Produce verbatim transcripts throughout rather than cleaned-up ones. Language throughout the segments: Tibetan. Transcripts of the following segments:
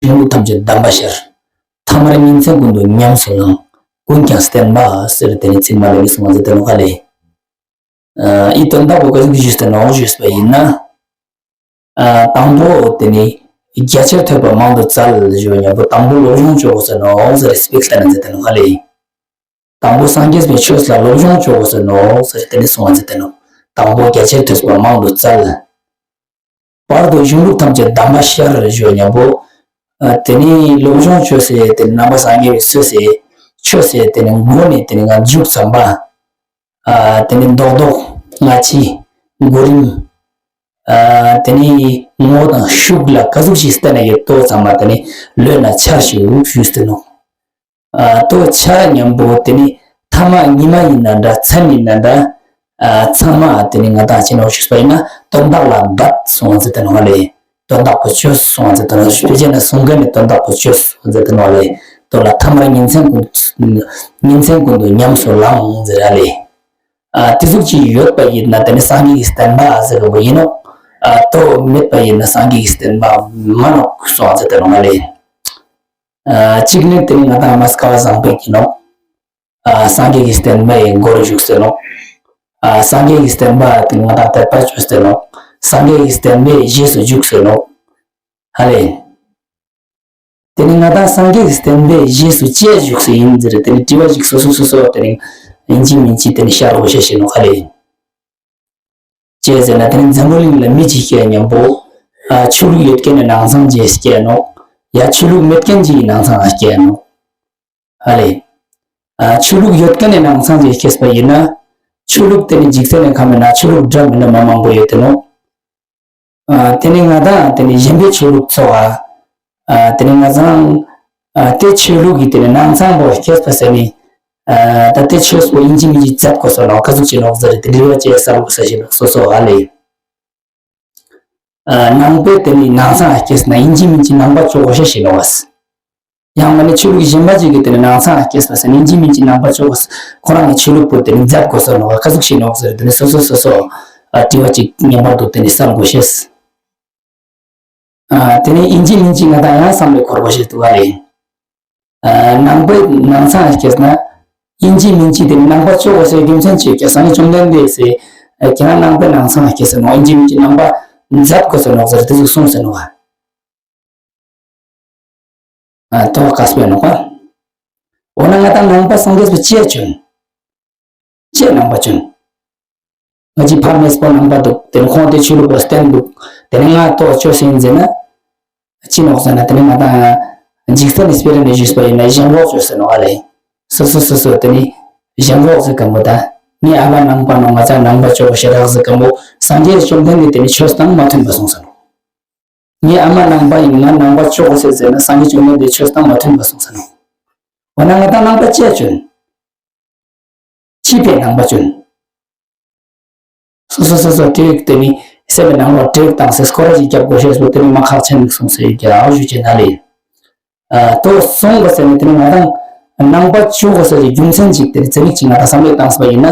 གཞུང་ལུགས་ཐམས་ཅད་གདམས་པར་ཤར། ཐ་མར་ཉིན་མཚན་ཀུན་ཏུ་ཉམས་སུ་བླང་། ཀུན་ཀྱང་བསྟན་པ་ཟེར་དེ་ནི་ཚིག་མ་ལས་ནི་གསུང་བ་མཛད་དེ་ནོ་ག་ལས། ཨ་ཨི་དོན་དག་པོ་ག་ཟུག་ཞུས་ཏེ་ནོ་ཞུས་པ་ཡིན་ན། ཨ་དང་པོ་དེ་ནི་རྒྱ་ཆེར་ཐོས་པ་མང་དུ་བཙལ་ཞུ་བ་ཉམ་པོ་དང་པོ་སློབ་སྦྱོང་བྱོས་ཟེར་ནོ་ཟེར་སྤེལ་ལྟ་ན་མཛད་དེ་ནོ་ག་ལས། དང་པོ་སངས་རྒྱས་པའི་ཆོས་ལ་སློབ་སྦྱོང་བྱོས་ཟེར་ནོ་ཟེར་དེ་ནི་གསུང་བ་མཛད་དེ་ནོ། དང་པོ་རྒྱ་ཆེར་ཐོས་པ་མང་དུ་བཙལ། བར་དུ་གཞུང་ལུགས་ཐམས་ཅད་གདམས་པར་ཤར་ཞུ་བ་ཉམ་པོ། ཨ་དེ་ནི་སློབ་སྦྱོང་བྱོས་ཟེར་དེ་ནི་ནང་པ་སངས་རྒྱས་པའི་ཆོས་ཟེར། ཆོས་ཟེར་དེ་ནི་མགོ་ནས་དེ་ནི་ང་མཇུག་ཙམ་པ། ཨ་དེ་ནི་རྡོག་རྡོག་སྔ་ཕྱི་གོ་རིམ། ཨ་དེ་ནི་ངོ་དང་ཤུགས་ལ་ག་ཟུག་ཞིག་བསྟན་ན་ཡོད་དོ་ཚང་མ་དེ་ནི་ལོན་ན་ཆར་ཞུ་ཞུས་ཏེ་ནོ། ཨ་ལྟོ་ཆ་ཉམ་པོ་དེ་ནི་ཐ་མ་ཉི་མ་ཡིན་ན་འདྲ་མཚན་ཡིན་ན་འདྲ། ཨ་ཚང་མ་དེ་ནི་ང་དང་ཅི་ནོ་ཞུས་པ་ཡིན་ན་དོན་དག་ལ་འབད་གསུང་བ་མཛད་དེ་ནོ་ག་ལས། དོན་དག་པོ་བཅོས་གསུང་བ་མཛད་དེ་ནོ་ཞུས་པ་ཡིན་ན་གསུང་མཁན་ནི་དོན་དག་པོ་བཅོས་གསུང་བ་མཛད་དེ་ནོ་ག་ལས། དོ་ལ་ཐ་མར་ཉིན་མཚན་ཀུན་ཉིན་མཚན་ཀུན་ཏུ་ཉམས་སུ་བླང་ཟེར་ར་ལས། ཨ་དེ་ཟུག་ཅིག་ཡོད་པ་ཡིན་ན་དེ་ནི་སངས་རྒྱས་ཀྱི་བསྟན་པ་ཟེར་གི་པོ་ཡིན་ནོ། ཨ་ལྟོ་མེད་པ་ཡིན་ན་སངས་རྒྱས་ཀྱི་བསྟན་པ་མ་ནོ་གསུང་བ་མཛད་དེ་ནོ་ག་ལས། ཨ་གཅིག་ནི་དེ་ནི་ང་དང་མ་སྐལ་བ་བཟང་པོ་ཡིན་ནོ། ཨ་སངས་རྒྱས་ཀྱི་བསྟན་པའི་སྒོར་ཞུགས་ཟེར་ནོ། ཨ་སངས་རྒྱས་ཀྱི་བསྟན་པ་དེ་ང་དང་དད་པ་བཅོས་ཟེར་ནོ། སངས་རྒྱས་ཀྱི་བསྟན་པའི་རྗེས་སུ་འཇུག་ཟེར་ནོ། ཧ་ལས། དེ་ནི་ང་དང་སངས་རྒྱས་ཀྱི་བསྟན་པའི་རྗེས་སུ་ཅི་འཇུག་ཟེར་ཡིན་ཟེར་དེ་ནི་དྲི་བ་ཞིག་སོ་སོ་སོ་སོ་དེ་ནི་ཡིན་གཅིག་མིན་གཅིག་དེ་ནི་ཤར་དགོས་ཤེས་ཤེས་ནོ་ཧ་ལས། ཅེས་ཟེར་ན་དེ་ནི་འཛམ་བུ་གླིང་ལ་མི་གཅིག་སྐྱེས་ཉམ་པོ། ཨ་ཆོས་ལུགས་ཡོད་མཁན་ནི་ནང་ཚང་ཅིག་སྐྱེས་ནོ། ཡ་ཆོས་ལུགས་མེད་མཁན་ཅིག་ནང་ཚང་སྐྱེས་ནོ། ཨ་ལས། ཨ་ཆོས་ལུགས་ཡོད་མཁན་ནི་ནང་ཚང་ཅིག་སྐྱེས་པ་ཡིན་ན། ཆོས་ལུགས་དེ་ནི་འཇིག་རྟེན་ནི་ཁམས་ན་ཆོས་ལུགས་འདྲ་མི་འདྲ་མ་མང་པོ་ཡོད་དེ་ནོ། ཨ་དེ་ནི་ང་དང་དེ་ནི་གཞན་པའི་ཆོས་ལུགས་ཚོགས་ཨ། ཨ་དེ་ནི་ང་ཚང་། ཨ་དེ་ཆོས་ལུགས་ཀྱི་དེ་ནི་ནང་ཚང་པོ་སྐྱེས་པ་ཟེར་ནི། ཨ་ད་དེ་ཆོས་པོ་ཡིན་གཅིག་མིན་གཅིག་མཛད་དགོས་སོ་ནོ་ག་ཟུག་ཅིག་ནོ་ཟེར་དེ་འདྲི་བ་ཅེས་བསམ་དགོས་ས་ཞིག་ནོ་སོ་སོ་ཨ་ལས། ཨ་ནང་པའི་དེ་ནི་ནང་ཚང་སྐྱེས་ན་ཡིན་གཅིག་མིན་གཅིག་ནང་པ་ཆོས་གོ་ཤེས་ཤིག་ནོ་བ། ཡང་མ་ནི་ཆོས་ལུགས་གཞན་པ་ཅིག་གི་དེ་ནི་ནང་ཚང་སྐྱེས་པ་ཟེར་ན་ཡིན་གཅིག་མིན་གཅིག་ནང་པ་ཆོས་གོ་ཁོ་རང་གི་ཆོས་ལུགས་པོ་དེ་ནི་མཛད་དགོས་སོ་ནོ་བ་ག་ཟུག་ཤིག་ནོ་ཟེར་དེ་ནི་སོ་སོ་སོ་སོ་ཨ་དྲི་བ་ཅིག་ངེས་པར་དུ་དེ་ནི་བསམ་དགོས་ཤེས། ཨ་དེ་ནི་ཡིན་གཅིག་མིན་གཅིག་ང་དང་ཡང་བསམ་བློ་འཁོར་དགོས་ཤེས་འདུག་ག་རེད། ཨ་ནང་པའི་ནང་ཚང་སྐྱེས་ན། ཡིན་གཅིག་མིན་གཅིག་དེ་ནི་ནང་པ་ཆོས་གོ་སའི་རྒྱུ་མཚན་ཅིག་ཀྱང་སངས་རྒྱས་བཅོམ་ལྡན་འདས་སེ། ཁྱེད་རང་ནང་པའི་ནང་ཚང་སྐྱེས་ཟེར་ནོ་ཡིན་གཅིག་མིན་གཅིག་ནང་པ་མཛད་དགོས་ཟེར་ནོ་ཟེར་དེ་ཟུག་གསུངས་ཟེར་ནོ་བ། ཨ་ཏོ་བཀའ་སྤེལ་ནོ་བ། འོ་ན་ང་དང་ནང་པ་སངས་རྒྱས་པའི་ཅི་ཡ་བྱོན། ཅི་ནང་པ་བྱོན། ང་ཅི་ཕ་མེས་པོ་ནང་པ་འདུག་དེ་ནི་ཁོང་དེ་ཆོས་ལུགས་པ་བསྟེན་འདུག་དེ་ནི་ང་ཏོ་ཆོས་སེང་ཟེར་ན། ཅི་ནོག་ཟེར་ན་དེ་ནི་ང་དང་། འཇིག་རྟེན་ནི་སྤེ་ར་ནས་ཞུས་པ་ཡིན་ན་གཞན་འགོག་ཆོས་ཟེར་ནོ་ཨ་ལེ། སོ་སོ་སོ་སོ་དེ་ནི། གཞན་འགོག་ཟེར་གམ་པོ་ད། ངའི་ཨ་མ་ནང་པ་ནོ་ང་ཚང་ནང་པ་ཆོས་གོ་ཞེ་དྲག་ཟེར་གམ་པོ། སངས་རྒྱས་བཅོམ་ལྡན་འདས་དེ་ནི་ཆོས་དང་མ་མཐུན་པ་གསུངས་ཟེར་ནོ། ངའི་ཨ་མ་ནང་པ་ཡིན་ང་ནང་པ་ཆོས་གོ་ཟེར་ཟེར་ན་སངས་རྒྱས་བཅོམ་ལྡན་འདས་ཆོས་དང་མ་མཐུན་པ་གསུངས་ཟེར་ནོ། འོ་ན་ང་དང་ནང་པ་ཅི་ཡ་བྱོན། ཅི་ཕེ་ནང་པ་བྱོན། སོ་སོ་སོ་སོ་དྲེག་དེ་ནི་སེམས་ནང་ལ་དྲེག་དང་སེ་སྐོར་ར་ཅིག་རྒྱབ་དགོས་ཤེས་སོ་དེ་ནི་མ་ཁག་ཆེན་གསུངས་སེ་རྒྱ་ཨ་ཞུ་ཅེ་ན་ལེ། ཨ་ཏོ་སོང་བ་ཟེར་ནི་དེ་ནི་ང་དང་ནང་པ་བཅུ་གོ་ཟེར་གྱི་རྒྱུ་མཚན་ཅིག་དེ་ནི་ཚེ་རིག་ཅིག་ང་དང་བསམ་བློ་བཏང་སོང་བ་ཡིན་ན།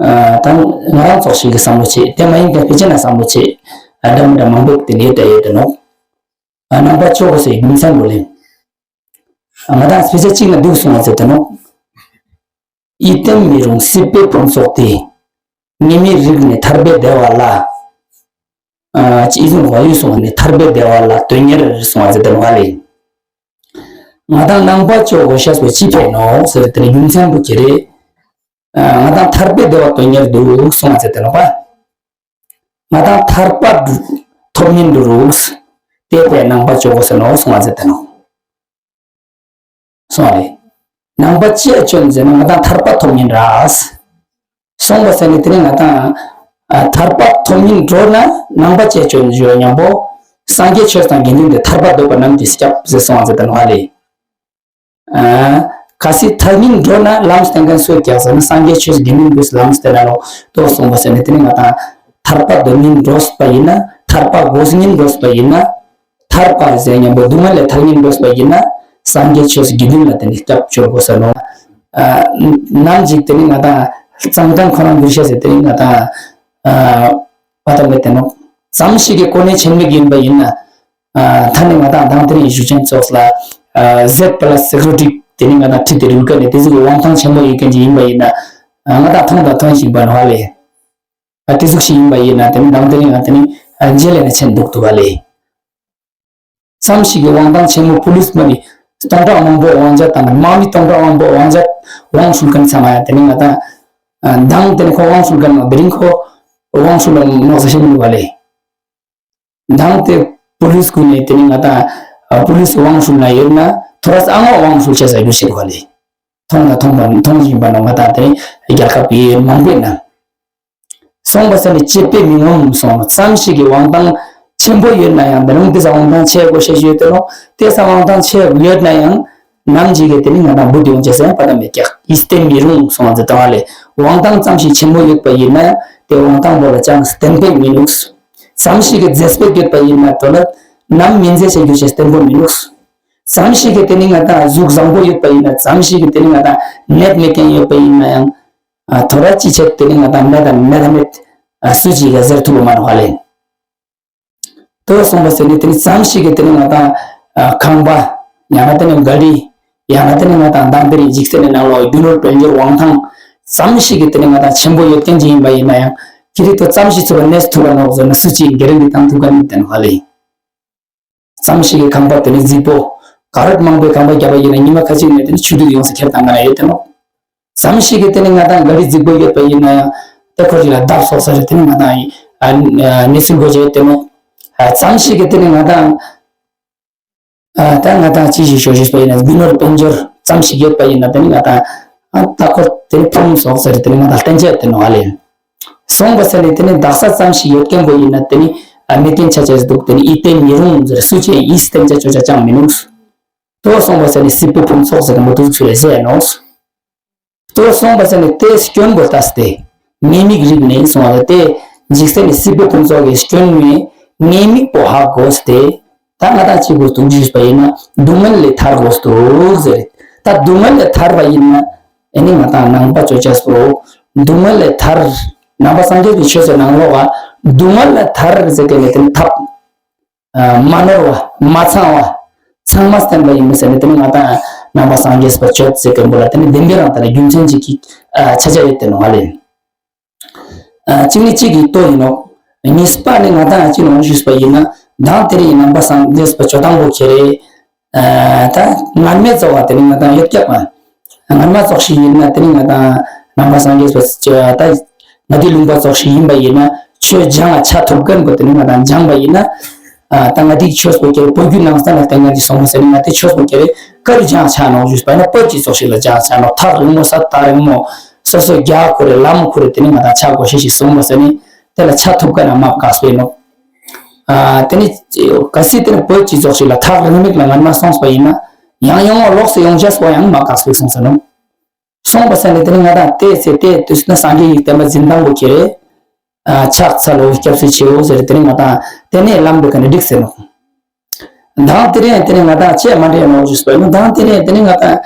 ཨ་ད་ང་རང་ཚོགས་ཤིག་གི་བསམ་བློ་ཆེ་དེ་མ་ཡིན་ཏེ་ཕལ་ཆེར་ན་བསམ་བློ་ཆེ་ཨ་འདྲ་མི་འདྲ་མང་པོ་དེ་ནི་ཡོད་དེ་ཡོད་དེ་ནོ། ཨ་ནང་པ་བཅུ་གོ་ཟེར་གྱི་རྒྱུ་མཚན་བོ་ལེ། ང་དང་སྤེ་ཆ་གཅིག་ན་འདུག་གསུང་བ་ཟེར་དེ་ནོ། ཡིད་བརྟན་མི་རུང་སྲིད་པའི་ཕུང་ཚོགས་དེ། ཉེས་མེད་རིག་ནས་ཐར་པའི་བདེ་བ་ལ། ཨ་ཅི་གསུང་བ་ཡོད་གསུང་བ་ནི་ཐར་པའི་བདེ་བ་ལ་དོན་གཉེར་གསུང་བ་ཟེར་དེ་ནོ་ཨ་ལེ། ང་དང་ནང་པ་བཅུ་གོ་ཤེས་པོ་ཅི་ཕེ་ནོ་ཟེར་དེ་ནི་རྒྱུ་མཚན་བོ་ཁྱེ་རེ། ཨ་ང་དང་ཐར་པའི་བདེ་བ་དོན་གཉེར་འདུག་གསུང་བ་ཟེར་དེ་ནོ་པ། ང་དང་ཐར་པ་ཐོབ་ཉིན་འགྲོ་རུགས། དེ་པའི་ནང་པ་ཆོས་གོ་ཟེར་ནོ་གསུང་བ་ཟེར་དེ་ནོ། སོང་རེ། ནང་པ་ཅི་ཡ་བྱོན་ཟེར་ན་ང་དང་ཐར་པ་ཐོབ་ཉིན་རགས། སོང་བ་ཟེར་ནི་དེ་ནི་ང་དང་། ཨ་ཐར་པ་ཐོབ་ཉིན་འགྲོ་ན་ནང་པ་ཅི་ཡ་བྱོན་ཞུ་ཉམ་པོ། སངས་རྒྱས་ཆོས་དང་དགེ་འདུན་དེ་ཐར་པ་འདོད་པ་རྣམས་ཀྱིས་སྐྱབས་ཟེར་སོང་བ་ཟེར་དེ་ནོ་ཨ་ལེ། ཨ་གལ་སྲིད་ཐར་ཉིན་འགྲོ་ན་ལམ་བསྟན་མཁན་སུ་ཀྱང་ཟེར་ན་སངས་རྒྱས་ཆོས་དགེ་འདུན་པས་ལམ་བསྟན་ན་ནོ་ཏོ་གསུངས་པ་ཟེར་ནི་དེ་ནི་ང་དང་ཐར་པ་འདོད་ཉིན་འགྲོ་པ་ཡིན་ན་ཐར་པ་དགོས་ཉིན་འགྲོ་པ་ཡིན་ན་ཐར་པ་ཟེར་ཉམ་པོ་སྡུག་བསྔལ་ལས་ཐར་ཉིན་འགྲོ་པ་ཡིན་ན་སངས་རྒྱས་ཆོས་དགེ་འདུན་ལ་དེ་ནི་སྐྱབས་བཅོལ་དགོས་ས་ནོ། ཨ་ནམ་ཅིག་དེ་ནི་ང་དང་གཙང་ཐང་ཁོ་རང་འདུལ་ཤེས་ཟེར་དེ་ནི་ང་དང་ཨ་བ་དམ་པའི་དེ་ནོ་ཙམ་ཞིག་གི་གོ་གནས་ཆེན་མོ་ཡིན་པ་ཡིན་ན། ད་ནི་ང་དང་དང་དེ་རིང་ཞུ་ཅན་ཚོགས་ལ་ཟེར་པ་ལ་སེ་ཀུ་རི་ཊི་དེ་ནི་ང་དང་ཁྲིད་དེ་རུལ་ཀ་ནས་དེ་ཚོ་གི་དབང་ཐང་ཆེན་པོ་ཡོད་མཁན་ཅིག་ཡིན་པ་ཡིན་ན། ང་དང་མཐོང་དང་མཐོང་བཞིན་པ་ནོ་ཧ་ལེ། དེ་ཚོ་ཞིག་ཡིན་པ་ཡིན་ན་དེ་ནི་དང་དེ་རིང་ང་དེ་ནི་རྗེས་ལས་ནས་ཆེན་འདུག་ཏུ་ཧ་ལེ། ཙམ་ཞིག་གི་དབང་ཐང་ཆེན་མོ་པུ་ལིས་མ་ནི་སྟོང་ཕྲག་མང་པོའི་དབང་ཆ་དང་དམག་མི་སྟོང་ཕྲག་མང་པོའི་དབང་ཆ་དབང་ཞུ་མཁན་ཚང་མ་ཡང་དེ་ནི་ང་དང་མདང་དེ་ནི་ཁོ་དབང་ཞུ་མཁན་ནོ་དེ་རིང་ཁོ་དབང་ཞུ་ལ་ནོག་ཟེར་ཤེས་མི་འདུག་པ་ལེ། མདང་དེ་པུ་ལིས་ཀུན་ནས་དེ་ནི་ང་དང་པུ་ལིས་དབང་ཞུ་ན་ཡོད་ན་ཐོ་རས་ཨ་ང་དབང་ཞུ་བྱས་ས་རྒྱུ་ཞིག་པ་ལེ། མཐོང་ན་མཐོང་པ་མཐོང་བཞིན་པ་ནོ་ང་དང་དེ་རྒྱལ་ཁབ་ཡོད་མང་པོའི་ནང་། སོང་པ་ས་ནི་གཅེས་པའི་མི་ངོམ་སོང་ཙམ་ཞིག་གི་དབང་ཐང་ཆེན་པོ་ཡོད་ན་ཡང་ད་རུང་དེ་ས་དབང་ཐང་ཆེ་དགོས་ཤེས་ཡོད་དེ་ནོ། དེ་ས་དབང་ཐང་ཆེ་ཡོད་ན་ཡང་ནམ་ཞིག་གི་དེ་ནི་ང་དང་བུ་དེ་ཡོང་ཆེ་ས་ཡང་པ་ད་མེད་ཀྱག་ཡིད་བརྟན་མི་རུང་སོང་ཟེར་དང་བ་ལས་དབང་ཐང་ཙམ་ཞིག་ཆེན་པོ་ཡོད་པ་ཡིན་ན་ཡང་དེ་དབང་ཐང་པོ་ལ་ཅང་བརྟན་པོ་མི་ནུག་ཙམ་ཞིག་གི་མཛེས་པོ་ཡོད་པ་ཡིན་ན་དོ་ལ་ནམ་མི་མཛེས་ཤེས་རྒྱུ་ཞེས་བརྟན་པོ་མི་ནུག་ཙམ་ཞིག་གི་དེ་ནི་ང་དང་གཟུགས་བཟང་པོ་ཡོད་པ་ཡིན་ན་ཙམ་ཞིག་གི་དེ་ནི་ང་དང་ནད་མེད་མཁན་ཡོད་པ་ཡིན་ན་ཡང་། ཐོ་ར་ཅི་ཆད་དེ་ནི་ང་དང་མེད་དང་མེད་དང་མེད་སུ་ཅིག་ག་ཟེར་ཐུབ་མ་རུང་བ་ལེན། དོ་སོང་པ་ཟེར་ནི་དེ་ནི་ཙམ་ཞིག་གི་དེ་ནི་ང་དང་ཁང་པ་ཡང་ན་དེ་ནི་ག་རི་ཡང་ན་དེ་ནི་ང་དང་དང་དེ་རིང་འཇིག་རྟེན་ནི་ནང་ལོགས་རྒྱུ་ནོར་དཔལ་འབྱོར་དབང་ཐང་ཙམ་ཞིག་གི་དེ་ནི་ང་དང་ཆེན་པོ་ཡོད་མཁན་ཅིག་ཡིན་པ་ཡིན་ན་ཡང་ཁྱི་རིགས་དོ་ཙམ་ཞིག་ཚུགས་པ་གནས་ཐུབ་པ་ནོག་ཟེར་ན་སུ་ཅིག་ག་རི་འདི་དང་ཐུབ་ག་ནི་དེ་ནི་བ་ལེན། ཙམ་ཞིག་གི་ཁང་པ་དེ་ནི་རྫིག་པོ། ག་རེ་མང་པོའི་ཁང་པ་བརྒྱབ་པ་ཡིན་ན་ཉི་མ་ཁ་ཅིག་ནས་དེ་ནི་ཆུ་དུག་ཡོང་ས་ཁྱེར་དང་ང་ན་ཡོད་དེ་ནོ། ཙམ་ཞིག་གི་དེ་ནི་ང་དང་ག་རི་རྫིག་པོ་ཡོད་པ་ཡིན་ན་ཡང་དེ་ཁོར་ཅིག་ལ་བརྡབ་སོགས་ས་རེ་དེ་ནི་ང་དང་ཨ་ནི་ཚུལ་དགོས་ཅེས་དེ་ནོ། ཙམ་ཞིག་གི་དེ་ནི་ང་དང་ད་ང་དང་ཅི་ཞིག་ཤོར་ཞིག་པ་ཡིན་ན་རྒྱུ་ནོར་དཔལ་འབྱོར་ཙམ་ཞིག་ཡོད་པ་ཡིན་ན་དེ་ནི་ང་དང་ད་ཁོར་དེ་ནི་ཕུང་སོགས་ས་རེ་དེ་ནི་ང་དང་བསྟན་བྱ་དེ་ནོ་ཨ་ལེ། སོང་པ་ས་ནི་དེ་ནི་དག་ས་ཙམ་ཞིག་ཡོད་མཁན་པོ་ཡིན་ན་དེ་ནི་ཨ་མི་བསྟན་ཆ་ཆེས་འདུག་དེ་ནི་ཡིད་བརྟན་མི་རུང་ཟེར་སུ་ཅེས་ཡིད་བརྟན་ཆ་ཆོ་ཆ་ཅང་མི་ནུག་དོ་སོང་པ་ས་ནི་སྲིད་པའི་ཕུང་ཚོགས་ཟེར་མོ་དུ་ཚུ་ལས་ཟེར་ནོ། དོ་སོང་པ་ས་ནི་དེ་སྐྱོན་པོ་ལྟ་སྟེ་ཉེས་དམིགས་རིག་ནས་སོང་བ་དེ་འཇིག་རྟེན་ནི་སྲིད་པའི་ཕུང་ཚོགས་ཀྱི་སྐྱོན་ནི་ཉེས་དམིགས་པོ་ཧ་གོ་སྟེ། ད་ང་དང་གཅིག་པུ་འདུག་ཞུས་པ་ཡིན་ན་སྡུག་བསྔལ་ལས་ཐར་དགོས་འདུག་ཟེར། ད་སྡུག་བསྔལ་ལས་ཐར་བ་ཡིན་ན་ཨེ་ནི་ང་དང་ནང་པ་ཅོ་ཅེས་པོ་སྡུག་བསྔལ་ལས་ཐར། ནང་པ་སངས་རྒྱས་ཀྱི་ཆོས་སུ་ནང་ལོགས་ལ་སྡུག་བསྔལ་ལས་ཐར་ཟེར་གི་ནི་དེ་ནི་ཐབས་མ་ནོར་བ་མ་ཚང་བ་ཚང་མ་བསྟན་པ་ཡིན་མི་ཟེར་ནི་དེ་ནི་ང་དང་ནང་པ་སངས་རྒྱས་པ་ཆོས་ཟེར་གི་འབོ་ལ་དེ་ནི་བདེན་པའི་རང་ལྟར་རྒྱུ་མཚན་གཅིག་གི་ཆ་ཆ་ཡོད་དེ་ནོ་ང་ལེན། གཅིག་ནི་གཅིག་གི་ལྟོ་ཡིན་ནོ། གཉིས་པ་ནི་ང་དང་གཅིག་ནོ་ཞུས་པ་ཡིན་ན་དང་དེ་རིང་ནང་པ་སངས་རྒྱས་པ་ཇོ་དང་པོ་ཁྱེད་རེད། ད་ངར་མེད་ཚོགས་པ་དེ་ནི་ང་དང་ཡོད་ཀྱག་པ། ངར་མ་ཚོགས་ཤིག་ཡིན་ན་དེ་ནི་ང་དང་ནང་པ་སངས་རྒྱས་པ་ད་ང་དེ་ལུང་པ་ཚོགས་ཤིག་ཡིན་པ་ཡིན་ན་ཆོས་སྦྱང་ལ་ཆ་ཐུབ་མཁན་པོ་དེ་ནི་ང་དང་སྦྱང་པ་ཡིན་ན། ད་ང་དེ་ཆོས་པོ་ཁྱེད་རེད་བོད་བརྒྱུད་ནང་བསྟན་ལ་བརྟེན་ང་དེ་སོང་མ་ཟེར་ནི་ང་དེ་ཆོས་པོ་ཁྱེད་རེད་བཀའ་རུ་སྦྱང་ལ་ཆ་ནོ་ཞུས་པ་ཡིན་ན་བོད་སྤྱི་ཚོགས་ཤིག་ལ་སྦྱང་ལ་ཆ་ནོ་ཐག་རིང་མོ་ས་ཐག་རིང་མོ། སོ་སོ་རྒྱ་ཁོ་རེ་ལམ་ཁོ་རེ་དེ་ནི་ང་དང་ཆ་དགོས་ཤེས་ཤིག་གསུངས་པ་ཟེར་ནི་དེ་ལ་ཆ་ཐུབ་ཀ་ན་མ་བཀག་སྤེལ་ནོ། དེ་ནི་གལ་སྲིད་དེ་ནི་བོད་སྤྱི་ཚོགས་ཤིག་ལ་ཐག་རིང་མིག་ལ་ངར་མ་སོང་པ་ཡིན་ན་ཡང་ཡོང་བ་ལོགས་སུ་ཡོང་ཆ་སོ་ཡང་མ་བཀག་སྤེལ་གསུངས་ཟེར་ནོ། སོང་པ་ཟེར་ནི་དེ་ནི་ང་དང་དེ་ཚེ་དེ་དུས་ན་སངས་རྒྱས་ཡིག་བསྟན་པ་འཛིན་སྟངས་པོ་ཁྱེད་རེད། ཕྱག་འཚལ་ལོ་སྐྱབས་སུ་མཆིའོ་ཟེར་དེ་ནི་ང་དང་དེ་ནས་ལམ་འགྲོ་ག་ནི་འགྲིག་ཟེར་ནོ། མདང་དེ་རིང་དེ་ནི་ང་དང་ཆེས་མ་འདྲེས་ནོ་ཞུས་པ་ཡིན་མདང་དེ་རིང་དེ་ནི་ང་དང་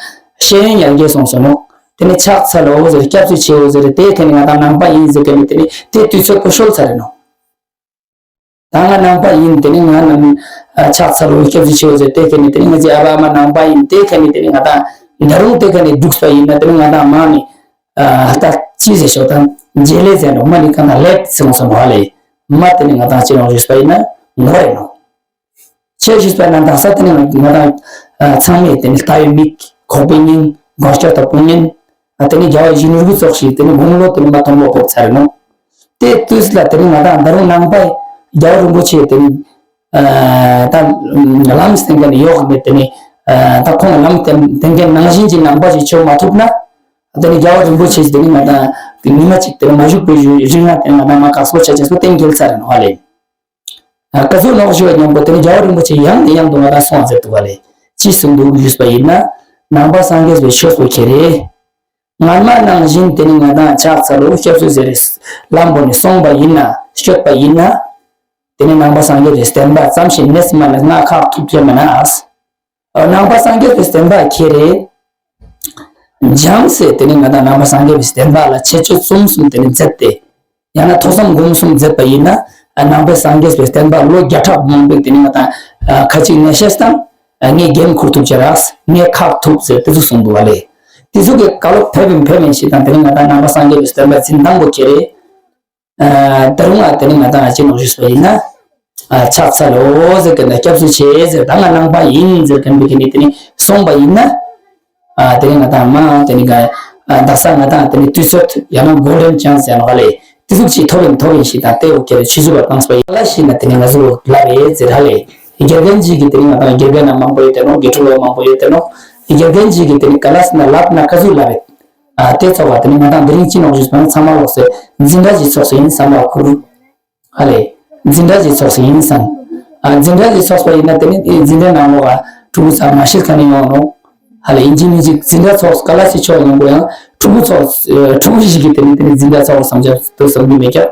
ཤེས་ཡོན་ཡར་རྒྱས་སོང་ཟེར་ནོ། དེ་ནི་ཕྱག་འཚལ་ལོ་ཟེར་སྐྱབས་སུ་མཆིའོ་ཟེར་དེ་དེ་ནི་ང་དང་ནང་པ་ཡིན་ཟེར་གི་ནི་དེ་ནི་དེ་དུས་ཚོད་པོ་ཤོལ་ཚར་རེད་ནོ། ད་ང་ནང་པ་ཡིན་དེ་ནི་ང་ནང་ཕྱག་འཚལ་ལོ་སྐྱབས་སུ་མཆིའོ་ཟེར་དེ་གི་ནི་དེ་ནི་ང་ཚོའི་ཨ་བ་ཨ་མ་ནང་པ་ཡིན་དེ་གི་ནི་དེ་ནི་ང་དང་ད་རུང་དེ་གི་ནི་འདུག་པ་ཡིན་ན་དེ་ནི་ང་དང་མ་ནི་ད་ཅི་ཟེར་ཤོག་དང་རྗེས་ལས་ཟེར་ནོ་མ་ནི་གང་དང་ལེགས་ཟེར་ནོ་ཟེར་ནོ་ཧ་ལེ་མ་དེ་ནི་ང་དང་ཅི་ནོ་ཞུས་པ་ཡིན་ན་ངོ་རེ་ནོ། ཆོས་ཞུས་པ་ན་དག་ས་དེ་ནི་ང་དང་ཚང་མས་དེ་ནི་ལྟ་བའི་མིག་ཁོག་པའི་སྙིང་མགོ་སྐྱོ་དང་སྤུ་ཉན། དེ་ནི་རྒྱལ་བ་ཡིད་བཞིན་ནོར་བུ་ཚོགས་ཤིག་དེ་ནི་དགུང་ལོ་དེ་ནི་མ་མཐོན་པོ་ཕོག་ཚར་ནོ། དེ་དུས་ལ་དེ་ནི་ང་དང་ད་རུང་ནང་པ་རྒྱལ་བ་རིན་པོ་ཆེ་དེ་ནི་ད་ལམ་སྟེང་ག་ནི་ཡོག་ནི་དེ་ནི་ད་ཁོང་ལམ་སྟེང་ག་ནང་བཞིན་གྱི་ནང་པ་ཞིག་ཆོག་མ་ཐུབ་ན། དེ་ནི་རྒྱལ་བ་རིན་པོ་ཆེ་དེ་ནི་ང་དང་ཉི་མ་གཅིག་དེ་ནི་མ་བཞུགས་པའི་རིང་ང་དེ་ནི་ང་དང་མ་དཀགས་པོ་ཆ་ཆེན་པོ་གཏན་འཁེལ་ཚར་ནོ་ཧ་ལེ། ག་ཚོད་ནོག་ཞུ་བ་མཉམ་པོ་དེ་ནི་རྒྱལ་བ་རིན་པོ་ཆེ་ཡང་ནས་ཡང་དུ་ང་དང་སོང་ཟེར་འདུག་ག་ལེ། ཅི་གསུངས་འདུག་ཞུས་པ་ཡིན་ན། ནང་པ་སངས་རྒྱས་པའི་ཆོས་པོ་ཁྱེད་རེད། སྔར་མ་ནང་བཞིན་དེ་ནི་ང་དང་ཕྱག་འཚལ་ལོ་སྐྱབས་སུ་ཟེར་རེ་ལམ་པོ་ནས་སོང་པ་ཡིན་ན་སྐྱོད་པ་ཡིན་ན། དེ་ནི་ནང་པ་སངས་རྒྱས་པའི་བསྟན་པ་ཙམ་ཞིག་མེད་སྨ་ནི་ང་ཁག་ཐུག་ཐེ་མ་ན་ཨ། ནང་པ་སངས་རྒྱས་པའི་བསྟན་པ་ཁྱེད་རེད། འཇམ་སེ་དེ་ནི་ང་དང་ནང་པ་སངས་རྒྱས་པའི་བསྟན་པ་ལ་ཆེ་ཆོས་གསུམ་གསུམ་དེ་ནི་མཛད་དེ། ཡང་ན་ཐོས་བསམ་སྒོམ་གསུམ་མཛད་པ་ཡིན་ན། ནང་པའི་སངས་རྒྱས་པའི་བསྟན་པ་ལོ་བརྒྱ་ཕྲག་མང་པོའི་དེ་ནི་ང་དང་ ཨ་ཁ་ཅིག་ནས་བཤད་སྟངས། ཨ་ངས་འགན་འཁུར་ཐུབ་ཀྱི་རེད། ངས་ཁག་ཐུབ་ཟེར་དེ་ཚོ་གསུངས་འདུག་བ་ལས། དེ་ཚོ་གི་བཀའ་སློབ་ཕེབས་ཡིན་ཕེབས་ཡིན་ཞེས་དང་དེ་རིང་ང་དང་ནང་པ་སངས་རྒྱས་པའི་བསྟན་པ་འཛིན་སྟངས་པོ་ཁྱེད་རེད། ཨ་ད་རུང་ཨ་དེ་ནི་ང་དང་ཅི་ནོག་ཞུས་པ་ཡིན་ན། ཨ་ཕྱག་འཚལ་ལོ་ཟེར་གི་ན་སྐྱབས་སུ་མཆི་ཟེར་ད་ང་ནང་པ་ཡིན་ཟེར་གི་འདི་གི་ནི་དེ་ནི་སོང་པ་ཡིན་ན། ཨ་དེ་ནི་ང་དང་མ་དེ་ནི་ག་ཨ་དག་ས་ང་དང་དེ་ནི་དུས་ཚོད་ཡང་ན་གོལ་ཌན་ཅན་སི་ཡང་ན་ག་ལེ་དེ་ཟུག་ཅིག་ཐོབ་ཡིན་ཐོབ་ཡིན་ཞིག་དང་ལྟེ་འོ་ཁྱེར་ཆུ་ཆུ་བ་བཏང་སོ་ཡིན་ལ་ཞིག་ན་དེ་ནི་ང་ཟུག་ལབ་ཡེ་ཟེར་ཧ་ལེ། དགེ་རྒན་ཅིག་གི་དེ་ནི་ང་དང་དགེ་རྒན་ན་མང་པོ་ཡོད་དེ་ནོ་དགེ་ཕྲུག་ལོ་མང་པོ་ཡོད་དེ་ནོ། དགེ་རྒན་ཅིག་གི་དེ་ནི་ག་ལ་སི་ན་ལབ་ན་ཀ་ཟུག་ལབ་ཡེ། ཨ་དེ་ཚོགས་པ་དེ་ནི་ང་དང་དེ་རིང་ཅི་ནོག་ཞུས་པ་ན་ཚང་མ་ལོག་སེ་འཛིན་གྲྭ་ཞིག་ཚོགས་སེ་ཡིན་བསམ་པ་ཁུར། ཧ་ལེ། འཛིན་གྲྭ་ཞིག་ཚོགས་སེ་ཡིན་བསམ། ཨ་འཛིན་གྲྭ་ཞིག་ཚོགས་པ་ཡིན་ན་དེ་ནི་དེ་འཛིན་གྲྭ་ནང་ལོག་ཨ་ཕྲུ་གུ་ཚང་མ་ཤེས་ཁ་ནས་ཡོང་ནོག་ཧ་ལེ་ཡིན་གཅིག་མིན་གཅིག་འཛིན་གྲྭ་ཚོགས་ག་ལ་སི་ཆོག་ཡོང་གོ་ཡང་ཕྲུ་གུ་ཚོགས་ཕྲུ་གུ་ཞིག་གིས་དེ་ནི་དེ་ནི་འཛིན་གྲྭ་ཚོགས་བསམ་འཆར་དུ་བསམ་གྱི་མེད་ཀྱང་།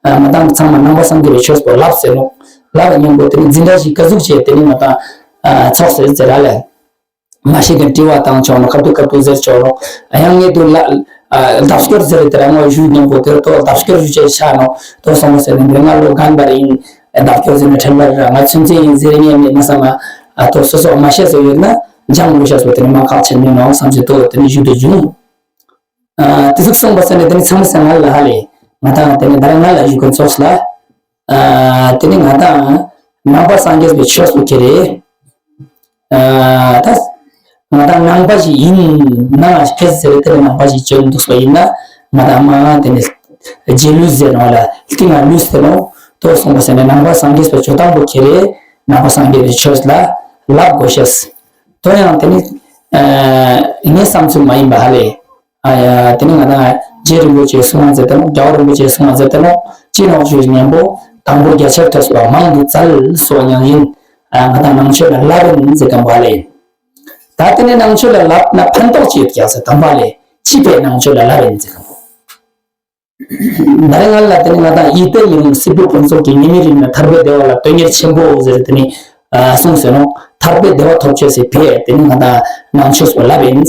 ཨ་ང་དང་ཚང་མ་ནང་པ་སངས་རྒྱས་པའི་ཆོས་པོ་ལབ་ཟེར་ནོག་ལབ་ཡོང་གོ་དེ་ནི་འཛིན་གྲྭ་ཞིག་ག་ཟུག་བྱས་དེ་ནི་ང་དང་ཨ་ཚོགས་སེ་ཟེར་ར་ལེ། མ་ཤེས་མཁན་དྲི་བ་བཏང་ཆོག་ནོ་ཁ་ཐུག་ཁ་ཐུག་ཟེར་ཆོག་ནོ། ཡང་ངས་དུ་ལ་ལྡབ་སྐྱོར་ཟེར་དེ་རང་ངོ་ཞུ་མཉམ་པོ་དེར་ཐོག་ལྡབ་སྐྱོར་ཞུ་ཆེ་ཆགས་ནོ་དོ་སོང་མ་ཟེར་ནས་མི་ང་ལོ་རྒན་པ་རེད་ཡིན་ལྡབ་སྐྱོར་ཟེར་ནས་ཁྲེལ་བ་རེད་ར་ང་ཚུན་ཚན་ཡིན་ཟེར་ངས་མེད་ན་བསམ་ན་ཨ་ཐོ་སོ་སོ་མ་ཤེས་ཟེར་ཡོད་ན་འཇང་ལོ་ཤ་སོ་དེ་ནས་མ་ཁག་ཆེན་མིན་ནོ་བསམ་ཚེ་དོ་དེ་ནས་ཞུ་དུ་བྱུང་། ཨ་དེ་ཟུག་སོང་པ་ཟེར་ནས་དེ་ནས་ཚང་མ་ཟེར་ང་ལ་ཧ་ལས་ང་དང་དེ་ནས་ད་ར་ང་ལ་ཞུ་མཁན་ཚོགས་ལ་ཨ་དེ་ནས་ང་དང་ནང་པ་སངས་རྒྱས་པའི་ཆོས་སུ་ཁྱེར་རེད། ཨ་ད་ང་དང་ནང་པ་ཞིག་ཡིན་ན་ཁྱེད་ཟེར་དེ་ནང་པ་ཞིག་བྱོན་འདུག་སོ་ཡིན་ན་ང་དང་མ་དེ་ནས་རྗེས་ལུས་ཟེར་ནོ་ལ་ལྟི་ང་ལུས་ཟེར་ནོ་དོ་སོང་པ་ཟེར་ནས་ནང་པ་སངས་རྒྱས་པའི་ཆོས་དང་པོ་ཁྱེར་རེད། ནང་པ་སངས་རྒྱས་པའི་ཆོས་ལ་ལབ་དགོས་ཤེས་དོ་ཡང་དེ་ནི་ཨ་ངའི་བསམ་ཚུལ་མ་ཡིན་པ་ཧ་ལས། ཨ་ཡ་དེ་ནི་ང་དང་རྗེ་རིན་པོ་ཆེ་གསུང་བ་མཛད་དེ་ནོ་རྒྱལ་བ་རིན་པོ་ཆེ་གསུང་བ་མཛད་དེ་ནོ་ཅི་ནོག་ཞུས་ཉན་པོ་དང་པོ་རྒྱ་ཆེར་ཐོས་པ་མང་དུ་བཙལ་སོགས་ཉང་ཡིན་ཨ་ང་དང་ནང་ཆོས་ལ་ལབ་ཡིན་ཟེར་གམ་པ་ལས་ཡིན། ད་དེ་ནི་ནང་ཆོས་ལ་ལབ་ན་ཕན་ཐོགས་ཅི་ཡོད་ཀྱང་ཟེར་དམ་པ་ལས་ཅི་ཕན་ནང་ཆོས་ལ་ལབ་ཡིན་ཟེར་གམ་པོ། ད་རེས་ང་ལ་དེ་ནི་ང་དང་ཡིད་བརྟན་མི་རུང་སྲིད་པའི་ཕུན་ཚོགས་ཀྱི་ཉི་མའི་རིང་ལ་ཐར་པའི་བདེ་བ་ལ་དོན་གཉེར་ཆེན་པོ་ཟེར་དེ་ནི་གསུངས་ཟེར་ནོ་ཐར་པའི་བདེ་བ་ཐོབ་ཆོས་ཟེར་ཕེ་དེ་ནི་ང་དང་ནང་ཆོས་སུ་ལབ་ཡིན།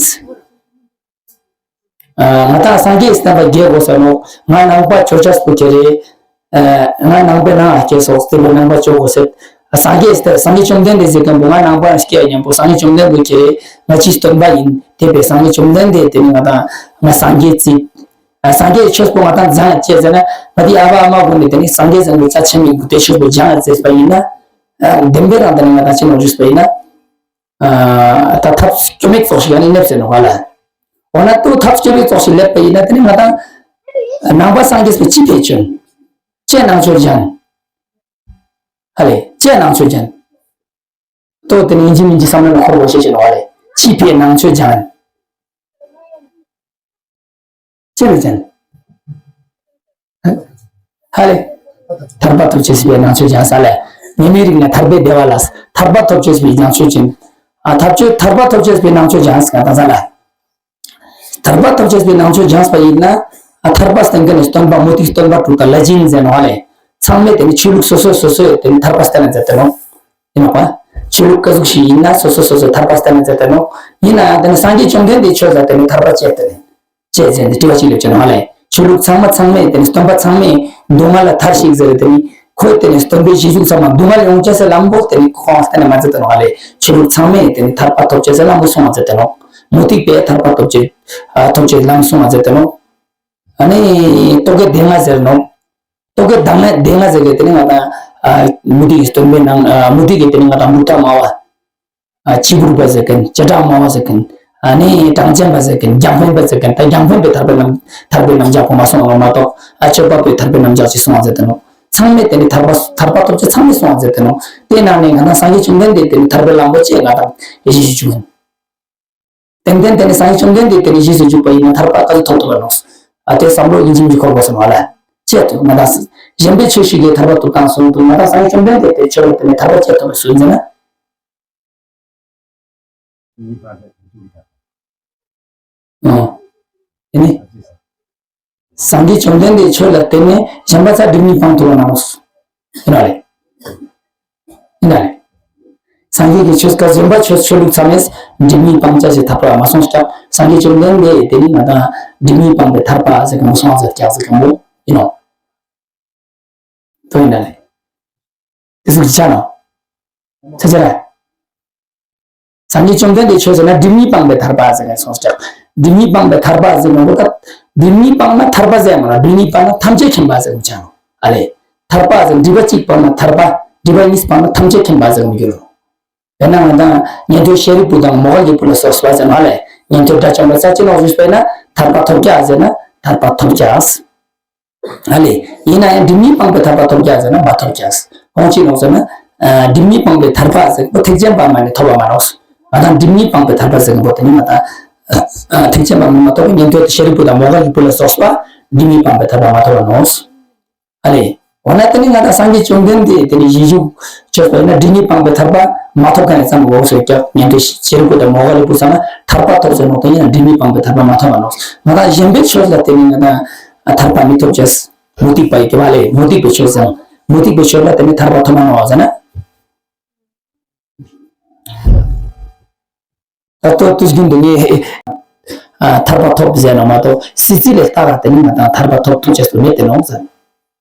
ང་དང་སངས་རྒྱས་བསྟན་པ་རྒྱས་དགོས་ཟེར་ནོ། ང་ནང་པ་ཆོས་ཆ་སྤུ་ཁྱེར་རེད། ང་ནང་པའི་ནང་ལ་སྐྱེས་སོགས་བསྟན་པའི་ནང་པ་ཆོས་དགོས་ཟེར། སངས་རྒྱས་སྟེ་སངས་རྒྱས་བཅོམ་ལྡན་འདས་ཟེར་མཁན་པོ་ང་ནང་པ་སྐྱེས་མཉམ་པོ་སངས་རྒྱས་བཅོམ་ལྡན་འདས་ཁྱེར་རེད། ང་ཅི་སྟོན་པ་ཡིན་དེ་བས་སངས་རྒྱས་བཅོམ་ལྡན་འདས་དེ་ནི་ང་དང་ང་སངས་རྒྱས་རྩིས། སངས་རྒྱས་ཆོས་པོ་ང་དང་སྦྱང་བྱས་ཟེར་ན་ང་དེ་ཨ་བ་ཨ་མ་དགོན་ནས་དེ་ནི་སངས་རྒྱས་ཟེར་བའི་ཆ་ཆེན་མི་དགོས་དེ་ཆོས་པོ་སྦྱང་བྱས་པ་ཡིན་ན། བདེན་པའི་རང་དེ་ནི་ང་དང་ཅི་ནོ་རིགས་པ་ཡིན་ན། ད་ཐབས་སྐྱོ་མེད་ཙོགས་ཤིག་ཨ་ནི་སླེབས་ཟེར་ནོ་ག་ལ། འོ་ན་ཏུ་ཐབས་སྐྱོ་མེད་ཙོགས་ཤིག་སླེབས་པ་ཡིན་ན་དེ་ནི་ང་དང་། ནང་པ་སངས་རྒྱས་པའི་ཅི་ཕེ་ཆོན། ཅེ་ནང་ཆོས་སྦྱང་། ཧ་ལེ་ཅེ་ནང་ཆོས་སྦྱང་། ཏོ་དེ་ནི་ཡིན་གཅིག་མིན་གཅིག་བསམ་བློ་ལ་འཁོར་དགོས་ཤེས་ཤེས་ནོ་ག་ལེ་ཅི་ཕེ་ནང་ཆོས་སྦྱང་། ཅེ་ནང་སྦྱང་། ཧ་ལེ། ཐར་པ་ཐོབ་ཆོས་པའི་ནང་ཆོས་སྦྱང་ས་ལ། ཉི་མའི་རིགས་ནས་ཐར་པའི་བདེ་བ་ལ། ཐར་པ་ཐོབ་ཆོས་པའི་ནང་ཆོས་ཅན། ཨ་ཐར་ཆོས་ཐར་པ་ཐོབ་ཆོས་པའི་ནང་ཆོས་སྦྱང་ས་ག་ད་ས་ལ། ཐར་པ་ཐོབ་ཆོས་པའི་ནང་ཆོས་སྦྱངས་པ་ཡིན་ན། ཨ་ཐར་པ་བསྟན་མཁན་ནི་སྟོན་པ་མུ་སྟེགས་སྟོན་པ་དྲུག་དང་ལྷས་སྦྱིན་ཟེར་ནོ་ཧ་ལེ། ཚང་མས་དེ་ནི་ཆོས་ལུགས་སོ་སོ་སོ་སོས་དེ་ནི་ཐར་པ་བསྟན་ན་མཛད་དེ་ནོ། ཡིན་ནོ་པ། ཆོས་ལུགས་ཀ་ཟུག་ཞིག་ཡིན་ན་སོ་སོ་སོ་སོས་ཐར་པ་བསྟན་ན་མཛད་དེ་ནོ། ཡིན་ན་ཡང་དེ་ནི་སངས་རྒྱས་བཅོམ་ལྡན་འདས་ཆོས་ལ་དེ་ནི་ཐར་པ་བཅད་དེ་ནི། བཅད་ཟེར་ནས་དྲི་བ་གཅིག་ལ་བཅད་ནོ་ཧ་ལེ། ཆོས་ལུགས་ཚང་མ་ཚང་མས་དེ་ནི་སྟོན་པ་ཚང་མས་སྡུག་བསྔལ་ལ་ཐར་ཞིག་ཟེར་དེ་ནི་ཁོས་དེ་ནི་སྟོན་པའི་གཞིར་བཞུགས་ཚང་མ་སྡུག་བསྔལ་ཡོང་ཅེས་སེ་ལམ་པོ་དེ་ནི་ཁོང་བསྟན་ན་མ་མཛད་དེ་ནོ་ཧ་ལེ། ཆོས་ལུགས་ཚང་མས་དེ་ནི་ཐར་པ་ཐོབ་ཅེས་སེ་ལམ་པོ་སོང་བ་མཛད་དེ་ནོ། མུ་སྟེགས་པས་ཐར་པ་ཐོབ་ཅེས་ཐོབ་ཅེས་ལམ་སོང་བ་མཛད་དེ་ནོ། ཨ་ནི་རྟོག་གེ་སྡེ་ལྔ་ཟེར་ནོ། རྟོག་གེ་སྡེ་ལྔ་སྡེ་ལྔ་ཟེར་གི་དེ་ནི་ང་དང་མུ་སྟེགས་ཀྱི་སྟོན་པའི་ནང་མུ་སྟེགས་ཀྱི་དེ་ནི་ང་དང་མུ་སྟེགས་སྨྲ་བ། ཨ་ཕྱི་སྒྲུབ་པ་ཟེར་མཁན། བྱེ་བྲག་སྨྲ་བ་ཟེར་མཁན། ཨ་ནི་གྲངས་ཅན་པ་ཟེར་མཁན། རྒྱང་འཕེན་པ་ཟེར་མཁན། ད་རྒྱང་འཕེན་པའི་ཐར་པའི་རྣམ་ཐར་པའི་རྣམ་གཞག་གོ་མ་སོང་བ་མ་གཏོགས། ཨ་ཆོས་པ་པོའི་ཐར་པའི་རྣམ་གཞག་ཅིག་གསུང་བ་མཛད་དེ་ནོ། ཚང་མས་དེ་ནི་ཐར་པ་ཐར་པ་ཐོབ་ཅེས་ཚང་མས་གསུང་བ་མཛད་དེ་ནོ། དེ་ནང་ནས་ང་དང་སངས་རྒྱས་བཅོམ་ལྡན་འདས་དེ་ནི་ཐར་པའི་གླང་པོ་ཆེ་ང་དང་ཡེ་ཤེས་ཞུ་ཅུང་ཡིན། ཏན་ཏན་དེ་ནི་སངས་རྒྱས་བཅོམ་ལྡན་འདས་དེ་ནི་རྗེས་སུ་འཇུག་པ་ཡིན་ན་ཐར་པ་ད་ཐོབ་ཐུབ་པ་ནོ། ཨ་དེ་བསམ་བློ་ཡིན་གཅིག་མིན་གཅིག་འཁོར་དགོས་སོང་བ་ལ། ཅེས་དུ་ང་དང་གཞན་པའི་ཆོས་ཤིག་གིས་ཐར་པ་ཐོབ་སྟངས་སོང་དུ་ང་དང་སངས་རྒྱས་བཅོམ་ལྡན་འདས་དེ་ཆོས་ལ་དེ་ནི་ཐར་པ་ཅེས་ཐོབ་པའི་སུན་ཟེར་ན། ཨོ། དེ་ནི། སངས་རྒྱས་བཅོམ་ལྡན་འདས་ཆོས་ལ་བརྟེན་ནས་གཞན་པ་ཚ་སྒྲིབ་གཉིས་སྤང་ཐུབ་པ་ནང་ལོགས་སུ། ཡིན་ན་རེད། ཡིན་ན་རེད། སངས་རྒྱས་ཀྱི་ཆོས་སྐལ་གཞན་པ་ཆོས་ཆོས་ལུགས་ཚང་མས་སྒྲིབ་གཉིས་སྤང་བྱ་ཞེས་ཐར་པ་མ་སོང་ཀྱང་སངས་རྒྱས་བཅོམ་ལྡན་འདས་དེ་ནི་ང་དང་སྒྲིབ་གཉིས་སྤངས་པའི་ཐར་པ་ཟེར་གི་མ་སོང་ཟེར་ཀྱང་ཟེར་གི་མོ་ཡིན་ནོ། དོན་ཡིན་ན་རེད། དེ་ཟུག་ཅི་ཆ་ནོ། ཚེ་ཚེ་ར། སངས་རྒྱས་བཅོམ་ལྡན་འདས་ཆོས་ཟེར་ན་སྒྲིབ་གཉིས་སྤངས་པའི་ཐར་པ་ཟེར་ནས་གསུངས་ཀྱང་། སྒྲིབ་གཉིས་སྤངས་པའི་ཐར་པ་ཟེར་ནས་འོ་ད། སྒྲིབ་གཉིས་སྤངས་ན་ཐར་པ་ཟེར་མ་ལ། སྒྲིབ་གཉིས་སྤངས་ན་ཐམས་ཅད་མཁྱེན་པ་ཟེར་མི་ཆ་ནོ། ཨ་ལས། ཐར་པ་ཟེར་སྒྲིབ་པ་གཅིག་སྤངས་ན་ཐར་པ། སྒྲིབ་པ་གཉིས་སྤངས་ན་ཐམས་ཅད་མཁྱེན་པ་ཟེར་མི་འགྱུར་རོ། དཔེར་ན་ང་དང་ཉན་ཐོས་ཤཱ་རིའི་བུ་དང་མོའུ་འགལ་གྱི་བུ་ལ་སོགས་པ་ཟེར་ནོ། ཨ་ལས། ཉན་ཐོས་དགྲ་བཅོམ་པ་ས་ཅི་ནོ་ཞུས་པས་ན་ཐར་པ་ཐོབ་ཀྱག་ཟེར་ན་ཐར་པ་ཐོབ་ཀྱག། ཨ་ལས། ཡིན་ན་ཡང་སྒྲིབ་གཉིས་སྤངས་པའི་ཐར་པ་ཐོབ་ཀྱག་ཟེར་ན་མ་ཐོབ་ཀྱག། ཁོང་ཅི་ནོ་ཟེར་ན། ཨ། སྒྲིབ་གཉིས་སྤངས་པའི་ཐར་པ་ཟེར་པོ་ཐེག་ཆེན་པ་མ་ནི་ཐོབ་པ་མ་ནོག། ང་དང་སྒྲིབ་གཉིས་སྤངས་པའི་ཐར་པ་ཟེར་པོ་དེ་ནི་ང་དང་། ཨ། ཐེག་ཆེན་པ་མ་ནི་མ་ཐོབ་པ་ཉན་ཐོས་ཤཱ་རིའི་བུ་དང་མོའུ་འགལ་གྱི་བུ་ལ་སོགས་པ་སྒྲིབ་གཉིས་སྤངས་པའི་ཐར་པ་མ་ཐོབ་པ་ནོག། ཨ་ལས། འོ་ན་དེ་ནི་ང་དང་སངས་རྒྱས་བཅོམ་ལྡན་འདས་དེ་ནི་ཡིད་ཞུགས་ཆོས་པ་ཡིན་ན་སྒྲིབ་གཉིས་སྤངས་པའི་ཐར་པ་མ་ཐོབ་མཁན་ཡང་ཙམ་འོག་སོ་ཀྱག། ཉན་ཐོས་ཤཱ་རིའི་བུ་དང་མོའུ་འགལ་གྱི་བུ་ཚང་མ་ཐར་པ་ཐོབ་ཟེར་ནོ་དེ་ཡིན་ན་སྒྲིབ་གཉིས་སྤངས་པའི་ཐར་པ་མ་ཐོབ་པ་ནོག། ང་དང་གཞན་པའི་ཆོས་ལ་དེ་ནི་ང་དང་ཐར་པ་མི་ཐོབ་ཅེས། མུ་སྟེགས་པ་ཡི་གེ་བ་ལས་མུ་སྟེགས་པའི་ཆོས་ཟེར། མུ་སྟེགས་པའི་ཆོས་ལ་དེ་ནི་ཐར་པ་ཐོབ་མ་ནོག་ཟེར་ན། ད་ལྟོ་དུས་རྒྱུན་དུ་ངས་ཨ་ཐར་པ་ཐོབ་ཟེར་ན་མ་གཏོགས་སྲིད་རྩེ་ལས་ལྟ་ག་དེ་ནི་ང་དང་ཐར་པ་ཐོབ་ཐུབ་ཅེས་སུ་མེད་དེ་ནོག་ཟེར།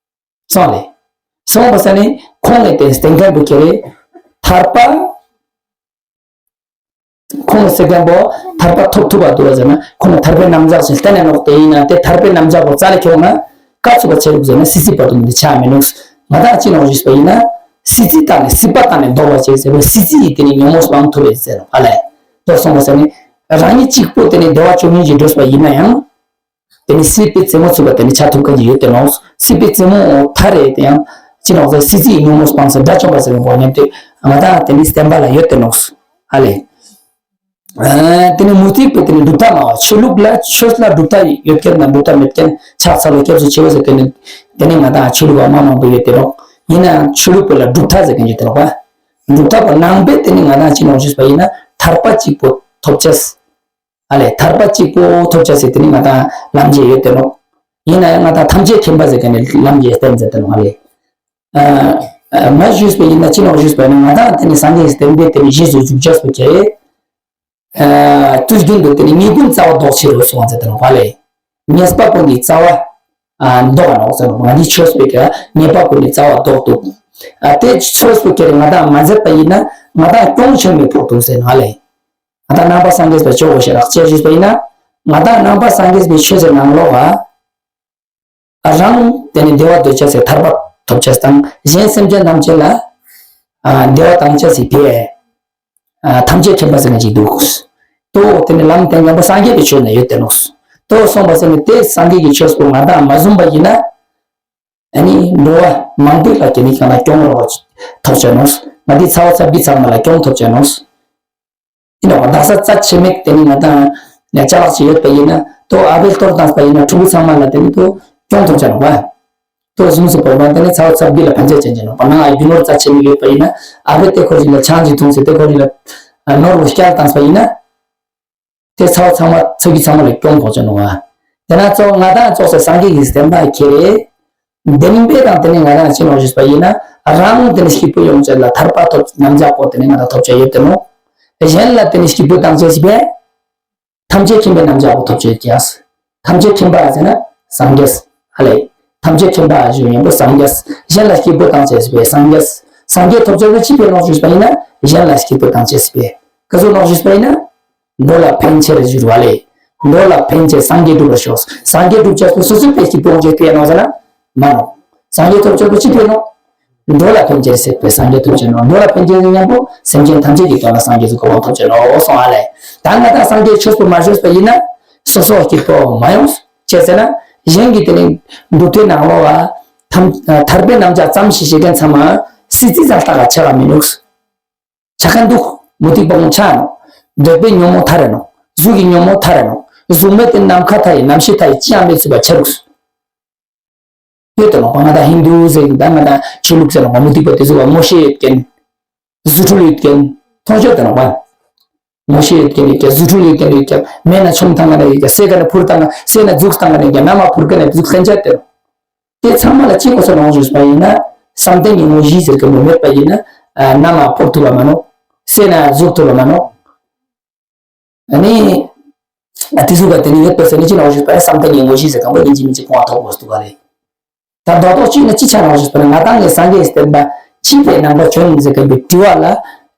སོང་ལེ། སོང་བ་ས་ནི་ཁོང་ངས་དེ་སྟེང་མཁན་པོ་ཁྱེར་རེ། ཐར་པ། ཁོང་ངས་སེ་མཁན་པོ་ཐར་པ་ཐོབ་ཐུབ་པ་འདུག་བ་ཟེར་ན་ཁོང་ངས་ཐར་པའི་རྣམ་གཞག་ཞིག་བསྟན་ནས་ནོག། དེ་ཡིན་ན་དེ་ཐར་པའི་རྣམ་གཞག་པོ་རྩ་ལས་ཁྱོང་ན་བཀའ་ཚུགས་པ་ཆེ་རུག་ཟེར་ན་སྲིད་རྩེ་བར་དུ་མི་འདི་ཆ་མི་ནུག། ང་དང་ཅི་ནོག་ཞུས་པ་ཡིན་ན་སྲིད་རྩེ་བཏང་ནས་སྲིད་པ་བཏང་ནས་ལྡོག་པ་བྱེད་ཟེར་བའི་སྲིད་རྩེ་ཡིས་དེ་ནི་ཉོན་མོངས་སྤང་ཐུབ་པའི་ཟེར་ནོག་ཨ་ལས། ལྡོག་སོང་བ་ཟེར་ནི་རང་ཉིད་གཅིག་པོ་དེ་ནི་བདེ་བ་བཅུ་གཉིས་ཀྱི་འགྲོས་པ་ཡིན་ན་ཡང་། དེ་ནི་སྲིད་པའི་རྩེ་མོ་ཚུགས་པ་དེ་ནི་ཆ་ཐུབ་མཁན་ཅིག་ཡོད་དེ་ནོག། སྲིད་པའི་རྩེ་མོ་ཐར་རེད་དེ་ཡང་ཅི་ནོག་ཟེར་སྲིད་རྩེ་ཡི་ཉོན་མོངས་སྤངས་ཟེར་དགྲ་བཅོམ་པ་ཟེར་བའི་འགོག་ཉེན་དེ་ང་དང་དེ་ནི་བསྟན་པ་ལ་ཡོད་དེ་ནོག་ཨ་ལས། ཨ། དེ་ནི་མུ་སྟེགས་པའི་དེ་ནི་གྲུབ་མཐའ་མང་བ་ཆོས་ལུགས་ལ་ཆོས་ལ་གྲུབ་མཐའ་ཡོད་མཁན་དང་གྲུབ་མཐའ་མེད་མཁན་ཕྱག་འཚལ་ལོ་སྐྱབས་སུ་མཆིའོ་ཟེར་མཁན་ནི་དེ་ནི་ང་དང་ཆོས་ལུགས་པ་མང་མང་པོ་ཡོད་དེ་ནོག། ཡིན་ན་ཆོས་ལུགས་པོ་ལ་གྲུབ་མཐའ་ཟེར་མཁན་ཅིག་དེ་ནོག་པ། གྲུབ་མཐའ་པོ་ནང་པའི་དེ་ནི་ང་དང་ཅི་ནོག་ཞུས་པ་ཡིན་ན་ཐར་པ་གཅིག་པོ་ཐོབ་ཅེས། ཨ་ལས་ཐར་པ་གཅིག་པོ་ཐོབ་ཅེས་ཟེར་དེ་ནི་ང་དང་ལམ་བྱེད་ཡོད་དེ་ནོག། ཡིན་ན་ཡང་ང་དང་ཐམས་ཅད་མཁྱེན་པ་ཟེར་མཁན་ནི་ལམ་བྱེད་བསྟན་ཟེར་དེ་ནོག་ཨ་ལས། ཨ། མ་ཞུས་པ་ཡིན་ན་ཅི་ནོག་ཞུས་པ་ཡིན་ན་ང་དང་དེ་ནི་སངས་རྒྱས་བསྟན་པའི་དེ་ནི་རྗེས་སུ་འཇུག་ཅེས་པོ་ཁྱེར། ཨ། དུས་རྒྱུན་དུ་དེ་ནི་ཉེས་ཀུན་རྩ་བ་ལྡོག་ཕྱིར་རོ་གསུངས་ཟེར་དེ་ནོག་ཨ་ལས། ཉེས་པ་ཀུན་གྱི་རྩ་བ། ཨ། ལྡོག་ནོག་ཟེར་ནོག། ང་འདི་ཆོས་པའི་ག་ཉེས་པ་ཀུན་གྱི་རྩ་བ་ལྡོག་ཏུ། ཨ། དེ་ཆོས་པོ་ཁྱེར་ང་དང་མ་མཛད་པ་ཡིན་ན་ང་དང་སྐྱོན་ཆེན་མི་ཕོག་ཏུ་ཟེར་ནོག་ཨ་ལས། ང་དང་ནང་པ་སངས་རྒྱས་པའི་ཆོས་པོ་ཞེ་དྲག་ཅེས་ཞུས་པ་ཡིན་ན། ང་དང་ནང་པ་སངས་རྒྱས་པའི་ཆོས་ཟེར་ནང་ལོགས་ཨ། ཨ། རང་དེ་ནི་བདེ་བ་འདོད་ཅེས་སི་ཐར་པ་ཐོབ་ཅེས་དང་གཞན་སེམས་ཅན་ཐམས་ཅད་ལ། ཨ། བདེ་བ་བཏང་ཅེས་སི་བས། ཨ། ཐམས་ཅད་མཁྱེན་པ་ཟེར་མཁན་ཅིག་འདུག། ཏོ་དེ་ནི་ལམ་དེ་ཉམས་པ་སངས་རྒྱས་པའི་ཆོས་ནི་ཡོད་དེ་ནོག། ཏོ་སོང་བ་ཟེར་ནི་དེ་སངས་རྒྱས་ཀྱི་ཆོས་པོ་ང་དང་མ་བཟུང་པ་ཡིན་ན། ཨ་ནི་འགྲོ་བ་མང་པོའི་ལ་ཁྱེར་ནི་གང་ལ་སྐྱོན་རོགས་ཐོབ་ཅེས་ནོག། ང་འདི་ཚ་བོ་ཚ་བི་ཚང་མ་ལ་སྐྱོན་ཐོབ་ཅེས་ནོག། ཡིན་ནོག་པ། དག་ས་རྩ་ཆེ་མེད་དེ་ནི་ང་དང་ནས་ཅ་ལག་ཅིག་ཡོད་པ་ཡིན་ན་ཏོ་ཨ་བེ་གཏོར་བཏང་པ་ཡིན་ན་ཕྲུ་གུ་ཚང་མ་ལ་དེ་ནི་ཏོ་སྐྱོན་ཐོབ་ཅེས་ནོག་པ། ཏོ་གཟུངས་སུ་བོར་བ་དེ་ནི་ཚ་བོ་ཚ་བི་ལ་ཕན་ཆད་ཅན་ཅེས་ནོག་པ། ནང་ཨ་རྒྱུ་ནོར་རྩ་ཆེ་མེད་ཡོད་པ་ཡིན་ན་ཨ་བེ་དེ་ཁོ་རི་ལ་ཆང་ཅིག་འཐུང་ཟེར་དེ་ཁོ་རི་ལ་ནོར་བུ་བསྐྱལ་བཏང་པ་ཡིན་ན། དེ་ཚ་བོ་ཚང་མ་ཚ་བི་ཚང་མ་ལ་སྐྱོན་ཕོག་ཅེས་ནོག་པ། དེ་ན་ཙོགས་ང་དང་ཙོགས་སེ་སངས་རྒྱས་ཀྱི་བསྟན་པ་ཁྱེར་རེ། བདེན་པའི་དང་དེ་ནི་ང་དང་ཅི་ནོག་ཞུས་པ་ཡིན་ན་རང་དེ་ནི་སྐྱིད་པོ་ཡོང་ཅེས་ལ་ཐར་པ་ཐོབ་རྣམ་གཞག་པོ་དེ་ནི་ང་དང་ཐོབ་ཅེས་ཡོད་དེ་ནོག། གཞན་ལ་དེ་ནི་སྐྱིད་པོ་བཏང་ཅེས་སི་བས། ཐམས་ཅད་མཁྱེན་པའི་རྣམ་གཞག་པོ་ཐོབ་ཅེས་ཀྱག། ཐམས་ཅད་མཁྱེན་པ་ཟེར་ན་སངས་རྒྱས་ཨ་ལས། ཐམས་ཅད་མཁྱེན་པ་ཞུ་ཡིན་པོ་སངས་རྒྱས། གཞན་ལ་སྐྱིད་པོ་བཏང་ཅེས་སི་བས་སངས་རྒྱས། སངས་རྒྱས་ཐོབ་ཅེས་པོ་ཅི་བས་ནོག་ཞུས་པ་ཡིན་ན་གཞན་ལ་སྐྱིད་པོ་བཏང་ཅེས་སི་བས། ག་ཟུག་ནོག་ཞུས་པ་ཡིན་ན། འགྲོ་ལ་ཕན་ཕྱིར་བཞུགས་པ་ལས། འགྲོ་ལ་ཕན་ཕྱིར་སངས་རྒྱས་འགྲུབ་པར་ཤོག། སངས་རྒྱས་འགྲུབ་ཅེས་པོ་སོ་སོའི་ཕན་ཕྱིར་སྤོང་བྱེད་པས་ནོག་ཟེར་ན། མ་ནོག། སངས་རྒྱས་ཐོབ་ཅེས་པོ་ཅི་ཕན་ནོག། འགྲོ་ལ་ཕན་ཕྱིར་སྲིད་པའི་སངས་རྒྱས་ཐོབ་ཅེས་ནོག། འགྲོ་ལ་ཕན་ཕྱིར་ཉམ་པོ་སེམས་ཅན་ཐམས་ཅད་ཀྱི་དོན་ལ་སངས་རྒྱས་ཀྱི་གོ་འཕང་ཐོབ་ཅེས་ནོག་གསུངས་ཨ་ལས། ད་ང་དང་སངས་རྒྱས་ཆོས་པོ་མ་བྱོས་པ་ཡིན་ན། སོ་སོ་སྐྱིད་པོ་མ་ཡོང་། ཅི་ཟེར་ན། གཞན་གྱི་དེ་ནི་འདུལ་ཐོས་ནང་ལོགས་ལ། ཐར་པའི་རྣམ་གཞག་ཙམ་ཞིག་བྱེད་མཁན་ཚང་མ་སྲིད་རྩེ་ཙམ་ལྟ་ག་ཆ་ག་མི་ནུག། ཆ་ག་འདུག། མུ་སྟེགས་པ་ཁོང་ཆ་ནོག། འདོད་པའི་ཉོན་མོངས་ཐར་རེ་ནོག། གཟུགས་ཀྱི་ཉོན་མོངས་ཐར་རེ་ནོག། གཟུགས་མེད་དེ་ནམ་མཁའ་མཐའ་ཡི་རྣམ་ཤེས་མཐའ་ཡི་ཅི་ཡང་མེད་ཚུལ་བ་ཆ་རུག། ཡོད་དེ་ནོག་པ། ང་དང་ཧིན་དུ་ཟེར་གི་ད་ང་དང་ཆོས་ལུགས་ཟེར་ནོག་པ། མུ་སྟེགས་པ་དེ་ཚོ་བ་མོ་ཤེ་ཡོད་མཁན། རྫུ་འཕྲུལ་ཡོད་མཁན། མཐོང་ཆོས་དེ་ནོག་པ། མོ་ཤེ་ཡོད་མཁན་ཡོད་ཀྱང་རྫུ་འཕྲུལ་ཡོད་མཁན་ཡོད་ཀྱང་མེད་ན་ཆོམ་བཏང་ག་ནས་ཡོད་ཀྱང་སེ་ག་ནས་འཕུར་བཏང་ག་སེ་ན་རྫུགས་བཏང་ག་ནས་ཡོད་ཀྱང་ན་མ་འཕུར་ག་ནས་རྫུགས་ལྷན་ཆད་དེ་ནོག། དེ་ཚང་མ་ལ་གཅིག་གོ་ས་ནོག་ཞུས་པ་ཡིན་ན། བསམ་གཏན་གྱི་དངོས་གཞི་ཟེར་གི་མོ་མེད་པ་ཡིན་ན། ན་མ་འཕུར་ཐུབ་པ་མ་ནོག། སེ་ན་རྫུགས་ཐུབ་པ་མ་ནོག། ཨ་ནི། ཨ་དེ་ཚོ་ག་དེ་ནི་ཡོད་པ་ཟེར་ནི་ཅི་ནོག་ཞུས་པ་ཡིན་ན་བསམ་གཏན་གྱི་དངོས་གཞི་ཟེར་གང་པོ་ཡིན་གཅིག་མིན་གཅིག་སྤོང་བ་ཐོབ་དགོས་འདུག་ག་རེད། ད་རྡོག་རྡོག་གཅིག་ནི་ཅི་ཆ་ནོག་ཞུས་པ་ན་ང་དང་ངའི་སངས་རྒྱས་བསྟན་པ་ ཅི་སྟེ་ནང་པ་བྱོན་ཟེར་མཁན་པའི་དྲི་བ་ལ་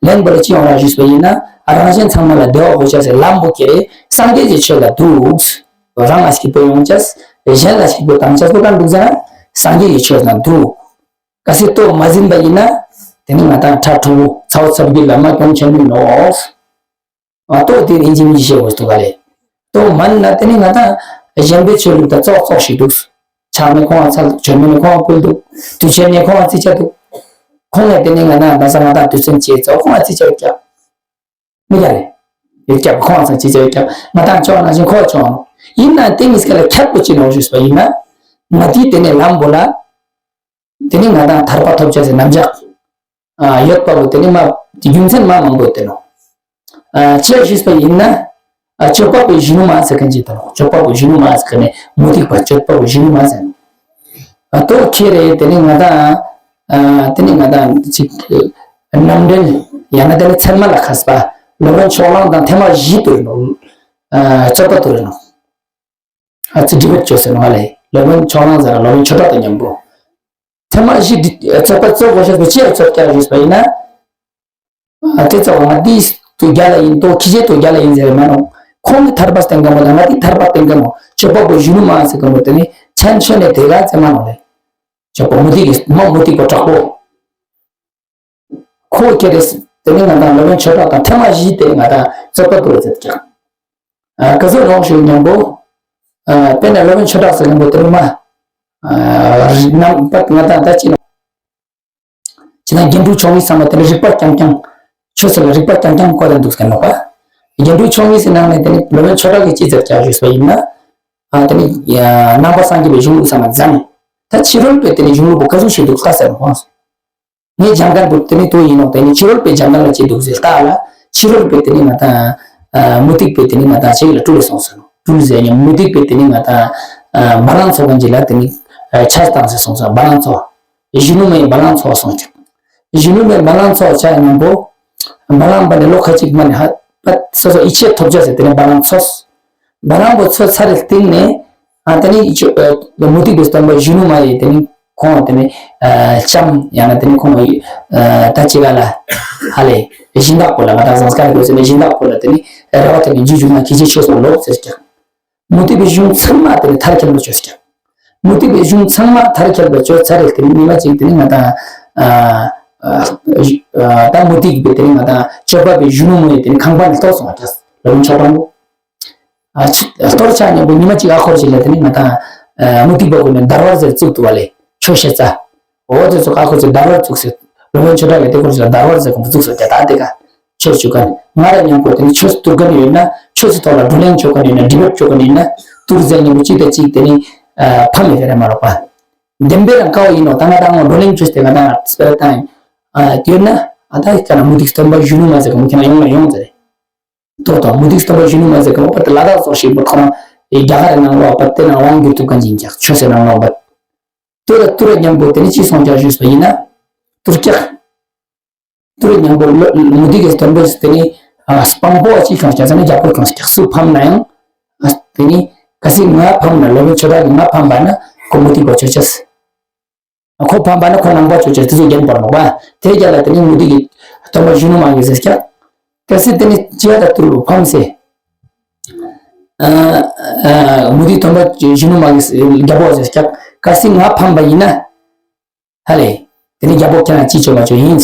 ལན་པོ་ལ་ཅི་ཡོང་ར་ཞུས་པ་ཡིན་ན། རང་གཞན་ཚང་མ་ལ་བདེ་བ་དགོས་ཤ་ཟེར་ལམ་པོ་ཁྱེར་རེ་སངས་རྒྱས་ཀྱི་ཆོས་ལ་འདུག་རང་ང་སྐྱིད་པོ་ཡོང་ཅས། གཞན་ལ་སྐྱིད་པོ་བཏང་ཅས་པོ་གང་འདུག་ཟེར་ན་སངས་རྒྱས་ཀྱི་ཆོས་ལ་འདུག་གལ་སྲིད་ལྟོ་མ་ཟིན་པ་ཡིན་ན། དེ་ནི་ང་དང་ཁྲ་ཁྲོ་བོ་ཚ་བོ་ཚ་བོ་གི་ལམ་མ་སྐྱོང་ཆེན་མོ་ནོག་ཨ་ལྟོ་དེ་ཡིན་གཅིག་མིན་གཅིག་བཤད་དགོས་འདུག་ག་ལེ། ལྟོ་མ་ན་དེ་ནི་ང་དང་གཞན་པའི་ཆོས་ལུགས་དང་ཙོག་ཙོག་ཞིག་འདུག་ཕྱག་ནི་ཁོང་ཚ་འདུག་ཆོས་མེད་ནི་ཁོང་ཕུལ་འདུག་དུས་ཆེན་ནི་ཁོང་རྩི་ཆ་འདུག་ཁོང་ངས་དེ་ནི་ང་དང་ད་ས་ང་དང་དུས་ཆེན་བྱེད་ཙོག་ཁོང་རྩི་ཆ་ཡོད་ཀྱང་། མི་རྒྱ་རེད། ཡོད་ཀྱང་ཁོང་ཚང་ཅི་བྱ་ཡོད་ཀྱང་ང་དང་ཆོག་ནང་བཞིན་ཁོ་ཆོག་ནོ། ཡིན་ན་དེ་མི་སྐད་ལ་ཁྱད་པོ་ཅི་ནོ་ཞུས་པ་ཡིན་ན། ང་དེའི་དེ་ནས་ལམ་པོ་ལ། དེ་ནི་ང་དང་ཐར་པ་ཐོབ་བྱ་ཟེར་རྣམ་གཞག་ཡོད་པ་བོ་དེ་ནི་མ་རྒྱུ་མཚན་མ་མང་པོ་དེ་ནོ། ཨ་ཆེ་ཞུས་པ་ཡིན་ན། ཨ་སྤྱོད་པ་པོའི་གཞོན་ནུ་མ་ཟེར་མཁན་ཅིག་དང་སྤྱོད་པ་པོའི་གཞོན་ནུ་མ་ཟེར་མཁན་ནི་མུ་སྟེགས་པ་སྤྱོད་པ་པོའི་གཞོན་ནུ་མ་ཟེར་ནོ། ཨ་ཏོ་ཁེ་རེ་དེ་ནི་ང་དང་། ཨ་དེ་ནི་ང་དང་ཅིག་རྣམ་འགྲེལ་ཡང་ན་དེ་ནི་ཚད་མ་ལ་ཁ་གསལ་པ་སློབ་དཔོན་ཕྱོགས་གླང་དང་ཐེངས་མ་བཞི་དུ་རེ་ནོ། ཨ་རྩོད་པ་དུ་རེ་ནོ། ཨ་ཙི་ཌི་བེཊ་བྱོས་ཟེར་ནོ་ཧ་ལེ། སློབ་དཔོན་ཕྱོགས་གླང་ཟེར་ན་སློབ་དཔོན་ཆོས་གྲགས་དང་མཉམ་པོ། ཐེངས་མ་བཞི་འདི་རྩོད་པ་རྩོད་དགོས་ཤེས་པའི་ཅི་ཡང་རྩོད་ཀྱང་ཞུས་པ་ཡིན་ན། ཨ་དེ་ཚོ་ང་འདིས་དུ་རྒྱ་ལ་ཡིན་ཏོ་ཁྱི་ཆེ་དུ་རྒྱ་ལ་ཡིན་ཟེར་མ་ནོ། ཁོང་གི་ཐར་པ་བསྟན་ག་མོ་དང་ང་འདི་ཐར་པ་བསྟན་ག་མོ་ཆོས་པ་པོ་གཞོན་ནུ་མ་ཟེར་ག་མོ་དེ་ནི་ཆན་ཆོས་ནས་དེ་ག་ཙེ་མ་ནོ་ལེ། ཆོས་པ་མུ་སྟེགས་ཀྱི་མ་མུ་སྟེགས་པ་དྲག་པོ། ཁོ་ཁྱེད་རེད། དེ་ནི་ང་དང་སློབ་དཔོན་ཆོས་གྲགས་དང་ཐེངས་མ་བཞི་དེ་ང་དང་རྩོད་པ་དུ་ལ་ཟེར་ཀྱང་། ཨ་ག་ཚོད་རོགས་ཞུ་མཉམ་པོ། ཨ་དཔེར་ན་སློབ་དཔོན་ཆོས་གྲགས་ཟེར་མཉམ་པོ་དེ་ནི་མ། ཨ་རྣམ་པ་ང་དང་ད་ཅི་ནོ། ཅི་ན་རྒྱན་དྲུག་མཆོག་གཉིས་ཚང་མ་དེ་ནི་རིག་པ་རྐྱང་རྐྱང་། ཆོས་ཟེར་ལ་རིག་པ་རྐྱང་རྐྱང་བཀོད་དེ་འདུག་ཟེར་ནོ་པ། རྒྱན་དྲུག་མཆོག་གཉིས་ཟེར་ནང་ནས་དེ་ནི་སློབ་དཔོན་ཆོས་གྲགས་ཀྱིས་ཅི་ཟེར་ཀྱང་ཞུས་པ་ཡིན་ན། ཨ་དེ་ནི་ནང་པ་སངས་རྒྱས་པའི་གཞུང་ལུགས་ཚང་མ་འཛམ། ད་ཕྱི་རོལ་པའི་དེ་ནི་གཞུང་ལུགས་པོ་ག་ཚོད་ཞིག་འདུག་ལྟ་ཟེར་ནོ་པ། ངས་སྦྱང་མཁན་པོ་དེ་ནི་དོ་ཡིན་ནོ། དེ་ནི་ཕྱི་རོལ་པའི་སྦྱང་མཁན་ལ་ཅི་འདུག་ཟེར་ལྟ་ལ། ཕྱི་རོལ་པའི་དེ་ནི་ང་དང་། ཨ་མུ་སྟེགས་པའི་དེ་ནི་ང་དང་ཅིག་ལ་སྤྲུལ་ལ་སོང་ཟེར་ནོ། སྤྲུལ་ཟེར་ནི་མུ་སྟེགས་པའི་དེ་ནི་ང་དང་། ཨ་བ་ལང་ཚོ་གང་ཅི་ལ་དེ་ནི། ཨ་ཆ་བཏང་ཟེར་སོང་ཟེར་བ་ལང་ཚོ། གཞོན་ནུ་མའི་བ་ལང་ཚོ་སོང་ཀྱང་། གཞོན་ནུ་མའི་བ་ལང་ཚོ་ཆ་མཉམ་པོ། བ་ལང་པ་ནི་ལོ་ཁ་ཅིག་མ་ནི་ཧ། པ་སོ་སོ་ཡིད་ཆེས་ཐོབ་ཆ་ཟེར་དེ་ནི་བ་ལང་ཚོ། བ་ལང་པོ་ཚོ་ཚར་རེ་སྟེང་ནས། ཨ་དེ་ནི་ཨ་མུ་སྟེགས་པའི་སྟོན་པ་གཞོན་ནུ་མ་ཡིས་དེ་ནི་ཁོང་དེ་ནི་ཨ་ལྕམ་ཡང་ན་དེ་ནི་ཁོང་ཨ་ད་ཅི་ག་ལ་ཧ་ལེ་སྦྱིན་བདག་པོ་ལ་ང་དང་སངས་སྐར་དགོས་ཟེར་ནས་སྦྱིན་བདག་པོ་ལ་དེ་ནི་རེ་བ་དེ་ནི་རྗེས་འཇུག་ན་ཁྱེད་ཀྱི་ཆོས་སོགས་ལོབས་ཟེར་ཀྱང་། མུ་སྟེགས་པའི་གཞུང་ཚང་མ་དེ་ནི་མཐར་འཁྱོལ་བ་བཅོས་ཀྱང་། མུ་སྟེགས་པའི་གཞུང་ཚང་མ་མཐར་འཁྱོལ་བ་བཅོས་ཚར་རེ་དེ་ནི་ཉི་མ་གཅིག་དེ་ནི་ང་དང་ཨ་ཨ་ད་མུ་སྟེགས་པའི་དེ་ནི་ང་དང་སྤྱོད་པ་པའི་གཞོན་ནུ་མོ་ཡི་དེ་ནི་ཁང་པ་ནས་ལྟོགས་སོང་བ་ཀྱང་ལ་ལུང་ཆོག་པ་མོ། ཨ་ཅི་གཏོར་ཆགས་མཉམ་པོ་ཉི་མ་གཅིག་ཨ་འཁོར་ཞིག་ལ་དེ་ནི་ང་དང་ཨ་མུ་སྟེགས་པ་ཀུན་ནས་འདར་བར་ཟེར་བཙུགས་འདུག་བ་ལས་ཆོས་བཤད་ས། འོ་དེ་ཚོ་ཨ་འཁོར་ཚོས་འདར་བར་བཙུགས་ཟེར། སློབ་དཔོན་ཆོས་གྲགས་ཀྱིས་དེ་འཁོར་ཞིག་ལ་འདར་བར་ཟེར་གོ་བཙུགས་ཟེར་དེ་ད་དེ་ག་ཆོས་བྱུང་ག་ནི་ང་ར་མཉམ་པོ་དེ་ནི་ཆོས་སུ་གཏོར་ག་ནི་ཡོད་ན་ཆོས་སུ་ཐོག་ལ་བགྲོ་གླེང་བྱོས་ག་ནི་ཡོད་ན་འདི་བེད་བྱོས་ག་ནི་ཡོད་ན་གཏོར་ཟེར་མཉམ་པོ་གཅིག་དང་གཅིག་དེ་ནི་ཕམ་མི་ཕེ་ར་མ་རོགས་པ། བདེན་པའི་རང་ཀ་བ་ཡིན་ནོ་ད་ང་ད་ང་བགྲོ་གླེང་བྱོས་ཏེ་ང་ད་ང་སྤེ་ར་བཏང་ཡོད་ན་ཨ་ད་ཡི་ཀ་ན་མུ་སྟེགས་སྟོན་པ་གཞོན་ནུ་མ་ཟེར་ག་མུ་ཁྱེད་ན་ཡོང་ལ་ཡོང་ཟེར། ཏོག་ཏོ་མུ་སྟེགས་སྟོན་པ་གཞོན་ནུ་མ་ཟེར་གོ་པ་དེ་ལ་དྭགས་སོགས་ཞིག་པོ་ཁོ་རང་རྒྱ་གར་ནང་ལོག་པ་དེ་ནང་དབང་བསྒྱུར་ཐུབ་མཁན་ཅིག་ཀྱང་ཆོས་སེ་ནང་ལོག་པ། དེ་ལ་ཏུ་ར་མཉམ་པོ་དེ་ནི་ཅི་སོང་ཀྱང་ཞུས་པ་ཡིན་ན། ཏུར་ཀྱག་ཏུ་ར་མཉམ་པོ་མུ་སྟེགས་ཀྱི་སྟོན་པས་དེ་ནི་སྤང་པོ་ཅི་གང་ཞིག་ཟེར་ན་རྒྱ་པོ་གང་ཞིག་སུ་ཕམ་ན་ཡང་། དེ་ནི་གལ་སྲིད་ང་ཕམ་ན་ལོ་མི་ཆོས་གྲགས་ཀྱི་ང་ཕམ་པ་ན་ཁོ་མུ་སྟེགས་པ་ཆོས་ཅེས། ཁོ་ཕམ་པ་ན་ཁོ་ནང་པ་ཆོས་ཅེས་དེ་ཚོ་རྒྱན་པར་མོ་བ། དེ་རྒྱ་ལ་དེ་ནི་མུ་སྟེགས་ཀྱི་སྟོན་པ་གཞོན་ནུ་མ་ཡིན་ཟེར་ཀྱང་། གལ་སྲིད་དེ་ནི་ཅི་ཡ་ད་ཏུར་བུ་ཕམ་སེ། མུ་སྟེགས་སྟོན་པ་གཞོན་ནུ་མ་ཡིན་རྒྱ་པོ་ཟེར་ཀྱང་གལ་སྲིད་ང་ཕམ་པ་ཡིན་ན། ཧ་ལེ། དེ་ནི་རྒྱ་པོ་ཁྱེད་རང་ཅི་བྱོས་མ་བྱོས་ཡིན།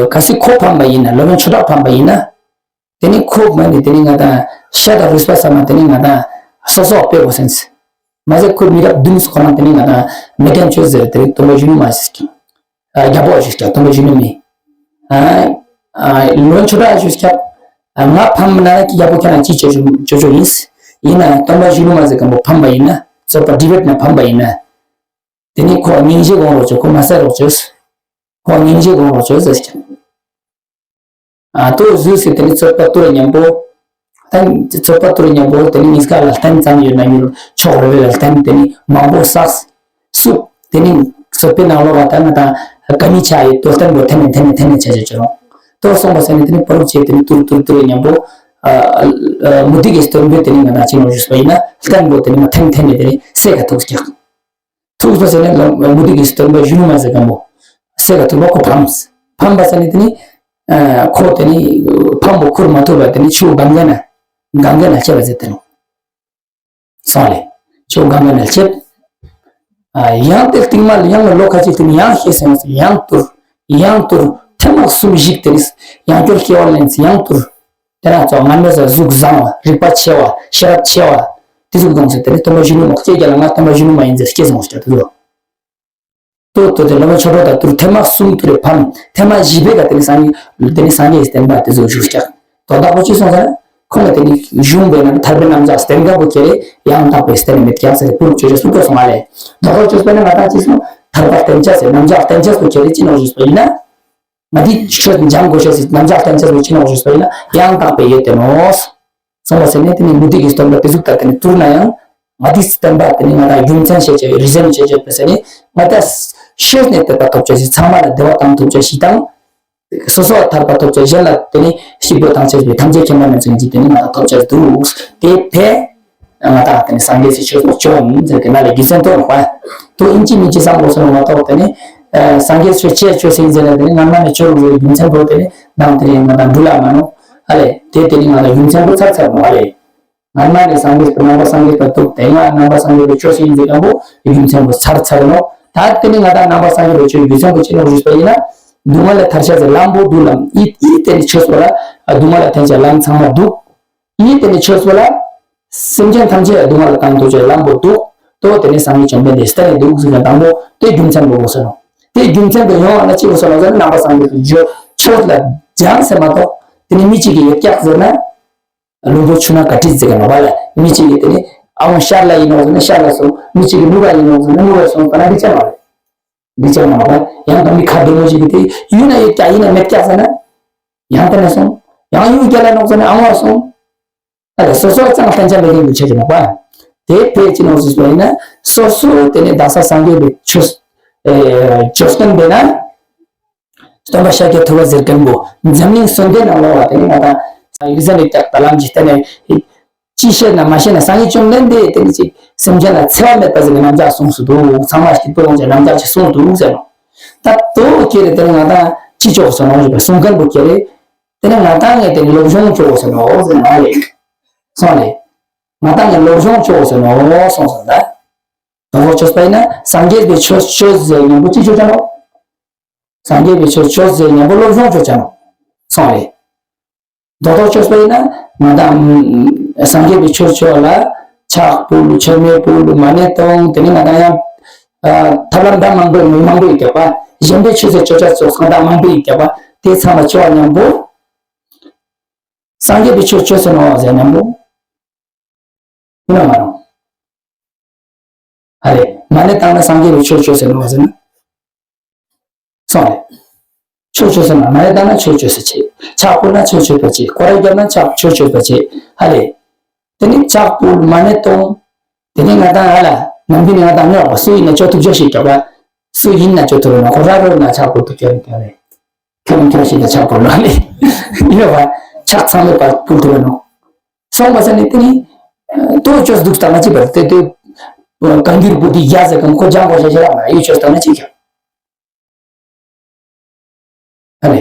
གལ་སྲིད་ཁོ་ཕམ་པ་ཡིན་ན་སློབ་དཔོན་ཆོས་གྲགས་ཕམ་པ་ཡིན་ན། དེ་ནི་ཁོ་མ་ནི་དེ་ནི་ང་དང་ཤ་དང་རུས་པ་ཟ་མ་དེ་ནི་ང་དང་སོ་སོ་སྤེལ་དགོས་སེམས། མ་ཟད་ཁོ་མི་རབས་བདུན་སོ་ཁོ་རང་དེ་ནི་ང་དང་མེ་རྒྱན་ཆོས་ཟེར་དེ་ནི་སྟོན་པ་གཞོན་ནུ་མ་ཞིག་ཀྱང་། རྒྱ་པོ་ཞིག་ཀྱང་སྟོན་པ་གཞོན་ནུ་མི། སློབ་དཔོན་ཆོས་གྲགས་ཞིག་ཀྱང་། ང་ཕམ་ན་རྒྱ་པོ་ཁྱེད་རང་ཅི་བྱོས་བྱོས་ཡིན། ཡིན་ན་སྟོན་པ་གཞོན་ནུ་མ་ཟེར་གམ་པོ་ཕམ་པ་ཡིན་ན་རྩོད་པ་ཌི་བེཊ་ན་ཕམ་པ་ཡིན་ན། དེ་ནི་ཁོ་སྙིང་རྗེ་དགོངས་རོགས་བྱོས་ཁོ་མ་ཟེར་རོགས་བྱོས། ཁོ་སྙིང་རྗེ་དགོངས་རོགས་བྱོས་ཟེར་ཀྱང་། ཨ་ཏོ་ཟུས་སི་དེ་ནི་རྩོད་པ་ཏུ་ར་མཉམ་པོ། ད་རྩོད་པ་ཏུ་ར་མཉམ་པོ་དེ་ནི་ཉིས་ཀ་ལ་ལྷན་ཙམ་ཡོད་ན་ཡུལ་ཕྱོགས་རེ་རེ་ལ་ལྷན་དེ་ནི་མང་པོ་བསགས། སུ་དེ་ནི་རྩོད་པའི་ནང་ལོགས་ལ་ད་ང་དང་ཀ་མི་ཆ་ཡི་དོ་བརྟན་པོ་འཐེན་ནས་འཐེན་ནས་འཐེན་ནས་བྱ་བྱ་བྱ་རུང་། ཏོ་སོང་བ་ཟེར་ནས་དེ་ནི་པ་རུག་བྱས་དེ་ནི་ཏུར་ཏུར་ཏུར་མཉམ་པོ། མུ་སྟེགས་ཀྱི་སྟོན་པས་དེ་ནི་ང་དང་ཅི་ནོར་ཞུས་པ་ཡིན་ན་བརྟན་པོ་དེ་ནི་མ་འཐེན་འཐེན་ནས་དེ་ནི་སད་ཀ་ཐུག་ཀྱག་ཐུགས་པ་ཟེར་ནས་ལ་མུ་སྟེགས་ཀྱི་སྟོན་པ་གཞོན་ནུ་མ་ཟེར་གམ་པོ། ཚེ་ག་ཐུག་པ་ཁོ་ཕམ། ཕམ་པ་ས་ནི་དེ་ནི་ཁོ་དེ་ནི་ཕམ་པོ་ཁུར་མ་ཐུབ་པ་དེ་ནི་ཆུ་གང་ག་ན་གང་ག་ན་ཆེ་བ་ཟེར་དེ་ནོ། སོང་ལེ། ཆུ་གང་ག་ན་ཆེ། ཡང་དེ་སྟིང་མ་ལ་ཡང་ལོ་ཁ་ཅིག་དེ་ནི་ཡང་ཤེས་སོང་ཡང་དུར། ཡང་དུར་ཐེངས་མ་གསུམ་བཞི་དེ་ནི་ཡང་དུར་སྐྱེ་བ་ལེན་ཡང་དུར། དེ་ན་ཚོ་ང་མེད་ས་གཟུགས་བཟང་བ་རིག་པ་ཆེ་བ་ཤེས་རབ་ཆེ་བ། དེ་ཟུག་གཏོང་ཟེར་དེ་ནི་སྟོན་པ་གཞོན་ནུ་མ་སྐྱེ་རྒྱ་ལ་ང་སྟོན་པ་གཞོན་ནུ་མ་ཡིན་ཟེར་སྐྱེས་སོང་ཟེར་དུ། ཏོ་ཏོ་དེ་ལ་མ་ཆོ་འཕྲུལ་དང་ཏུར་ཐེངས་མ་གསུམ་ཏུ་རེ་ཕམ་ཐེངས་མ་བཞི་པའི་ག་དེ་ནི་སངས་རྒྱས་དེ་ནི་སངས་རྒྱས་བསྟན་པ་དེ་ཚོ་བཞུགས་ཀྱང་དོ་བདག་པོ་ཅི་སོང་ཟེར་ན་ཁོང་གི་དེ་ནི་གཞུང་པའི་ནང་ཐར་པའི་རྣམ་གཞག་བསྟན་དགའ་པོ་ཁྱེར་རེ་ཡང་དག་པའི་བསྟན་མེད་ཀྱང་ཟེར་བུར་བཅོས་རེ་སུ་ཏོ་སོང་བ་ལས་དོ་བདག་བཅོས་པས་ན་ང་དང་ཅི་སོང་ཐར་པ་བསྟན་བྱ་ཟེར་རྣམ་གཞག་བསྟན་བྱ་སུ་ཁྱེར་རེ་ཅི་ནོ་བཞུགས་པ་ཡིན་ན། ང་འདི་ཆོས་འཇམ་དགོས་ཤེས་སི་རྣམ་གཞག་བསྟན་བྱ་སུ་ཅི་ནོ་བཞུགས་པ་ཡིན་ན་ཡང་དག་པའི་ཡོད་དེ་ནོ། གསུངས་པ་ཟེར་ནས་དེ་ནི་མུ་སྟེགས་ཀྱི་སྟོན་པ་དེ་ཟུག་ལྟ་དེ་ནི་ཐུར་ན་ཡང་ང་དེ་སྟོན་པ་དེ་ནི་ང་དང་རྒྱུ་མཚན་བཤད་བྱ་རི་ཟན་བཤད་བྱ་པས་ཟེར་ནས་ང་དང་ཤེས་ནས་དད་པ་ཐོབ་བྱ་ཞིག་ཚང་མ་ལ་བདེ་བ་དང་ཐོབ་བྱ་ཞིག་དང་། སོ་སོ་ལ་ཐར་པ་ཐོབ་བྱ་གཞན་ལ་དེ་ནི་ཤིག་པོ་དང་བཅས་པའི་ཐམས་ཅད་མཁྱེན་པ་རྣམས་ཀྱི་དེ་ནི་ང་དང་ཐོབ་བྱ་འདུག་དེ་ཕེ། ང་དང་དེ་ནི་སངས་རྒྱས་སི་ཆོས་སུ་ཆོས་ཡིན་ཟེར་གི་ན་ལས་རྒྱུ་མཚན་ཐོབ་ནོ་པ། དུ་ཨིན་ཅི་མིན་ཅི་བསམ་བློ་སོང་བ་ཐོབ་དེ་ནི། སངས་རྒྱས་ཆོས་ཆེ་ཆོས་སེང་ཟེར་ན་དེ་ནི་ང་མ་ནི་ཆོས་རུ་རྒྱུ་མཚན་ཐོབ་དེ་ནི་ནང་དེ་ནི་ང་དང་འགྲུལ་ལ་མ་ནོ། ཨ་ལེ་དེ་དེ་ནི་ང་དང་རྒྱུ་མཚན་ཐོབ་ཚར་ཚར་ནོ་ཨ་ལེ། ང་མ་ནི་སངས་རྒྱས་པའི་ནང་པ་སངས་རྒྱས་པ་ཐོབ་དེ་ང་ནང་པ་སངས་རྒྱས་པའི་ཆོས་སེང་ཟེར་གང་པོ་རྒྱུ་མཚན་ཐོབ་ཚར་ཚར་ནོ། ད་དེ་ནི་ང་དང་ནང་པ་སངས་རྒྱས་པའི་ཆོས་རྒྱུ་མཚན་ཐོབ་ཅི་ནོ་རུས་པ་ཡིན་ན། སྡུག་བསྔལ་ལས་ཐར་བྱ་ཟེར་ལམ་པོ་འདུག་ལམ་ཨི་ཨི་དེ་ནི་ཆོས་སོ་ལ་སྡུག་བསྔལ་ལས་ཐར་བྱ་ལམ་ཚང་མ་འདུག་ཡིད་དེ་ནི་ཆོས་སོ་ལ། སེམས་ཅན་ཐམས་ཅད་སྡུག་བསྔལ་དང་ཐུག་ཅེས་ལམ་པོ་འདུག་དོ་དེ་ནི་སངས་རྒྱས་བཅོམ་ལྡན་འདས་སྟན་ནས་འདུག་ཟེར་ན་དང་པོ་དེ་རྒྱུ་མཚན་པོ་གོ་ཟེར་ནོ། དེ་རྒྱུ་མཚན་དུ་ཡོང་བ་ན་ཅི་གོ་ཟེར་ནོ་ཟེར་ན་ནང་པ་སངས་རྒྱས་ཀྱི་ཆོས་ལ་སྦྱངས་ཟེར་མ་གཏོགས་དེ་ནི་མི་གཅིག་གིས་ཡོད་ཀྱག་ཟེར་ན། ལུང་པོ་ཆུ་ནང་ག་ཏི་ཟེར་གི་ནོ་བ་ལ་མི་གཅིག་གིས་དེ་ནི་ཨ་འོང་ཤར་ལ་ཡིན་ནོ་ཟེར་ན་ཤར་ལ་སོང་མི་གཅིག་གིས་ནུབ་ལ་ཡིན་ནོ་ཟེར་ན་ནུབ་ལ་སོང་ད་ན་འདི་ཅང་མ་རེད། འདི་ཅང་མ་རེད་ཡང་དང་མི་ཁ་བདེ་མོ་ཞིག་གིས་དེ་ཡུལ་ན་ཡོད་ཀྱག་ཡིན་ན་མེད་ཀྱག་ཟེར་ན། ཡང་དེ་ན་སོང་། ཡང་ཡུལ་རྒྱ་ལ་ནོག་ཟེར་ན་ཨང་བ་སོང་། ཨ་ལ་སོ་སོ་ཙང་བསྟན་བྱ་མེད་མཁན་གྱི་ཆོས་ཀྱི་ནོག་པ། དེ་ཕལ་ཆེར་ནོག་ཟེར་བ་ཡིན་ན་སོ་སོ་དེ་ནས་བདག་ས་སངས་རྒྱས་པའི་ཆོས། ཆོས་སྟོན་པས་ན། སྟོན་པ་ཤཱཀྱ་ཐུབ་པ་ཟེར་མཁན་པོ་འཛམ་གླིང་གསོན་ལྡན་ནང་ལོག་པ་དེ་ནི་ང་དང་ས་ཡིག་ཟན་ནས་ཀྱག་ད་ལམ་གྱི་སྟེང་ནས། ཅི་བཤད་ན་མ་བཤད་ན་སངས་རྒྱས་བཅོམ་ལྡན་འདས་དེ་ནི་ཅིག་སེམས་ཅན་ལ་འཚེ་བ་མེད་པ་ཟེར་བའི་རྣམ་གཞག་གསུངས་སུ་འདུག་ཚང་མ་སྐྱིད་པོ་ཡོང་ཅེས་རྣམ་གཞག་ཅིག་གསུངས་འདུག་ཟེར་ནོ། ད་དོ་ཁྱེད་རེ་དེ་ནི་ང་དང་ཅི་ཆོག་སོ་ནོ་ཞེས་པའི་གསུང་མཁན་པོ་ཁྱེད་རེ། དེ་ནི་ང་དང་ངས་དེ་ནི་སློབ་སྦྱོང་ཆོག་སོ་ནོ་ཟེར་ནོ་ལེ། སོང་ལེ། ང་དང་ངས་སློབ་སྦྱོང་ཆོག་སོ་ནོ་སོང་སོང་ད། དོ་ཁོ་ཆོས་པ་ཡིན་ན་སངས་རྒྱས་པའི་ཆོས་ཆོས་ཟེར་མཉམ་པོ་ཅི་ཆོག་ཅ་ནོ། སངས་རྒྱས་པའི་ཆོས་ཆོས་ཟེར་མཉམ་པོ་སློབ་སྦྱོང་ཆོག་ཅ་ནོ། སོང་ལེ། རྡོག་རྡོག་ཆོས་པ་ཡིན་ན་ང་དང་སངས་རྒྱས་པའི་ཆོས་ཆོས་ལ་ཕྱག་ཕུལ་མཆོད་མེ་ཕུལ་མ་ཎི་གཏོང་དེ་ནི་ང་དང་ཡང་ཐབས་ལམ་འདྲ་མང་པོ་མི་མང་པོ་ཡིན་ཀྱག་པ་གཞན་པའི་ཆོས་ཟེར་ཆོས་ཆ་ཚོགས་སང་དང་མང་པོ་ཡིན་ཀྱག་པ་དེ་ཚང་མ་ཆོས་པ་མཉམ་པོ་སངས་རྒྱས་པའི་ཆོས་ཆོས་ཟེར་ནོ་ཟེར་མཉམ་པོ། ཡིན་ན་མ་རུང་། ཧ་ལེ། མ་ཎི་བཏང་ན་སངས་རྒྱས་པའི་ཆོས་ཆོས་ཟེར་ནོ་ཟེར་ན། སོང་ལེ། ཆོས་ཆོས་ཟེར་ན་མ་ཎི་བཏང་ན་ཆོས་ཆོས་ཟེར་བྱེད། ཕྱག་ཕུལ་ན་ཆོས་ཆོས་པ་བྱེད། སྐོར་ར་བརྒྱབ་ན་ཕྱག་ཆོས་ཆོས་པ་བྱེད། ཧ་ལེ། དེ་ནི་ཕྱག་ཕུལ་མ་ཎི་གཏོང་། དེ་ནི་ང་དང་ཧ་ལ་ནམ་རྒྱུན་ནི་ང་དང་ཉོག་པ་སུ་ཡིན་ན་ཆོས་ཐུབ་ཆོག་ཤེས་ཀྱག་པ། སུ་ཡིན་ན་ཆོས་ཐུབ་ན་ཁོ་ར་རོ་ན་ཕྱག་ཕུལ་ཐུབ་ཀྱག་ནི་ཀྱག་ལེ། ཁྱོད་ཁྱོད་ཤེས་ན་ཕྱག་ཕུལ་ལ་ལེ། ཡིན་པ། ཕྱག་ཚང་མས་པར་ཕུལ་ཐུབ་ནོ། སོང་པ་ས་ནི་དེ་ནི། ལྟོ་ཆོས་སྡུག་སྟངས་ཅི་བར་དེ་དེ། གང་འགྱུར་བུ་དེ་རྒྱ་ཟེར་གང་ཁོ་ལྗང་གོ་ཤ་ཤ་ར་མ་ཡུལ་ཆོས་སྟངས་ཅི་ཀྱང་། ཨ་ལེ།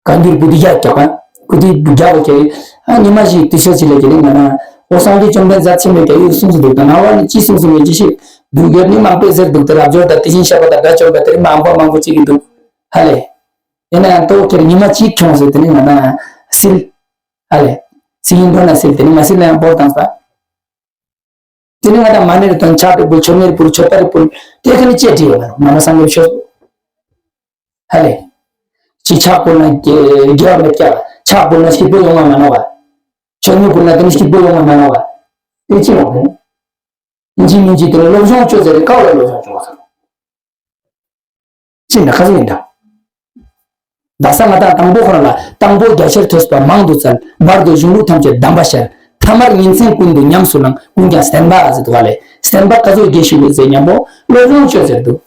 གང་འགྱུར་བུ་དེ་རྒྱ་ཀྱག་པ། ཁུ་དེ་རྒྱ་གོ་ཁྱེར། ཨ་ཉི་མ་ཞིག་དུས་ཆོས་ཅི་ལས་ཀྱི་ནི་ང་ན། འོ་སངས་རྒྱས་བཅོམ་ལྡན་འདས་ཚིམ་མེད་ཀྱང་ཡུལ་གསུངས་སུ་འདུག་དང་ནང་བ་ནི་ཅི་གསུངས་སུ་མེད་ཅི་ཞིག་འདུག་ཡོད་ནི་མང་པོས་ཟེར་འདུག་དེ་རབ་འབྱོར་དང་དེ་བཞིན་གཤེགས་པ་དང་དགྲ་བཅོམ་པ་དེ་རིང་མང་པོ་མང་པོ་ཅིག་གི་འདུག་ཧ་ལེ། ཡིན་ན་ཡང་ལྟོ་ཁྱེར་ཉི་མ་གཅིག་ཁྱོངས་ཟེར་དེ་ནི་ང་ན་སིལ། ཨ་ལེ། སིལ་ཡིན་འགྲོ་ན་སིལ་དེ་ནི་མ་སིལ་ན་ཡང་བོར་བཏང་ས། དེ་ནི་ང་དང་མ་ཎི་རེ་དང་ཕྱག་རེ་ཕུལ་མཆོད་མེ་རེ་ཕུལ་མཆོད་པ་རེ་ཕུལ་དེ་ཁ་ནི་ཅེས་བྲིས་ཡོད་མ་རུང་ནང་པ་སངས་རྒྱས་ཆོས། ཧ་ལེ། ཅི་ཕྱག་ཕུལ་ན་དགེ་བ་མེད་ཀྱག་ཕྱག་ཕུལ་ན་སྐྱིད་པོ་ཡོང་བ་མ་ནོག་པ། མཆོད་མེ་ཕུལ་ན་དེ་ནི་སྐྱིད་པོ་ཡོང་བ་མ་ནོག་པ། དེ་ཅི་ཡོང་དེ། ཡིན་གཅིག་མིན་གཅིག་དེ་ལ་སློབ་སྦྱོང་བཅོས་ཟེར་རེ་ཀ་བ་ལ་སློབ་སྦྱོང་བཅོས་པ་ཟེར། ཅི་ཡིན་ན་ཁ་སང་ཡིན་འདྲ། བདག་ས་ང་དང་དང་པོ་ཁོ་རང་ལ་དང་པོ་རྒྱ་ཆེར་ཐོས་པ་མང་དུ་བཙལ། བར་དུ་གཞུང་ལུགས་ཐམས་ཅད་གདམས་པ་ཤར། ཐ་མར་ཉིན་མཚན་ཀུན་ཏུ་ཉམས་སུ་བླངས། ཀུན་ཀྱང་བསྟན་པ་ཟེར་འདུག་བ་ལས་བསྟན་པ་ཀ་ཟུག་རྒྱས་ཤིག་ལས་ཟེར་མཉམ་པོ་སློབ་སྦྱོང་བཅོས་ཟེར་འདུག་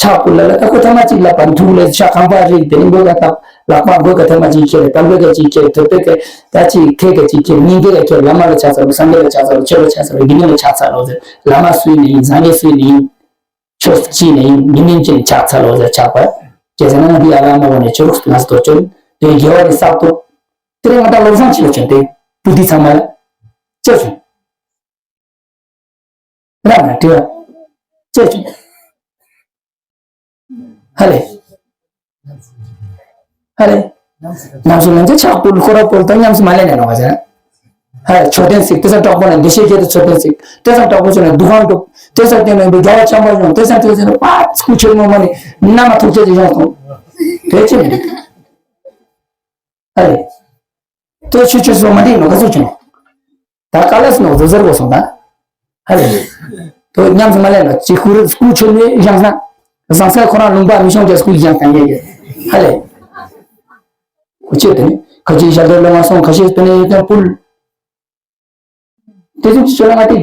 ཕྱག་ཕུལ་ལ་ལ་ད་ཁོ་ཐ་མ་གཅིག་ལ་བར་ཐུག་ལས་ཤ་ཁང་པ་རིག་དེ་ནི་མགོ་ག་བཏབ་ལག་པ་མགོ་ག་ཐ་མ་གཅིག་ཁྱེར་དང་པོ་ག་གཅིག་ཁྱེར་ཐོད་པའི་ག་ད་གཅིག་ཁེ་ག་གཅིག་ཁྱེར་སྙིང་གའི་ག་ཁྱེར་བླ་མ་ལ་ཕྱག་འཚལ་ལོ་སངས་རྒྱས་ལ་ཕྱག་འཚལ་ལོ་ཆོས་ལ་ཕྱག་འཚལ་ལོ་དགེ་འདུན་ལ་ཕྱག་འཚལ་ལོ་ཟེར་བླ་མ་སུ་ཡིན་ནི་ཡིན་སངས་རྒྱས་སུ་ཡིན་ནི་ཡིན། ཆོས་གཅིག་ནས་ཡིན་མི་མིན་གཅིག་ནས་ཕྱག་འཚལ་ལོ་ཟེར་ཕྱག་པ། བྱས་ཙང་ང་འདི་ཡར་ལ་མ་གོ་ནས་ཆོས་ལུགས་ང་ཚོ་དོ་ཅོན་དེ་དགེ་བ་རེ་བསགས་ཐུབ། དེ་རིང་ང་ད་སློབ་སྦྱོང་བྱེད་ལ་བྱོན་ཏེ་བུ་འདི་ཚང་མ་ལ་ཅེས་བྱུང་། རང་ལ་དྲི་བ་ཅེས་བྱུང་། ཧ་ལས། ཧ་ལས། ཉམས་སུ་ལེན་ཚེ་ཕྱག་ཕུལ་ཁོ་ར་ཕུལ་དང་ཉམས་སུ་མ་ལེན་ནས་ནོར་བ་ཟེར། ཧ་ལས། མཆོད་རྟེན་གཟིགས། དེ་ཚ་དྲག་པོ་ནས་འདི་ཤེས་སྐྱེ་དུ་མཆོད་རྟེན་གཟིགས། དེ་ཚ་དྲག་པོ་བྱུང་ནས་འདུ་ཁང་སྒྲུབ། དེ་ཚ་སྟེང་ནས་བའི་རྒྱལ་བ་བྱམས་པ་ཡོང་། དེ་ཚ་དེ་ཚ་ནས་པ་སྐུ་ཆེན་མོ་མ་ནི་མནའ་མ་ཐུག་ཚད་ཅིག་ཡོང་སོང་། དེ་ཅི་མི་འདུག་ཧ་ལས། དེ་ཆུ་ཆུ་སོ་མ་འདི་ནོ་ག་ཚོད་བྱུང་། ད་ཀ་ལ་སི་ནོ་ཟེར་ཟེར་གོ་སོང་ད། ཧ་ལས། དོ་ཉམས་སུ་མ་ལེན་ན་ཅི་ཁུར་སྐུ་ཆུ་ནས་བཞེངས་ན། བཟང་ས་ཁོ་རང་ལུང་པ་མི་ཤོང་ཅེས་སྐུ་བཞེངས་གང་ཡེ་ཡེ། ཧ་ལས། ཁོ་ཆེ་དེ་ནི་ཁ་ཆེ་ཞལ་དོ་ལོ་མ་སོང་ཁ་ཤས་དེ་ནས་ཡོད་ཀྱང་ཕུལ། དེ་ཚོ་ཅི་ཆོད་ན་ང་དེ་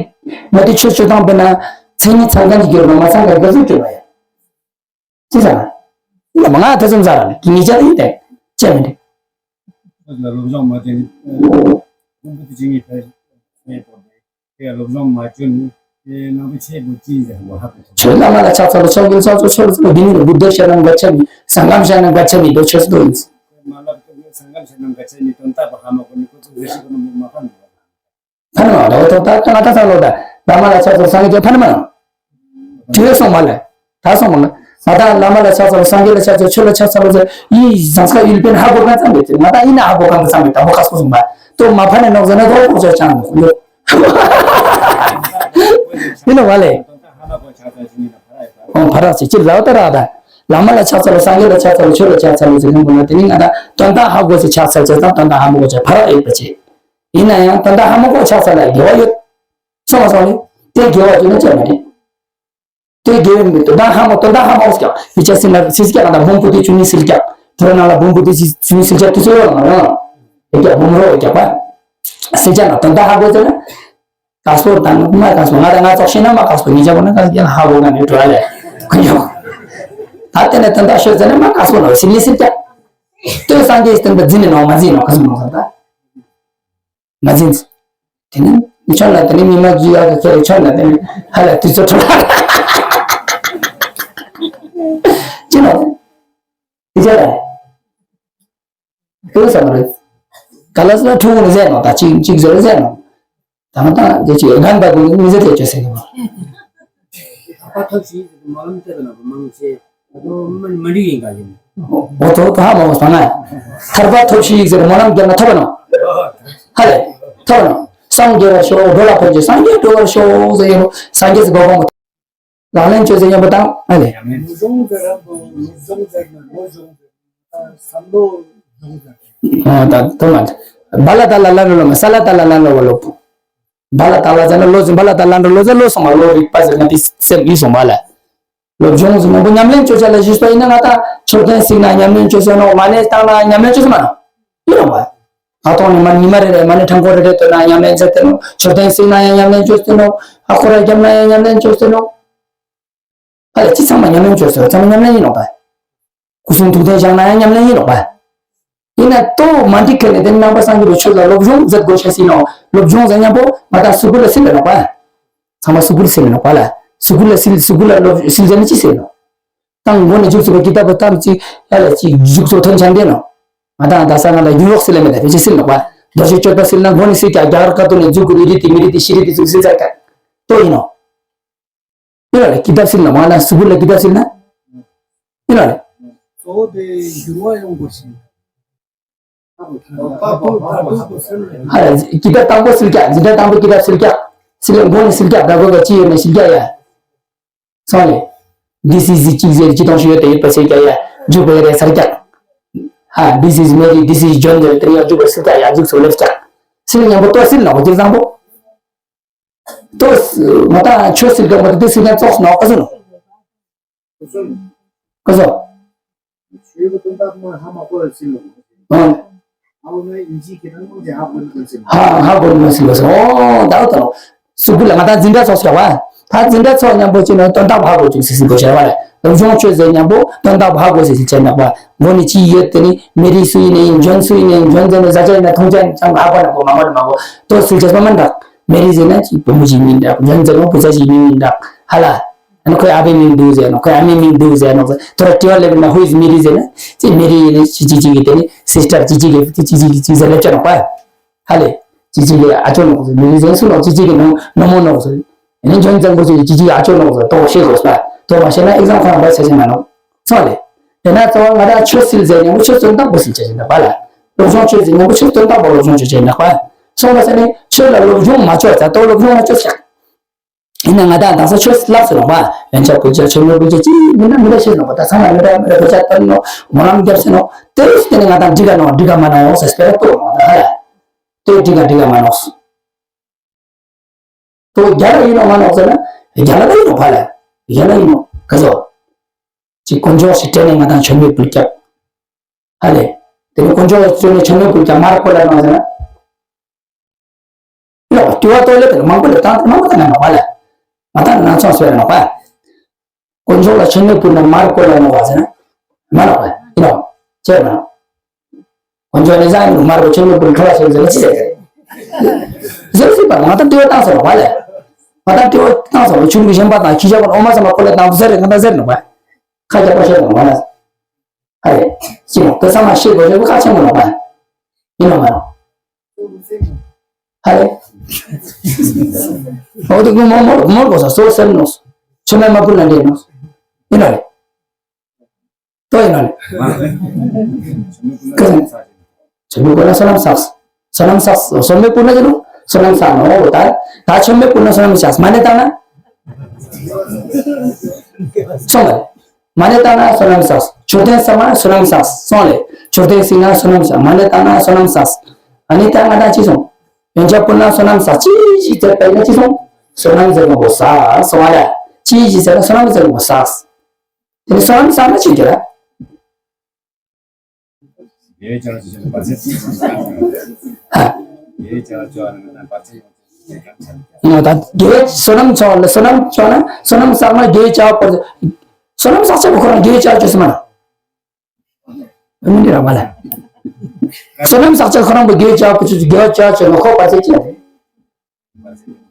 ང་དེ་ཆོས་ཆོས་དང་དཔེར་ན་མཚན་ཉིད་ཚང་གང་གི་རྒྱུར་མ་མ་ཚང་ག་ག་ཚོད་ཆོད་པ་ཡ། ཅི་ཟེར་ན། ཡ་མ་ང་དེ་ཚོ་མཛའ་ར་ནི་ངེད་ཅག་ཡིན་ཏེ་ཅེས་མི་འདྲི། ལ་སློབ་སྦྱོང་མ་བྱས་ནི་ཁོང་ཁུ་དུ་ཅིག་ངེས་ཕེ་ཕེ་པོ་དེ་དེ་སློབ་སྦྱོང་མ་བྱས་ནི་དེ་ནང་དུ་ཆེ་བོ་ཅི་ཟེར་བ་ཧ་གོ། ཆོས་བླ་མ་ལ་ཕྱག་འཚལ་ལོ། ཕྱག་འཚལ་ལོ། ཕྱག་འཚལ་ལོ། འདི་ནི་བུདྡྷ་ཤ་ནམ་ག་ཆ་མི་སང་གམ་ཤ་ནམ་ག་ཆ་མི་དོ་ཆོས་སུ་དོ་ཡིན། མ་ལབ་ཏུ་སང་གམ་ཤ་ནམ་ག་ཆ་མི་དོན་དག་པ་ཧ་མ་གོ་ནི་ཁོ་ཚོ་ཟེར་ཞིག་གོ་ནི་མ་ཕན་ནོ། ཕན་མ་ལོ་ཐོག་ད་ང་ད་ཚང་ལོ་ད་བླ་མ་ལ་ཕྱག་འཚལ་སངས་རྒྱས་ཕན་མ་ལོ། དུས་སོང་མ་ལ། ད་སོང་མ་ལ། ང་ད་བླ་མ་ལ་ཕྱག་འཚལ་སངས་རྒྱས་ལ་ཕྱག་འཚལ་ཆོས་ལ་ཕྱག་འཚལ་ཟེར་ཡི་ཟང་ས་ཡུལ་པན་ཧ་གོ་ག་ཙམ་མེད་ང་ད་ཡིན་ན་ཧ་གོ་ག་ཙམ་མེད་ད་མོ་ཁ་སོ་སོང་མ་ཏོ་མ་ཕན་ནོག་ཟེར་ན་ཁོ་ཁོ་ཚོ་ཅང་ཡོད། ཡིན་ནོ་བ་ལེ། ཨོ་ཕ་རག་ཅིག་ཅིག་ལའོ་ད་རག་ད། བླ་མ་ལ་ཕྱག་འཚལ་སངས་རྒྱས་ལ་ཕྱག་འཚལ་ཆོས་ལ་ཕྱག་འཚལ་ཟེར་ཁན་པོ་ན་དེ་ནི་ང་ད་དོན་དག་ཧ་གོ་ཚེ་ཕྱག་འཚལ་ཚེ་དང་དོན་དག་ཧ་མ་གོ་ཚེ་ཕ་རག་ཡོད་པ་ཅིག་ཡིན་ན་ཡང་དོན་དག་ཧ་མ་གོ་ཕྱག་འཚལ་ལ་དགེ་བ་ཡོད། སོང་བ་སོང་ལེ། དེ་དགེ་བ་ཅིག་ན་ཅི་མ་རེད། དེ་དགེ་བའི་མི་དོན་དག་ཧ་མ་དོན་དག་ཧ་མ་གོ་ཀྱང་ཡི་ཆ་སྲིད་ན་སྲིད་ཀྱང་ང་ད་འབུམ་པོ་དེ་ཆུ་ནི་སྲིད་ཀྱང་དོན་ནང་ལ་འབུམ་པོ་དེ་ཆུ་ནི་སྲིད་ཀྱང་དུས་ཚོད་ཡོད་ལ་མ་ཡོང་། དེ་ཀྱང་འབུམ་རོ་ཡོད་ཀྱང་པ། སྲིད་ཀྱང་ན་དོན་དག་ཧ་གོ་ཚེ་ན། དཀར་སོ་དང་མ་དཀར་སོ་ང་དང་ང་ཚོགས་ཤེས་ན་མ་དཀར་སོ་ཉིན་ཆ་གོ་ན་དཀར་སོ་ཧ་གོ་ང་ནི་འགྲོ་ལེ། ཁོ་ཡོང་། ད་དེ་ནས་དོན་དག་ཤོད་ཚེ་ན་མ་དཀར་སོ་ལ་སྲིད་ནི་སྲིད་ཀྱང་། དོན་སངས་རྒྱས་སྟོན་པ་འཛིན་ནི་ནོ་མ་འཛིན་ནོ་ག་སོ་མ་ཟེར་ད། མ་འཛིན། དེ་ནི་མི་ཆོག་ལ་དེ་ནི་མི་མ་འཛུལ་ཡག་གི་ཁྱེད་ཆོག་ལ་དེ་ནི་ཧ་ལ་དུས་ཚོད་འཕྲོ་བརླག་ཅི་ནོ། དེ་ཆ་ལ། དེ་ས་མ་རེད། ག་ལ་ས་ལ་ཁྲུ་གུ་ལ་ཟས་ནོ་ད་ཅིག་ཅིག་ཟེར་ཟས་ནོ། ད་མ་ད་དེ་ཅིག་རྒན་པ་གུ་མི་ཟེར་དེ་ཅོ་ཟེར་གི་མ། ཐར་པ་ཐོབ་ཤིག་མ་ལམ་དེ་ལ་མང་ཆེ་མ་འགྲིག་ཡིན་ག་ཡིན། འོ་ཐོ་ཐོ་ཧ་མ་གོ་སོང་ན། ཐར་པ་ཐོབ་ཤིག་ཟེར་མ་ལམ་རྒྱབ་ན་ཐོབ་པ་ནོ། ཧ་ལས། ཐོབ་པ་ནོ། སངས་རྒྱས་པར་ཤོག་འགྲོ་ལ་ཕན་ཕྱིར་སངས་རྒྱས་འགྲུབ་པར་ཤོག་ཟེར་ཡིན་ནོ་སངས་རྒྱས་སུ་གོ་གོ་མ། ལག་ལེན་ཆོས་ཟེར་མཉམ་པོ་དང་ཨ་ལས། ལུགས་སྦྱོང་ཟེར་ར་བོ་ལུགས་སྦྱོང་ཟེར་ན་ལོ་སྦྱོང་ཟེར་ན་བསམ་བློ་སྦྱོང་ཟེར། ཨ་ད་དོ་མ། བ་ལ་ད་ལ་ལ་ལ་ལོ་མ་ས་ལ་ད་ལ་ལ་ལ་བ་ལོ། བ་ལ་ད་ལ་ཟེར་ན་ལོ་ཟིན་བ་ལ་ད་ལ་འགྲོ་ལོ་ཟེར་ལོ་སོང་བ་ལོ་རིག་པ་ཟེར་ན་དེ་སེམས་ཡིད་སོང་བ་ལ། ལུགས་སྦྱོང་ཟེར་མང་པོ་ཉམས་ལེན་ཆོས་བྱ་ལ་ཞུས་པ་ཡིན་ན་ང་ད་མཆོད་རྟེན་གཟིགས་ན་ཉམས་ལེན་ཆོས་ཟེར་ནོ་མ་ཎི་བཏང་ན་ཉམས་ལེན་ཆོས་ཟེར་མ་ནོ། ཡིན་ནོ་བ། ང་ཐོག་ནས་མ་ཉི་མ་རེ་རེ་མ་ཎི་ཕྲེང་སྐོར་རེ་རེ་བཏོན་ན་ཉམས་ལེན་མཛད་དེ་ནོ། མཆོད་རྟེན་བསྲེགས་ན་ཡང་ཉམས་ལེན་བཅོས་ཏེ་ནོ། ཨ་ཁོ་ར་བརྒྱབ་ན་ཡང་ཉམས་ལེན་བཅོས་ཏེ་ནོ། ཨ་ལས་ཅི་ཚང་མ་ཉམས་ལེན་བཅོས་ཟེར་ཚང་མ་ཉམས་ལེན་ཡིན་ནོ་པ། སྐུ་གསུང་ཐུགས་རྟེན་བཞེངས་ན་ཡང་ཉམས་ལེན་ཡིན་ནོ་པ། ཡིན་ན་ལྟོ་མ་འགྲིག་མཁན་ནི་དེ་ནང་པ་སངས་རྒྱས་པའི་ཆོས་ལ་སློབ་སྦྱོང་མཛད་དགོས་ཤེས་ཡིན་ནོ། སློབ་སྦྱོང་ཟེར་མཉམ་པོ་ང་དང་གཟུགས་པོ་ལ་སིལ་ལ་ནོ་པ། ཚང་མ་གཟུགས་པོ་ལ་སིལ་ལ་ནོ་པ་ལ། གཟུགས་པོ་ལ་སིལ་གཟུགས་པོ་ལ་སློབ་སིལ་ཟེར་ནི་ཅི་ཟེར་ནོ། ཏང་མགོ་ནས་མཇུག་ཚུགས་པའི་ཀི་ཏ་པ་ཏམ་ཅིག་ཡ་ལ་ཅིག་མཇུག་ཚུགས་ཐོན་ཆ་འདྲེ་ནོ། ང་དང་ད་ས་ང་ལ་ཡུ་རོག་སི་ལ་མེད་ད་ཕལ་ཆེར་སིལ་ནོ་པ། རྡོ་རྗེ་གཅོད་པ་སིལ་ན་མགོ་ནས་སིལ་ཀྱང་རྒྱ་གར་ཀ་ཏོ་ནས་མཇུག་གི་རི་རི་ཏི་མི་རི་ཏི་ཤི་རི་ཏི་ཚུགས་སིལ་ཚར་ཀྱང་ཏོ་ཡིན་ནོ། ཡིན་ལ་ལ་ཀི་ཏབ་སིལ་ན་མ་ན་སུ་གུ་ལ་ཀི་ཏབ་སིལ་ན། ཡིན་ལ་ལ། གཙོ་བོ་དེ་འགྱུར་བ་ཡོང་དགོས་ཤིང་། ཧ་ལ་ཀི་ཏབ་དང་པོ་སིལ་ཀྱང་འཛིན་གྲྭ་དང་པོ་ཀི་ཏབ་སིལ་ཀྱང་སིལ་མགོ་ནས་སིལ་ཀྱང་ད་གོ་ག་ཅི་ཡོད་ན་སིལ་ཀྱང་ཡ། སོང་ལེ། This is གཅིག་ཟེར་གཅིག་སྟོང་ཞིག་ཡོད་དེ་ཡོད་པ་ཟེར་ཀྱང་ཡ། འཇུག་པ་ཡོད་རེད་ཟེར་ཀྱང་། ཧ། This is Mary, this is John ཟེར་དེ་ཡང་འཇུག་པ་སིལ་ཀྱང་ཡ་འཇུག་སོ་ལེབ་ཀྱང་། སིལ་མཉམ་པོ་ལྟོ་སིལ་ནོ་འོ་དེ་བཟང་པོ། ལྟོ་ང་ད་ཆོས་སིལ་ཀྱང་མ་ད་དེ་སིལ་ཀྱང་ཙོགས་ནོ་ཨ་སོ་ནོ། ཨ་སོ། ཨ། ཧ་ཧ་གོ་མ་སིལ་བ་སོང་། ཨོ་ད་ཨོ་ད་ལོ། སུ་གུ་ལ་ང་ད་འཛིན་གྲྭ་ཚོགས་ཤོག་བ། ད་འཛིན་གྲྭ་ཚོགས་མཉམ་པོ་ཅི་ནོ་དོན་དག་ཧ་གོ་བཅུག་སི་སི་གོ་ཤེས་བ་ལ། སློབ་སྦྱོང་ཆོས་ཟེར་མཉམ་པོ་དོན་དག་ཧ་གོ་སི་སི་ཆེ་ནག་བ། མགོ་ནི་ཅི་ཡོད་དེ་ནི་མེ་རི་སུ་ཡིན་ནི་འཇོན་སུ་ཡིན་ནི་འཇོན་ཟེར་ནི་ཟ་ཆ་ཡིན་ན་འཐུང་ཆ་ཡིན་ན་ཧ་གོ་ན་གོ་མ་གོ་ན་མ་གོ། ཏོ་སི་ཆེ་སོ་མ་འདྲ། མེ་རི་ཟེར་ན་ཅི་བུ་མོ་ཅི་མིན་འདྲ། འཇོན་ཟེར་ན་བུ་ཚ་ཅི་མིན་འདྲ། ཧ་ལ། ཁོའི་ཨ་ཕའི་མིང་འདུག་ཟེར་ནོ། ཁོའི་ཨ་མའི་མིང་འདུག་ཟེར་ནོ། དོ་ར་དྲི་བ་སླེབས་ན། Who is Mary? ཟེར་ན། ཅི་མེ་རི་ཡིན་ནི་ཅི་ཅི་ཅི་གི་དེ་ནི་སིས་ཊར་ཅི་ཅི་གི་ཅི་ཅི་གི་ཅི་ཟེར་ལེབ་ཅ་ནོ་པ། ཧ་ལེ། ཅི་ཅི་གི་ཨ་ཅོ་ནོ་ཟེར། མེ་རི་ཟེར་སུ་ནོ། ཅི་ཅི་གི་ནོ་ནོ་མོ་ནོ་ཟེར། ཨ་ནི་འཇོན་ཙང་པོ་ཅི་ཅི་གི་ཨ་ཅོ་ནོ་ཟེར། དོ་ཤེས་དགོས་པ། དོ་མ་ཤེས་ན་ཨེག་ཛམ་ཁོ་རང་བ་ཆ་ཆེ་མ་ནོ། སོང་ལེ། དེ་ན་གཙོ་བོ་ང་དང་ཆོས་སིལ་ཟེར་ཉམ་པོ་ཆོས་སྟོན་སྟངས་པོ་སིལ་ཆ་ཆེ་ན་པ་ལ། སློབ་སྦྱོང་ཆོས་ཟེར་ཉམ་པོ་ཆོས་སྟོན་སྟངས་པོ་སློབ་སྦྱོང་ཆོས་ཆེ་ན་པ། སོང་པ་ས་ནི་ཆོས་ལ་སློབ་སྦྱོང་མ་ཆོས་ཙ་དོ་སློབ་སྦྱོང་མ་ཆོས་ཤག་ཡིན་ན་ང་དང་དག་ས་ཆོས་ལབ་སོ་ནོ་པ། ཡན་ཆད་ཕུལ་ཆ་ཆོས་མེད་ཕུལ་ཆ་ཅི་མི་ན་མི་ད་ཤེས་ནོ་པ། ད་ཚང་མ་མི་ད་མི་ད་ཕུལ་ཆ་སྟོན་ནོ། སྨོན་ལམ་རྒྱབ་སེ་ནོ། དེ་རུ་སྟེ་ནི་ང་དང་འགྲིག་ག་ནོ་འགྲིག་ག་མ་ནོ་ཟེར་སྤེ་ར་ཏོ་ནོ་ད་ཧ་ལ། དེ་འགྲིག་ག་འགྲིག་ག་མ་ནོ། དོ་རྒྱ་ལ་ཡིན་ནོ་མ་ནོ་ཟེར་ན། རྒྱ་ལ་ད་ཡིན་ནོ་ཕ་ལ། རྒྱ་ལ་ཡིན་ནོ་ག་ཟོ། ཅི་དཀོན་མཆོག་ཞིག་སྤྲད་ནས་ང་དང་ཆོས་མེད་ཕུལ་སྐྱབས། ཧ་ལེ། དེ་ནི་དཀོན་མཆོག་ལ་བརྩོན་ནས་ཆོས་མེད་ཕུལ་ཀྱང་མར་ཁོ་ལ་གནང་ཟེར་ན། ཡོ་དུ་བ་ཏོ་ལེ་དེ་ལ་མང་པོ་ལེ་བཏང་སྟེ་མང་པོ་བཏང་ནས་ནོག་པ་ལེ། ང་དང་ནང་ཚོང་སོས་ནོག་པ། དཀོན་མཆོག་ལ་ཆོས་མེད་ཕུལ་ན་མར་ཁོ་ལ་གནང་བ་ཟེར་ན། མ་ནོག་པ་ཡིན་ནོ། ཅེས་མ་ནོག་དཀོན་མཆོག་ནི་བཟང་ཡིན་མར་ཁོ་ཆོས་མེད་ཕུལ་ཁྲོ་བ་ཟེར་ཟེར་ན་ཅི་ཟེར་ཟེར། ཟེར་སྲིད་པ་ང་དང་དུ་བ་བཏང་སོ་ནོག་པ་ལེ། ང་དང་དུ་བ་བཏང་སོ་ནོག་ཆུང་གི་གཞན་པ་དང་ཁྱི་ཞག་པ་ཨོ་མ་ས་མ་ཁོ་ལ་བཏང་ཟེར་རེ་ང་དང་ཟེར་ནོག་པ། ཁ་རྒྱག་པ་ཤེས་ནོག་པ་ལེ། ཨ་རེ། ཅི་མོ་དེ་ཚང་མ་ཤེས་དགོས་རེད་བུ་ཁག་ཆེན་པོ་ནོག་པ། ཡིན་ནོ་མ་ནོ། ཨ་རེ། འོ་དེ་ཀུན་མོ་མོ་མོ་གོ་ས་སོ་སེམས་ནོ། ཆོས་མེད་མ་ཕུལ་ན་འདྲེ་ནོ། ཡིན་ནོ་རེད། ཏོ་ཡིན་ནོ་རེད། ཀ་ས་ནི། ཆོས་མེད་ཕུལ་ན་བསོད་ནམས་བསགས། བསོད་ནམས་བསགས། བསོད་མེད་ཕུལ་ན་ཅི་ནོ། བསོད་ནམས་བསགས་ནོ། ད་ད་ཆོས་མེད་ཕུལ་ན་བསོད་ནམས་བསགས། མ་ཎི་བཏང་ན། སོང་བ། མ་ཎི་བཏང་ན་བསོད་ནམས་བསགས། མཆོད་རྟེན་བསགས་ན་བསོད་ནམས་བསགས། སོང་ལེ། མཆོད་རྟེན་བསགས་ན་བསོད་ནམས་བསགས། མ་ཎི་བཏང་ན་བསོད་ནམས་བསགས། ཨ་ནི་ད་ང་དང་ཅི་སོང་། ཡོན་ཆབ་ཕུལ་ན་བསོད་ནམས་བསགས། ཅི་ཞིག་མཛད་པ་ཡིན་ན་ཅི་སོང་། བསོད་ནམས་ཟེར་ནོ་བོ་བསགས་སོང་བ་ལ། ཅི་ཞིག་ཟེར་ན་བསོད་ནམས་ཟེར་ནོ་བོ་བསགས། དེ་ནི་བསོད་ནམས་བསགས་ན་ཅི་འགྱུར་ར། ཧ། ད་དགེ་བའི་བསོད་ནམས་ཆོག་ལ་བསོད་ནམས་ཆོག་ན་བསོད་ནམས་བསགས་ན་དགེ་བའི་བྱ་བ་བོ། བསོད་ནམས་བསགས་ཆེན་པོ་ཁོ་རང་དགེ་བའི་བྱ་བ་བཅོས་སུ་མ་ན། མི་འདི་རང་མ་ལ། བསོད་ནམས་བསགས་ཆེན་ཁོ་རང་བོ་དགེ་བའི་བྱ་བ་བཅོས་སུ་དགེ་བའི་བྱ་བ་བཅོས་ན་ཁོ་པ་ཚེ་ཅི་རེད།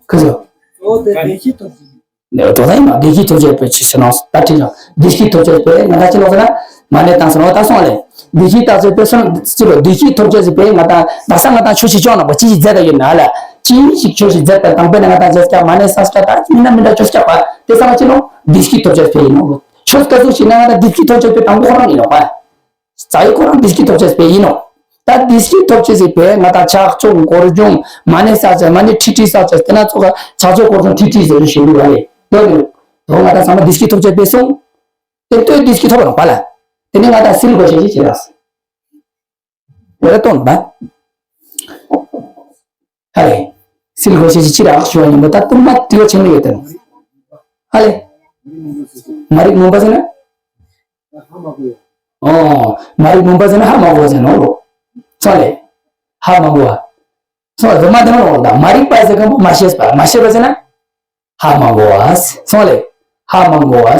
ཁོ་ཚོ། འོ་དེ་བདེ་སྐྱིད་ཐོབ་ཅིང་། ནས་དོ་ད་ཡིན་ན་བདེ་སྐྱིད་ཐོབ་ཅེས་པའི་ཆེད་ཟེར་ནོ་ད་ཁྲིད་ཀྱང་བདེ་སྐྱིད་ཐོབ་ཅེས་པའི་ང་ད་ཅི་ལོག་ཟེར་ན་མ་ཎི་བཏང་ཟེར་ནོ་ད་སོང་ལེ། བདེ་སྐྱིད་བཏང་ཟེར་པའི་སོང་ཅི་ལོ་བདེ་སྐྱིད་ཐོབ་ཅེས་ཟེར་པའི་ང་ད་ད་ས་ང་ད་ཆོས་ཤིག་ཅོག་ནག་པོ་ཅི་ཞིག་མཛད་ད་ཡོད་ན་ལ་ཅི་ཞིག་ཆོས་ཤིག་མཛད་པ་དང་པོ་ནས་ང་ད་མཛད་ཀྱང་མ་ཎི་ས་སྐྱ་ད་མི་ན་མི་འདྲ་ཆོས་སྐྱ་པ་དེ་ས་ང་ཅི་ལོ་བདེ་སྐྱིད་ཐོབ་ཅེས་པའི་ཡིན་ནོ། ཆོས་སྐད་ཟུག་ཞིག་ན་ང་ད་བདེ་སྐྱིད་ཐོབ་ཅེས་པའི་དང་པོ་ཁོ་རང་ཡིན་ནོ་པ། རྩ་བའི་ཁོ་རང་བདེ་སྐྱིད་ཐོབ་ཅེས་པའི་ཡིན་ནོ། ད་བདེ་སྐྱིད་ཐོབ་ཅེས་ཟེར་པས་ང་ད་ཕྱག་མཆོད་འཁོར་སྦྱོང་མ་ཎི་བསགས་ཅེས་མ་ཎི་ཁྲི་ཁྲི་བསགས་ཅེས་དེ་ན་ཚོགས་ཀ་ཕྱག་མཆོད་འཁོར་སྦྱོང་ཁྲི་ཁྲི་ཟེར་ཞུ་རུ་བ་རེད་དོ་ནི། དོ་ང་ད་ཚང་མ་བདེ་སྐྱིད་ཐོབ་ཅེས་པའི་གསུང་། དེ་ལྟོས་བདེ་སྐྱིད་ཐོབ་པ་རང་པ་ལ། དེ་ནི་ང་ད་སིལ་དགོས་ཤེས་ཀྱི་ཁྱེད་རང་། རེ་ལྟོས་ན་པ། ཧ་ལེ། སིལ་དགོས་ཤེས་ཀྱི་ཁྱེད་རང་ཞུ་བ་ཡིན་པ་ད་དུ་མ་དྲི་བ་ཆེན་མོ་ཡོད་དེ་ནོ། ཧ་ལེ། མ་རིག་མུན་པ་ཟེར་ན། ཨོ། མ་རིག་མུན་པ་ཟེར་ན་ཧ་མ་གོ་བ་ཟེར་ནོ་ལོ། སོང་ལེ། ཧ་མ་གོ་བ། སོང་ལེ་མ་དེ་མ་ལོ་ད་མ་རིག་པ་ཟེར་ག་མ་ཤེས་པ་མ་ཤེས་པ་ཟེར་ན། ཧ་མ་གོ་བ། སོང་ལེ། ཧ་མ་གོ་བ།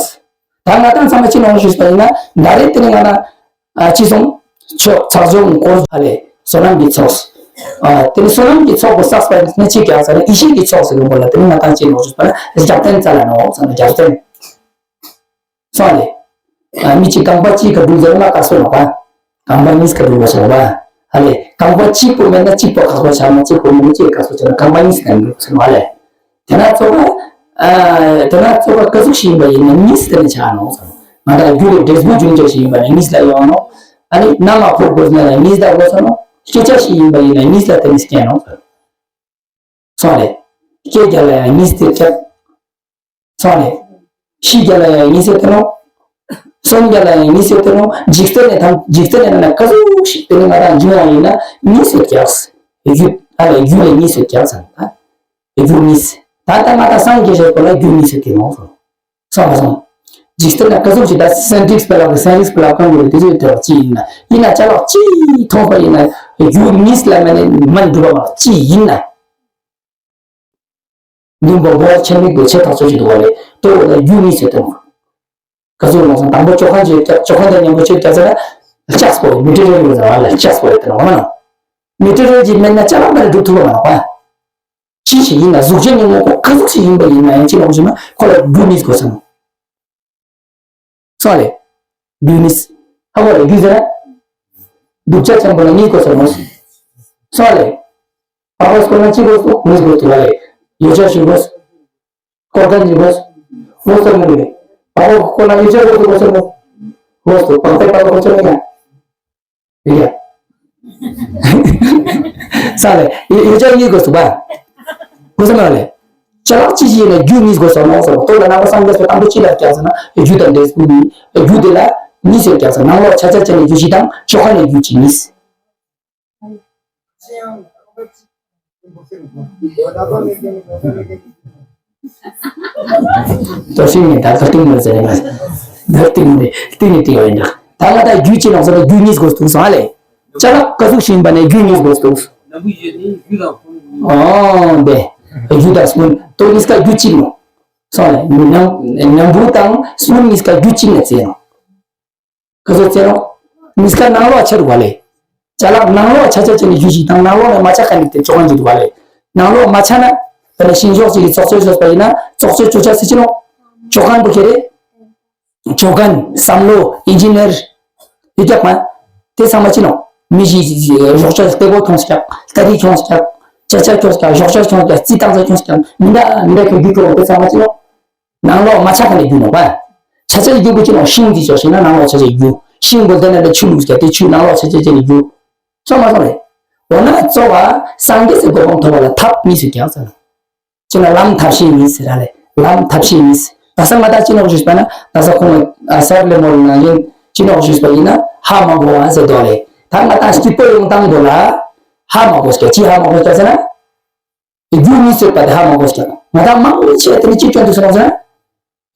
ད་ང་ཏང་ཚང་མ་ཅི་ནོ་ཞུས་པ་ཡིན་ན་ད་རེས་དེ་ནི་ང་ན། ཨ་ཅི་སོང་། ཆོས་ཚགས་ཚུད་འཁོར་ཧ་ལེ། བསོད་ནམས་ཀྱི་ཚོགས། ཨ་དེ་ནི་བསོད་ནམས་ཀྱི་ཚོགས་པོ་བསགས་པ་ཡིན་ན་ཅི་རྒྱག་ཟེར་ན་ཡེ་ཤེས་ཀྱི་ཚོགས་ཟེར་གི་མོ་ལ་དེ་ནི་ང་ཏང་ཅི་ནོ་ཞུས་པ་ན་རྒྱབ་རྟེན་རྩ་ལ་ནོ་ཟེར་ན་རྒྱབ་རྟེན། སོང་ལེ། ཨ་མི་གཅིག་རྐང་པ་གཅིག་ག་འདུག་ཟེར་ན་དཀའ་སོ་ནོ་པ། རྐང་པ་གཉིས་ཀ་འདུག་ཟེར་ནོ་པ། ཨ་ལེ། རྐང་པ་གཅིག་པོ་མེད་ན་གཅིག་པོ་དཀའ་སོ་ཆགས་ན་གཅིག་པོ་མེད་ན་གཅིག་དཀའ་སོ་ཆགས་ན་རྐང་པ་གཉིས་ཀ་འདུག་ཟེར་ནོ་ཨ་ལེ། དེ་ན་ཚོགས་པ། ཨ་དེ་ན་ཚོགས་པ་ག་ཟུག་ཞིག་ཡིན་པ་ཡིན་ན་གཉིས་དེ་ནས་ཆགས་ནོ་ཟེར་ནོ། ང་ད་རྒྱུ་ལས་འབྲས་བུ་འབྱུང་བྱ་ཞིག་ཡིན་པ་ན་གཉིས་ལ་ཡོང་ནོ། ཨ་ནི་རྣམ་པར་འཁོར་དགོས་ན་ལ་གཉིས་ལ་དགོས་ས་ནོ། སྐྱེ་བྱ་ཞིག་ཡིན་པ་ཡིན་ན་གཉིས་ལ་དེ་ནས་སྐྱེ་ནོ་ཟེར་ནོ། སོང་ལེ། སྐྱེ་རྒྱ་ལ་ཡང་གཉིས་དེ་ཁྱབ། སོང་ལེ། ཤི་རྒྱ་ལ་ཡང་གཉིས་སེ་དེ་ནོ། གསོན་རྒྱ་ལ་ཡང་གཉིས་སེ་དེ་ནོ། འཇིག་རྟེན་ནས་དང་འཇིག་རྟེན་ནས་ན་ག་ཟུག་ཞིག་དེ་ནི་ང་ཏང་འབྱུང་བ་ཡིན་ན་གཉིས་སེ་རྒྱག་རྒྱུ་ཨ་ལ་རྒྱུ་ལ་གཉིས་སེ་རྒྱག་ཟེར་ན། རྒྱུ་གཉིས། ད་ལྟ་ང་ཏང་སངས་རྒྱས་ཤེས་པ་ལ་རྒྱུ་གཉིས་སེ་དེ་ནོ། སོང་ལ་སོང་། འཇིག་རྟེན་ན་ག་ཟུག་ཞིག་ད་སེམས་རིག་པ་ལ་སེམས་རིག་པ་ལ་གང་དགོས་དེ་ཚོའི་དེ་ཅི་ཡིན་ན་ཡིན་ན་ཅ་ལག་ཅི་མཐོང་པ་ཡིན་ན་རྒྱུ་གཉིས་ལ་མ་ནི་མ་འགྲུབ་པ་མ་ཅི་ཡིན་ན། འདུན་པ་འབོར་ཆེན་མིག་པའི་ཆེ་ཐག་ཆོད་ཅིག་འདུག་པ་རེད། ལྟོ་བ་ལ་རྒྱུ་གཉིས་ཟེར་དོན། ག་ཚོད་ལོང་སོང་དང་པོ་ཅོ་ཁང་ཅིག་ཅོ་ཁང་དང་མཉམ་པོ་ཅིག་རྒྱག་ཟེར་ན། ལྕགས་པོ་མི་ཊི་རེལ་ཡོད་ཟེར་བ་ལ་ལྕགས་པོ་ཡོད་དེ་ནོ་མ་ནོ། མི་ཊི་རེལ་ཅིག་མེད་ན་ཅ་ལག་མེད་ན་འགྲུབ་ཐུབ་པ་མ་ནོ་པ། ཅི་ཞིག་ཡིན་ན་གཟུགས་ཅན་ཉིན་མོ་ཁོ་ག་ཟུག་ཞིག་ཡིན་པ་ཡིན་ན་ཡང་ཅི་ལོང་ཞུ་ན་ཁོ་ལ་རྒྱུ་གཉིས་དགོས་སམ། སོང་ལེ། རྒྱུ་གཉིས། ཧ་གོ་ལེ། རྒྱུ་ཟེར་ན། བསྒྲུབ་བྱ་ཆེན་པོ་ལ་གཉིས་དགོས་སོ་མོ། སོང་ལེ། བག་ལ་སྐོར་ན་གཅིག་དགོས་སོ། གཉིས་དགོས་སོ་ལེ། ཡོ་བྱད་ཞིག་དགོས། སྐོར་མཁན་ཞིག་དགོས། དགོས་སོ་མོ་ལེ། བག་ལ་སྐོར་ན་ཡོ་བྱད་དགོས་སོ། དགོས་སོ་མོ། དགོས་སོ། བག་ཕེབས་པ་ལ་དགོས་སོ་མོ་ཡ། ཡ། ས་ལེ། ཡོ་ཡོ་བྱད་གཉིས་དགོས་སུ་བ། དགོས་སུ་མ་ལེ། ཅ་ལག་ཅི་ཞིག་ཡིན་ན་རྒྱུ་གཉིས་དགོས་སོ་མོ་ཟེར་བ། ལྟོ་ལ་ནང་པ་སངས་རྒྱས་པའི་དང་པོ་ཅི་ལ་སྐྱག་ཟེར་ན་རྒྱུ་དང་འབྲས་བུ་གཉིས། རྒྱུ་དེ་ལ་གཉིས་ཟེར་སྐྱག་ཟེར། ནང་ལོགས་ཆ་ཆ་བྱས་ནས་རྒྱུ་གཅིག་དང་ཆོག་ཁ་ནས་རྒྱུ་གཅིག་གཉིས། དོ་ཤིང་ནི་ད་ལྟ་གཏིང་མ་ཟེར་ནས་མ་ཟེར། ད་གཏིང་ནི་གཏིང་ནི་གཏིང་བ་ཡིན་འདྲ། ད་ང་ད་རྒྱུ་ཅི་ལོང་ཟེར་ན་རྒྱུ་གཉིས་དགོས་ཐུག་སོང་ཨ་ལེ། ཅ་ལག་ག་ཟུག་ཤིང་པ་ནས་རྒྱུ་གཉིས་དགོས་ཐུག་སོང་། ཨོ་འདི་རྒྱུ་དང་སྔོན་དོ་གཉིས་ཀ་རྒྱུ་གཅིག་ནོ། སོང་ལེ། ནམ་ནམ་བུ་དང་སྔོན་གཉིས་ཀ་རྒྱུ་གཅིག་ནས་བཙལ་ནོ། ག་ཚོད་བཙལ་རུང་། གཉིས་ཀ་ནང་ལོགས་ཆ་རུ་བ་ལས། ཅ་ལག་ནང་ལོགས་ཆ་ཆ་ཅན་ནི་རྒྱུ་ཞིག་དང་ནང་ལོགས་ནས་མ་ཆ་ཁ་ནི་དེ་ཅོག་གང་ཅིག་རུ་བ་ལས། ནང་ལོགས་མ་ཆ་ན། དེ་ནས་ཤིང་ཤོག་ཅིག་གི་ཙོག་ཆོད་ཤོད་པ་ཡིན་ན་ཙོག་ཆོད་ཅོ་ཆ་སི་ཅི་ནོ། ཅོ་གང་པོ་ཁེ་རེ། ཅོ་གང་བསམ་བློ་ཨིན་ཇི་ནེར། དེ་རྒྱག་མ། དེ་ཚང་མ་ཅི་ནོ། མི་ཞིག་ཞོག་ཆ་སྟེ་གོ་ཁྱོངས་ཀྱག་ལྟ་རིག་ཁྱོངས་ཀྱག་ཅ་ཆ་ཁྱོངས་ཀྱག་ཞོག་ཆ་ཁྱོངས་ཀྱག་རྩི་ཏང་ཚ་ཁྱོངས་ཀྱག་མི་འདྲ་མི་འདྲ་ཁྱོད་རྒྱུ་ཁྱོད་དེ་ཚང་མ་ཅི་ནོ། ནང་ལོགས་མ་ཆགས་ནས་རྒྱུ་ནོ་བ། ཆ་ཆ་རྒྱུ་བུ་ཅི་ནོ་ཤིང་འདི་ཆོག་ཤིང་ན་ནང་ལོགས་ཆ་ཆ་རྒྱུ། ཤིང་བུ་དེ་ན་ལས་ཆུ་ལུགས་ཀྱ་དེ་ཆུ་ནང་ལོགས་ཆ་ཆ་ཅི་ནས་རྒྱུ། སོང་མ་སོང་རེད། འོ་ན་གཙོ་བ་སངས་རྒྱས་སི་གོ་འཕང་ཐོབ་པ་ལ་ཐབས་གཉིས་སུ་ཀྱང་ཟེར། ཅི་ན་ལམ་ཐབས་ཤེས་གཉིས་ཟེར་ར་ལས་ལམ་ཐབས་ཤེས་གཉིས། ད་ས་ང་ད་ཅི་ནོ་ཞུས་པ་ན་ད་ས་ཁོང་ཨ་སར་ལེ་མོ་ལ་ན་ཡིན་ཅི་ནོ་ཞུས་པ་ཡིན་ན་ཧ་མ་གོ་བ་ཟེར་དོ་ལས་ད་ང་ད་སྐྱིད་པོ་ཡོང་སྟངས་དོ་ལ་ཧ་མ་གོ་སྐྱ་ཅི་ཧ་མ་གོ་སྐྱ་ཟེར་ན། རྒྱུ་གཉིས་ཟེར་བ་དེ་ཧ་མ་གོ་ཞིག་ང་ད་མང་མི་ཆེ་དེ་ནི་གཅིག་སྐྱོན་འདུག་ཟེར་རོང་ཟེར།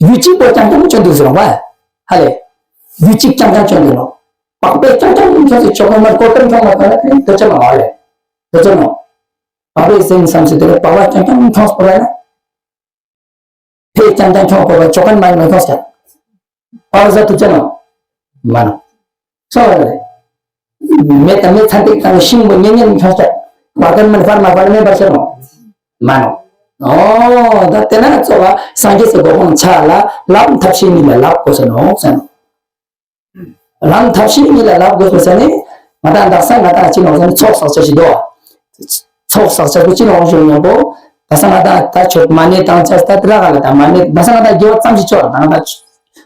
རྒྱུ་གཅིག་པོ་རྐྱང་རྐྱང་སྐྱོན་འདུག་ཟེར་རོང་བ། ཧ་ལས། རྒྱུ་གཅིག་རྐྱང་རྐྱང་སྐྱོན་འདུག་ལོ། པགས་པས་རྐྱང་རྐྱང་ཁྱོད་ཚོ་ཆོག་མ་ལྐོག་ཏམ་ཁྱོད་ལ་ག་ལ་ཁྱོད་དོ་ཅོ་མ་བ་ལས། དོ་ཅོ་མ། པགས་པས་སེམས་བསམ་སེ་དེ་ལས་པགས་པ་རྐྱང་རྐྱང་ཁྱོད་སྤོ་ར་ན། ཕས་རྐྱང་རྐྱང་ཁྱོད་སྤོ་བ་ཆོག་གན་མ་ཡིན་མ་ཁྱོད་སྐྱང་། པགས་པ་ཟ་ཐུབ་ཅན་ནོ། མ་ནོ། སོ་རེད། མེ་དང་མེ་ཚ་འདེགས་དང་ཤིང་མོ་གཉེན་ཉེ་ཁྱོད་སྐྱང་། བར་གན་མན་ཕར་མ་ཕར་མེ་འབར་ཤེ་ནོ། མ་ནོ། ཨོ་ད་དེ་ན་གཙོ་བ་སངས་རྒྱས་སི་གོ་འཕང་ཆ་ལ་ལམ་ཐབས་ཤེས་གཉིས་ལ་ལབ་དགོས་ས་ནོ་ཟེར་ནོ། ལམ་ཐབས་ཤེས་གཉིས་ལ་ལབ་དགོས་པའི་ས་ནི། ང་དང་དག་ས་ང་དང་ཅི་ནོ་ཟེར་ན་ཚོགས་བསགས་བྱ་ཞིག་འདུག་ཚོགས་བསགས་བྱ་དགོས་ཅི་ནོ་ཞུ་ཉམ་པོ། དག་ས་ང་དང་ད་ཆོས་མ་ཎི་བཏང་བྱ་ད་དེ་ར་ག་ལ་ད་མ་ཎི་དག་ས་ང་དང་དགེ་བ་ཙམ་ཞིག་ཆོག་ད་ང་དང་ཆོས་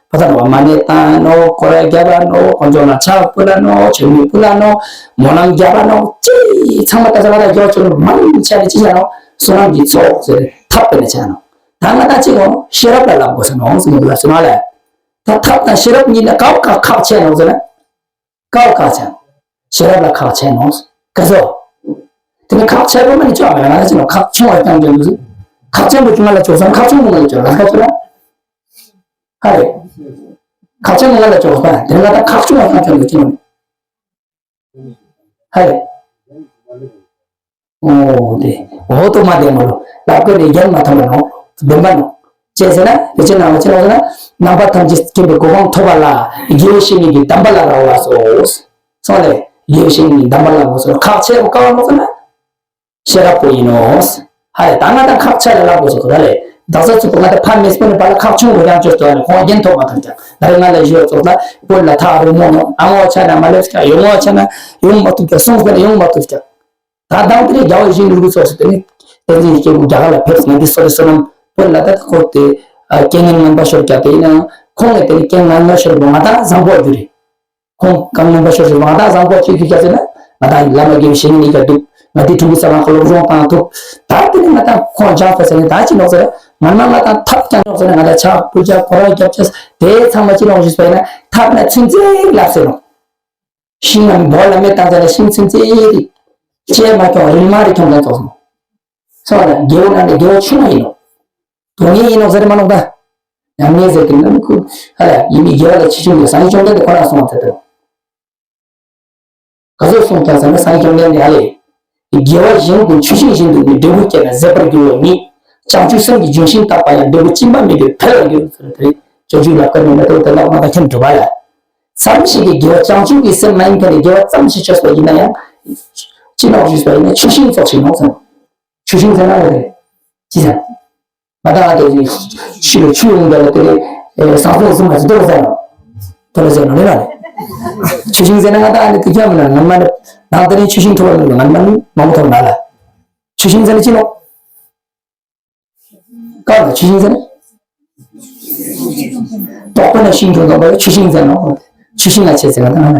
པ་ད་ར་བ་མ་ཎི་བཏང་ནོ་སྐོར་ར་རྒྱབ་པ་ནོ་དཀོན་མཆོག་ལ་ཕྱག་ཕུལ་ལ་ནོ་མཆོད་མེ་ཕུལ་ལ་ནོ་སྨོན་ལམ་རྒྱབ་པ་ནོ་ཅི་ཚང་མ་དག་ས་ང་དང་དགེ་བ་ཆོག་ནོ་མང་ཆ་ནི་ཅི་ཆ་ནོ་བསོད་ནམས་ཀྱི་ཚོགས་ཟེར་ཐབས་པེ་ནི་ཆ་ནོ་ད་ང་དང་ཅི་ནོ་ཤེས་རབ་ལ་ལབ་དགོས་ས་ནོ་ཟེར་ནོ་ལབ་ཟེར་ནོ་ལ། ད་ཐབས་དང་ཤེས་རབ་གཉིས་ནི་ཀའོ་ཀ་ཁག་ཆེ་ནོ་ཟེར་ན། ཀའོ་ཀ་ཆེ། ཤེས་རབ་ལ་ཁག་ཆེ་ནོ། ག་ཚོ། དེ་ནི་ཁག་ཆེ་བོ་མ་ནི་ཅོ་མེ་ང་ཅི་ནོ་ཁག་ཆུང་བ་ཀྱང་ཅོ་འདུག་ཟེར། ཁག་ཆེན་པོ་ཅུང་ང་ལ་ཅོ་སང་ཁག་ཆུང་བོ་ང་ལ་ཅོ་ལ་ཁག་ཆུང་ན། ཧ་རེ། ཁག་ཆེན་པོ་ང་ལ་ཅོ་ས་དེ་ནི་ང་ད་ཁག་ཆུང་བ་ཀྱང་ཅོ་འདུག་ཅི་ནོ། ཧ་རེ། ཨོ་དེ། འོ་ཏོ་མ་དེ་མ་ལོ། ལབ་ཀ་ནས་ཡན་མ་ཐམ་པ་ནོ། བདེན་པ་ནོ། ཅེས་ཟེར་ན། དེ་ཅི་ན་ཅི་ལོ་ཟེར་ན། རྣམ་པ་ཐམས་ཅད་མཁྱེན་པའི་གོ་འཕང་ཐོབ་པ་ལ། དགེ་བའི་བཤེས་གཉེན་གྱི་གདམས་པ་ལ་རག་ལ་སོ། སོང་ལེ། དགེ་བའི་བཤེས་གཉེན་གྱི་གདམས་པ་ལ་རག་སོ། ཁག་ཆེ་བོ་ཀ་བ་ནོ་ཟེར་ན། ཤེས་རབ་པོ་ཡིན་ནོ། ཧ་ལེ་ད་ང་དང་ཁག་ཆེ་ལ་རག་སོ་ད་ལེ། དག་ས་ཚུགས་པ་ང་དང་ཕ་མེས་པོ་ནི་པ་ལ་ཁག་ཆུང་བོ་ཡང་ཅོ་ཏོ་ལེ་ཁོང་རྒྱན་ཐོབ་མ་ཐུབ་ཀྱང་། ད་རེ་ང་ལ་ཞུ་ཙོག་ལ་བོད་ལ་ཐག་རུ་མོ་ནོ། ཨ་ངོ་ཆ་ན་མ་ལེབས་ཀྱང་ཡོ་ངོ་ཆ་ན་ཡོང་མ་ཐུབ་ཀྱང་སོང་པ་ནི་ཡོང་མ་ཐུབ་ཀྱང་། ད་དང་དེ་རིང་རྒྱལ་བ་ཡིད་བཞིན་ནོར་བུའི་ཚོགས་སུ་དེ་ནི་བསྟན་འཛིན་སྐྱེས་བུ་རྒྱ་གར་ལ་ཕེབས་ང་འདི་སོ་རེ་བསོད་ནམས་བོད་ལ་ད་ཁོ་དེ་རྐྱེན་ངན་ངན་པ་ཤོར་རྒྱ་དེ་ཡིན་ན་ཁོང་ངས་དེ་ནི་རྐྱེན་ངན་ངན་ཤོར་བ་ང་ད་བཟང་པོ་རྒྱུ་རེད། ཁོང་གང་ངན་པ་ཤོར་ཤོར་ང་ད་བཟང་པོ་ཅིག་རྒྱུ་རྒྱ་ཟེར་ན་ང་ད་བླ་མ་དགེ་བའི་བཤེས་གཉེན་ཡིན་རྒྱ་འདུག་ང་དེ་ཕྲུ་གུ་ས་གང་ཁ་སློབ་སྦྱོང་བཏང་ཐུབ། ད་དེ་ནི་ང་ད་ཁོང་སྦྱངས་པ་ཟེར་ནས་ད་ཅི་ནོག་ཟེར་ང་ན་ང་ད་ཐབས་ཀྱང་ནོག་ཟེར་ན་ང་ད་ཕྱག་ཕུལ་རྒྱ་ཁོ་ར་རྒྱབ་ཆེ་དེ་ཚང་མ་ཅི་ནོག་ཞུས་པ་ཡིན་ན་ཐབས་ན་ཚུན་ཚེ་ལབ་ཟེར་ནོག་ཤིང་ནང་འབོ་ལ་མེ་བཏང་ཙ་ན་ཤིང་ཚུན་ཚེ་རིག་ཅེས་མ་ཁྱོང་རིལ་མ་རེ་ཁྱོང་ཙང་ཙོགས་སོང་། སོང་ལ་དགེ་བོ་ནང་ནས་དགེ་བོ་ཆུང་མ་ཡིན་ནོ། དོན་ངེས་ཡིན་ནོ་ཟེར་མ་ནོ་ད། ཡང་ངས་ཟེར་གི་ནམ་ཁུ་ཧ་ལ་ཡིན་མི་དགེ་བ་ལ་ཆེ་ཆུང་གི་སངས་རྒྱས་བཅོམ་ལྡན་འདས་ཁོ་རང་གསུངས་ཚར་ཏེ། ག་ཚོད་གསུངས་ཀྱང་ཟེར་ན་སངས་རྒྱས་བཅོམ་ལྡན་འདས་ཧ་ལས། དགེ་བ་གཞན་ཀུན་ཆུ་ཤིང་བཞིན་དུ་ནི་འབྲས་བུ་སྐྱེས་ན་ཟད་པར་འགྱུར་བ་ཉིད། བྱང་ཆུབ་སེམས་ཀྱི་ལྗོན་ཤིང་བཏགས་པ་ཡང་འབྲས་བུ་གཅིན་པ་མེད་པའི་འཕེལ་བར་འགྱུར་ཟེར་ཏེ། སྤྱོད་འཇུག་ལ་བཀར་ནས་མེ་ཏོག་དེ་ལག་ན་ད་ཁྱེད་འགྲུབ་པ་ལ། ཙམ་ཞིག་གིས་དགེ་བ་བྱང་ཆུབ་ཀྱི་སེམས་མ་ཡིན་མཁན་ནི་དགེ་བ་ཙམ་ཞིག་བཅོས་པ་ཡིན་ན་ཡང་། ཅི་ནོག་ཞུས་པ་ཡིན་ན་ཆུ་ཤིང་ཙོགས་ཤིག་ནོག་ཟེར། ཆུ་ཤིང་ཟེར་ན་ཡོད་རེད། ཅི་ཟེར། ང་དང་ང་དེ་ཤི་ལ་ཆུ་ཡོང་འདྲ་ལ་དེ་ནས་ཟངས་ཟངས་ཟིན་མ་ཟིན་འདུག་ཟེར་ནོ། དོ་ལ་ཟེར་ནོ་ལེ་ན་ལེ། ཆུ་ཤིང་ཟེར་ན་ང་ད་ཨ་ནི་དེ་ཁྱམ་ན་ང་མ་ནི་ནང་དེ་ནི་ཆུ་ཤིང་ཐོག་ལ་ང་མ་ནི་མང་པོ་ཐོག་ན་ལ། ཆུ་ཤིང་ཟེར་ན་ཅི་ནོ། ཀ་ལ་ཆུ་ཤིང་ཟེར་ན། དོག་པ་ན་ཤིང་དུ་དོག་པ་ཆུ་ཤིང་ཟེར་ནོ། ཆུ་ཤིང་ལ་ཆེ་ཟེར་ང་ད་ང་ལ།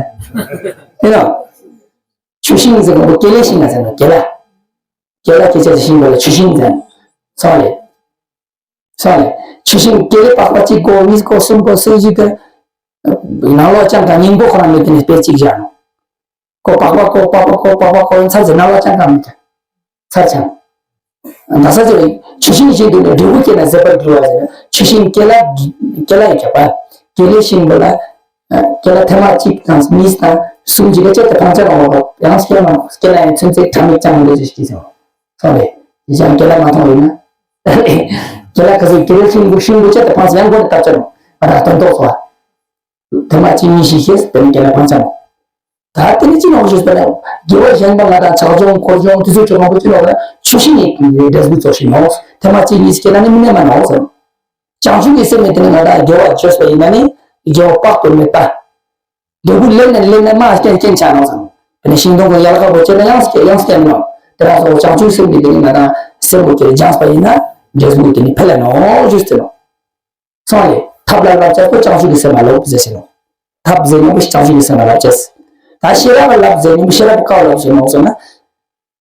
དེ་ནོ། ཆུ་ཤིང་ཟེར་ནོ་ཀེ་ལེ་ཤིང་ལ་ཟེར་ནོ་ཀེ་ལ། ཀེ་ལ་ཀེ་ཆ་ཟེར་ཤིང་ལ་ཆུ་ཤིང་ཟེར་ནོ། སོང་ལེ། སོང་ལེ། ཆུ་ཤིང་ཀེ་ལེ་པགས་པ་གཅིག་གོ་གཉིས་གོ་གསུམ་གོ་སུ་ཞིག་གི། ནང་ལོགས་ཅང་ག་སྙིང་པོ་ཁོ་རང་མེད་དེ་ནས་དཔེ་གཅིག་བཞག་ནོ། ཀོ་པག་པ་ཀོ་པག་པ་ཀོ་པག་པ་ཀོ་ཚར་ཚེ་ནང་ལོགས་ཅང་ག་མེད་དེ། ཚར་ཆང་། ད་ས་ཚེ་ཆུ་ཤིང་ཞིག་དུ་ནས་འབྲས་བུ་སྐྱེ་ན་ཟད་པར་འགྱུར་བ་ཟེར་ན་ཆུ་ཤིང་ཀེ་ལ། ཀེ་ལ་ཡི་ཁྱབ་པ། ཀེ་ལེ་ཤིང་བུ་ལ། ཀེ་ལ་ཐེངས་མ་གཅིག་དང་གཉིས་དང་གསུམ་གཅིག་ག་བཅད་དེ་ཕང་ཆ་མ་འོངས་པ་ཡང་སྐྱེ་མ་སྐྱེ་ན་ཡང་ཚུན་ཚད་གྲངས་མེད་ཅང་མི་འདོད་ཅེས་ཤིག་གིས་ཟེར་བ། སོང་རེད། ཡིན་ཀྱང་ཀེ་ལ་མ་མཐོང་རེད་ན། ཀེ་ལ་ག་ཚོད་ཀེ་ལེ་ཤིང་བུ་ཤིང་བུ་བཅད་དེ་ཕང་ཆ་ཡང་སྒོ་ནས་བཏབ་ཆ་རུང་ང་དང་སྟོན་ཐོག་སོ། ཐེངས་མ་གཅིག་གཉིས་ཤིག་ཤེས་དེ་ནི་ཀེ་ལ་ཕང་ཆ་མོ། ད་དེ་ནི་ཅི་ནོག་ཞུས་པ་ལ། དགེ་བ་གཞན་པ་ང་དང་ཆག་སྦྱོང་འཁོར་སྦྱོང་དེ་ཚོ་ཆོ་གང་པོ་ཅི་ནོག་ལ་ཆུ་ཤིང་ཡི་འབྲས་བུ་ཚོགས་ཤིང་ནོག་ཐེངས་མ་གཅིག་གཉིས་སྐྱེས་ན་ནི་མི་གནས་མ་ནོག་ཟེར། བྱང་ཆུབ་ཀྱི་སེམས་ནི་དེ་ནི་ང་དང་དགེ་བ་བཅོས་པ་ཡིན་ན་ནི་དགེ་བ་དཔག་ཏུ་མེད་པ། འབྲས་བུ་ལེན་ནས་ལེན་ནས་མ་སྐྱེན་སྐྱེན་ཆ་ནོག་ཟེར། དེ་ནི་ཤིང་སྡོང་གི་ཡལ་ག་པོ་སྐྱེས་ན་ཡང་སྐྱེ་ཡང་སྐྱེ་མི་ནོག་དེ་ར་སོགས་བྱང་ཆུབ་སེམས་ནི་དེ་ནི་ང་དང་སེམས་པོ་ཁྱེར་སྦྱངས་པ་ཡིན་ན་འབྲས་བུ་དེ་ནི་འཕེལ་ལ་ནོག་ཞུས་ཏེ་ནོག་སོང་ལེ། ཐབས་ལ་བསླབ་བྱ་པོ་བྱང་ཆུབ་ཀྱི་སེམས་ལ་སློབ་ཟེར་ཞེ་ནོ། ཐབས་ཟེར་ནི་པོ་བྱང་ཆུབ་ཀྱི་སེམས་ལ་བསླབ་བྱ། ད་ཤེས་རབ་ལ་བསླབ་ཟེར་ནི་པོ་ཤེས་རབ་ཀ་བ་བསླབ་ཟེར་ནོ་ཟེར་ན།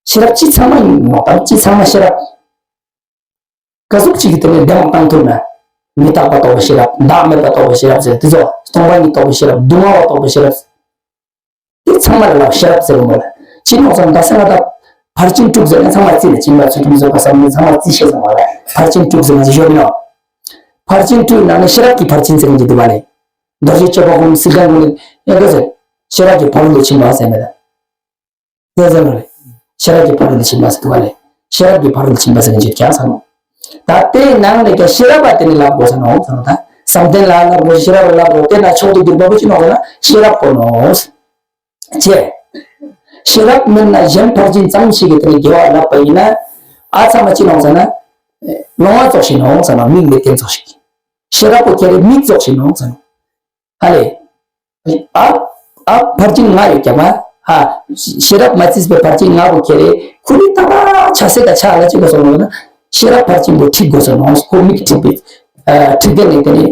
ཤེས་རབ་ཅི་ཚང་མ་ཡིན་ནོ་དང་ཅི་ཚང་མ་ཤེས་རབ། ག་ཟུག་ཅིག་གི་དེ་ནས་བདེན་པ་བཏང་ཐུབ་ན། མི་རྟག་པ་རྟོགས་པའི་ཤེས་རབ་བདག་མེད་པ་རྟོགས་པའི་ཤེས་རབ་ཟེར་དེ་ཚོ་སྟོང་པ་ཉིད་རྟོགས་པའི་ཤེས་རབ་སྡུག་བསྔལ་བ་རྟོགས་པའི་ཤེས་རབ། དེ་ཚང་མ་ལ་ལབ་ཤེས་རབ་ཟེར་བ་མོ་ལ། ཅི་ནོག་ཟེར་ན་ད་སེ་ན་ད་ཕར་ཕྱིན་དྲུག་ཟེར་ན་ཚང་མ་རྩིས་ནས་སྦྱིན་པ་ཚུལ་ཁྲིམས་བཟོད་པ་བསམ་གཏན་ཚང་མ་རྩིས་ཤེས་ཟེར་བ་ལ་ཕར་ཕྱིན་དྲུག་ཟེར་ན་ཅི་ཤོད་མི་ནོག་ཕར་ཕྱིན་དྲུག་ནང་ནས་ཤེས་རབ་ཀྱི་ཕར་ཕྱིན་ཟེར་གྱི་འདུག་པ་ལས། མདོ་རྒྱུད་སྤྱོད་པ་ཀུན་སིལ་ཀ་ཀུན་ལས་ཡང་དག་ཟེར། ཤེས་རབ་ཀྱི་ཕ་རོལ་ཏུ་ཕྱིན་པ་ཟེར་མེད་ད། ཟེར་ཟེར་བ་ལས། ཤེས་རབ་ཀྱི་ཕ་རོལ་ཏུ་ཕྱིན་པ་ཟེར་འདུག་པ་ལས། ཤེས་རབ་ཀྱི་ཕ་རོལ་ཏུ་ཕྱིན་པ་ཟེར་གྱི་ཀྱང་ཟེར་ནོ། ད་དེའི་ནང་ནས་ཀྱང་ཤེས་རབ་པ་དེ་ནི་ལབ་དགོས་ཟེར་ནོ་ཟེར་ནོ་ད། བསམ་གཏན་ལ་ལབ་དགོས་ཤེས་རབ་ལ་ལབ་དགོས་དེ་ན་མཆོག་ཏུ་གྱུར་པ་པོ་ཅི་ནོག་ཟེར་ན་ཤེས་རབ་པོ་ནོག་ཅེས། ཤེས་རབ་མིན་ན་གཞན་ཕར་ཕྱིན་ཙམ་ཞིག་གིས་དེ་ནི་དགེ་བ་ལབ་པ་ཡིན་ན། ཨ་ཚང་མ་ཅི་ནོག་ཟེར་ན། ལོང་བ་ཙོགས་ཤིག་ནོག་ཟེར་ན་མིག་མེད་རྟེན་ཙོགས་ཤིག་ཤེས་རབ་པོ་ཁྱེད་རེ་མིག་ཙོགས་ཤིག་ནོག་ཟེར་ན། ཧ་ལེ། ཨ། ཨ་ཕར་ཕྱིན་ལྔ་ཡོད་ཀྱང་མ། ཧ། ཤེས་རབ་མ་བརྩིས་པའི་ཕར་ཕྱིན་ལྔ་པོ་ཁྱེད་རེ་ཁོ་ནི་ད་པ་ཆ་སེ་ཀ་ཆ་ལ་ཅི་དགོས་སོང་ལོ་ན། ཤེས་རབ་ཕར་ཕྱིན་པོ་ཁྲིད་དགོས་སོང་ནོ་ཁོ་མིག་ཁྲིད་པའི། ཁྲིད་དེ་ནས་དེ་ནི།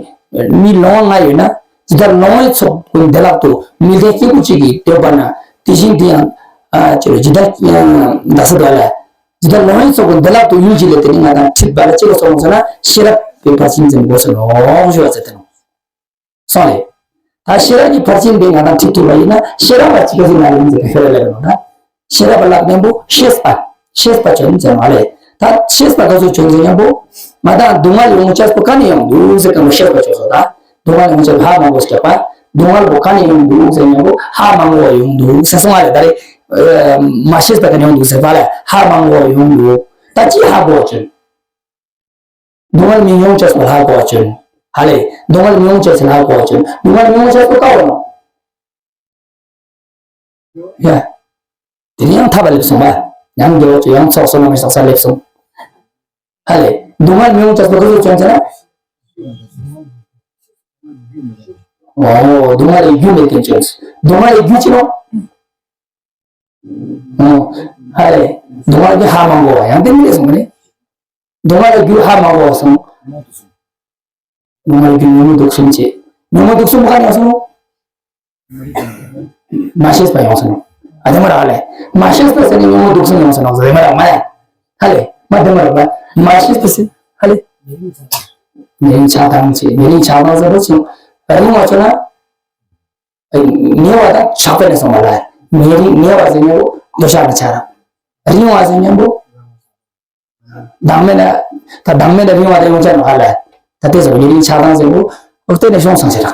མི་ལོང་བ་ལྔ་ཡོད་ན། ཇི་ལྟར་ལོང་བའི་ཚོགས་ཀུན་བདེ་བླག་ཏུ་མི་ལྡན་སྐྱེས་བུ་གཅིག་གིས་འདོད་པ་ན་དེ་བཞིན་དེ་ཡང་། ཨ་ཅི་ལ་ཇི་ལྟར་ཡང་འདའ་ས་དོ་ལ། ཇི་ལྟར་ལོང་བའི་ཚོགས་ཀུན་བདེ་བླག་ཏུ་ཡུལ་གྱི་ལས་དེ་ནི་ང་དང་ཁྲིད་པ་ལ་ཅི་ལ་སོང་ཟེར་ན་ཤེས་རབ་པའི་ཕར་ཕྱིན་འཛིན་དགོས་སོ་ནོ་ཞུ་བ་ཟེར་ཏེ་ནོ། སོང་ལེ། ད་ཤེས་རབ་ཀྱི་ཕར་ཕྱིན་དེ་ང་དང་ཁྲིད་ཐུབ་པ་ཡིན་ན་ཤེས་རབ་ལ་ཅི་ག་ཟེར་ན་ཡིན་ཟེར་གི་ཤོད་ལ་ལེ་ནོ་ད། ཤེས་རབ་ལ་ནན་པོ་ཤེས་པ། ཤེས་པ་བྱོན་ཟེར་མ་ལེ། ད་ཤེས་པ་ག་ཚོད་བྱོན་ཟེར་ཉམ་པོ། ང་དང་སྡུག་བསྔལ་ཡོང་ཆེས་པོ་ག་ནས་ཡོང་འདུག་ཟེར་ག་མོ་ཤེས་པ་བྱོས་སོ་ད། སྡུག་བསྔལ་ཡོང་ཆེས་པོ་ཧ་མ་གོ་སྐྱབས་པ། སྡུག་བསྔལ་པོ་ག་ནས་ཡོང་འདུག་ཟེར་ཉམ་པོ་ཧ་མ་གོ་བ་ཡོང་འདུག་ཟེར་སོང་ང་ལེ་ད་རེ། མ་ཤེས་པ་ག་ནས་ཡོང་འདུག་ཟེར་བ་ལ་ཧ་མ་གོ་བ་ཡོང་འདུག་ད་ཅི་ཧ་གོ་བ་བྱོན། སྡུག་བསྔལ་མི་མྱོང་ཆེས་པོ་ཧ་གོ་བ་བྱོན། ཧ་ལེ། སྡུག་བསྔལ་མི་མྱོང་ཆེས་ཟེར་ཧ་གོ་བ་བྱོན། སྡུག་བསྔལ་མི་མྱོང་ཆེས་པོ་ཀ་བ་ནོ། ཡ། དེ་ནི་ཡང་ཐར་པ་སླེབས་སོང་བ། ཡང་དགེ་བ་བཅུ་ཡང་ཚོགས་བསོད་ནམས་ཀྱི་ཚོགས་བསགས་སླེབས་སོང་། ཧ་ལེ། སྡུག་བསྔལ་མི་མྱོང་ཆེས་པོ་ག་ཚོད་བྱོན་ཟེར་ན། འོ། སྡུག་བསྔལ་ལས་རྒྱུ་མེད་མཁན་བྱོན། སྡུག་བསྔལ་ལས་རྒྱུ་ཅི་ནོ། འོ། ཧ་ལེ། སྡུག་བསྔལ་གྱི་ཧ་མ་གོ་བ་ཡང་དེ་མི་ལས་སོང་ནི། སྡུག་བསྔལ་ལས་རྒྱུ་ཧ་མ་གོ་བ་སོང་། སྡུག་བསྔལ་གྱི་ཉོན་མོངས་དུག་གསུམ་བྱེད། ཉོན་མོངས་དུག་གསུམ་ག་ནས་སོང་། མ་ཤེས་པ་ཡོང་སོང་། ཨ་དེ་མ་རག་ལས། མ་ཤེས་པ་ཟེར་ནས་ཉོན་མོངས་དུག་གསུམ་ཡོང་སོང་ཟེར་མ་རག་མ་ཡ། ཧ་ལེ། མ་དེ་མ་རག་པ། མ་ཤེས་པ་ཟེར། ཧ་ལེ། ཉེ་རིང་ཆགས་སྡང་བྱེད། ཉེ་རིང་ཆགས་སྡང་ཟེར་བ་ཅིག་རིང་བ་ཚོ་ན། ཉེ་བ་དང་ཆགས་པ་ནས་སོང་བ་ལ། ཉེ་རིང་ཉེ་བ་ཟེར་ཉེ་བོ་འདོད་ཆགས་ནས་ཆགས་ར། རིང་བ་ཟེར་ཉེ་བོ། སྡང་མེད་ན། ད་སྡང་མེད་ན་རིང་བ་དེ་ཡོང་ཆ་ནོ་ཧ་ལ། ད་དེ་ཚོ་ཉེ་རིང་ཆགས་སྡང་ཟེར་བོ། འོ་དེ་ནས་བྱུང་སོང་ཟེར་ར།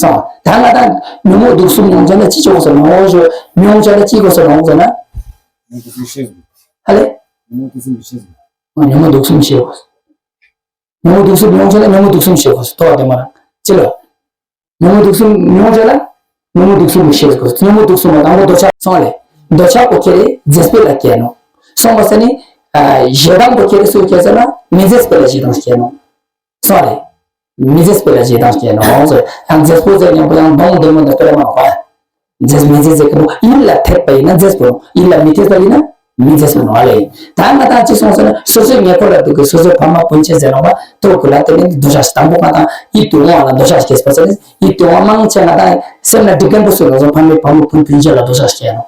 སོང་། ད་ང་ད་ཉོན་མོངས་དུག་གསུམ་ཡོང་ཆ་ན་ཅི་བྱུང་སོང་ནོ་ཞུ། ཡོང་ཆ་ན་ཅི་དགོས་སོང་ནོ་ཟེར་ན། ཧ་ལེ། ཉོན་མོངས་དུག་གསུམ་ཤེས་དགོས། ཉོན་མོངས་དུག་གསུམ་ཡོང་ཆ་ན་ཉོན་མོངས་དུག་གསུམ་ཤེས་དགོས། དོ་བ་དེ་མ་ར། ཅི་ལ། ཉོན་མོངས་དུག་གསུམ་མྱོང་བྱས་ལ། ཉོན་མོངས་དུག་གསུམ་ཤེས་དགོས། ཉོན་མོངས་དུག་གསུམ་པོ་དང་པོ་འདོད་ཆགས་སོང་ལས། འདོད་ཆགས་པོ་ཁྱེར་རེ་རྫས་པོ་ལ་སྐྱེས་ནོ། སོང་བ་ས་ནི། ཨ། ཞེ་སྡང་པོ་ཁྱེར་རེ་སུ་སྐྱེས་ཟེར་ན་མི་རྫས་པོ་ལ་ཞེ་སྡང་སྐྱེས་ནོ། སོང་ལས། མི་མཛེས་པ་ལ་ཞེ་སྡང་སྐྱེ་ནོ་ཟེར། ཡང་མཛེས་པོ་ཟེར་མཁན་པོ་ཡང་གདོང་བདེ་མོ་ནས་ལྟོས་མ་ནོ་བ། མཛེས་མི་མཛེས་ཟེར་མཁན་པོ་ཡིད་ལ་འཐད་པ་ཡིན་ན་མཛེས་པོ། ཡིད་ལ་མི་འཐད་པ་ཡིན་ན་མི་མཛེས་པོ་ནོ་ཨ་ལེ། ད་ང་དང་ཅི་སོང་ཟེར་ན་སོ་སོའི་ཉེ་འཁོར་ལ་འདུག་གི་སོ་སོའི་ཕ་མ་སྤུན་མཆེད་ཟེར་ནོ་བ་ཐོག་གི་ལ་དེ་ནི་འདོད་ཆགས་དང་པོ་ང་དང་ཡིད་དུ་འོང་བ་ལ་འདོད་ཆགས་སྐྱེས་པ་ཟེར་ནི་ཡིད་དུ་འོང་མང་ཆེ་ང་དང་སེམས་ལ་སྒྲིག་མཁན་པོ་སུ་ལ་སོ་ཕ་མའི་ཕ་མ་སྤུན་སྤུན་མཆེད་ལ་འདོད་ཆགས་སྐྱེས་ནོ།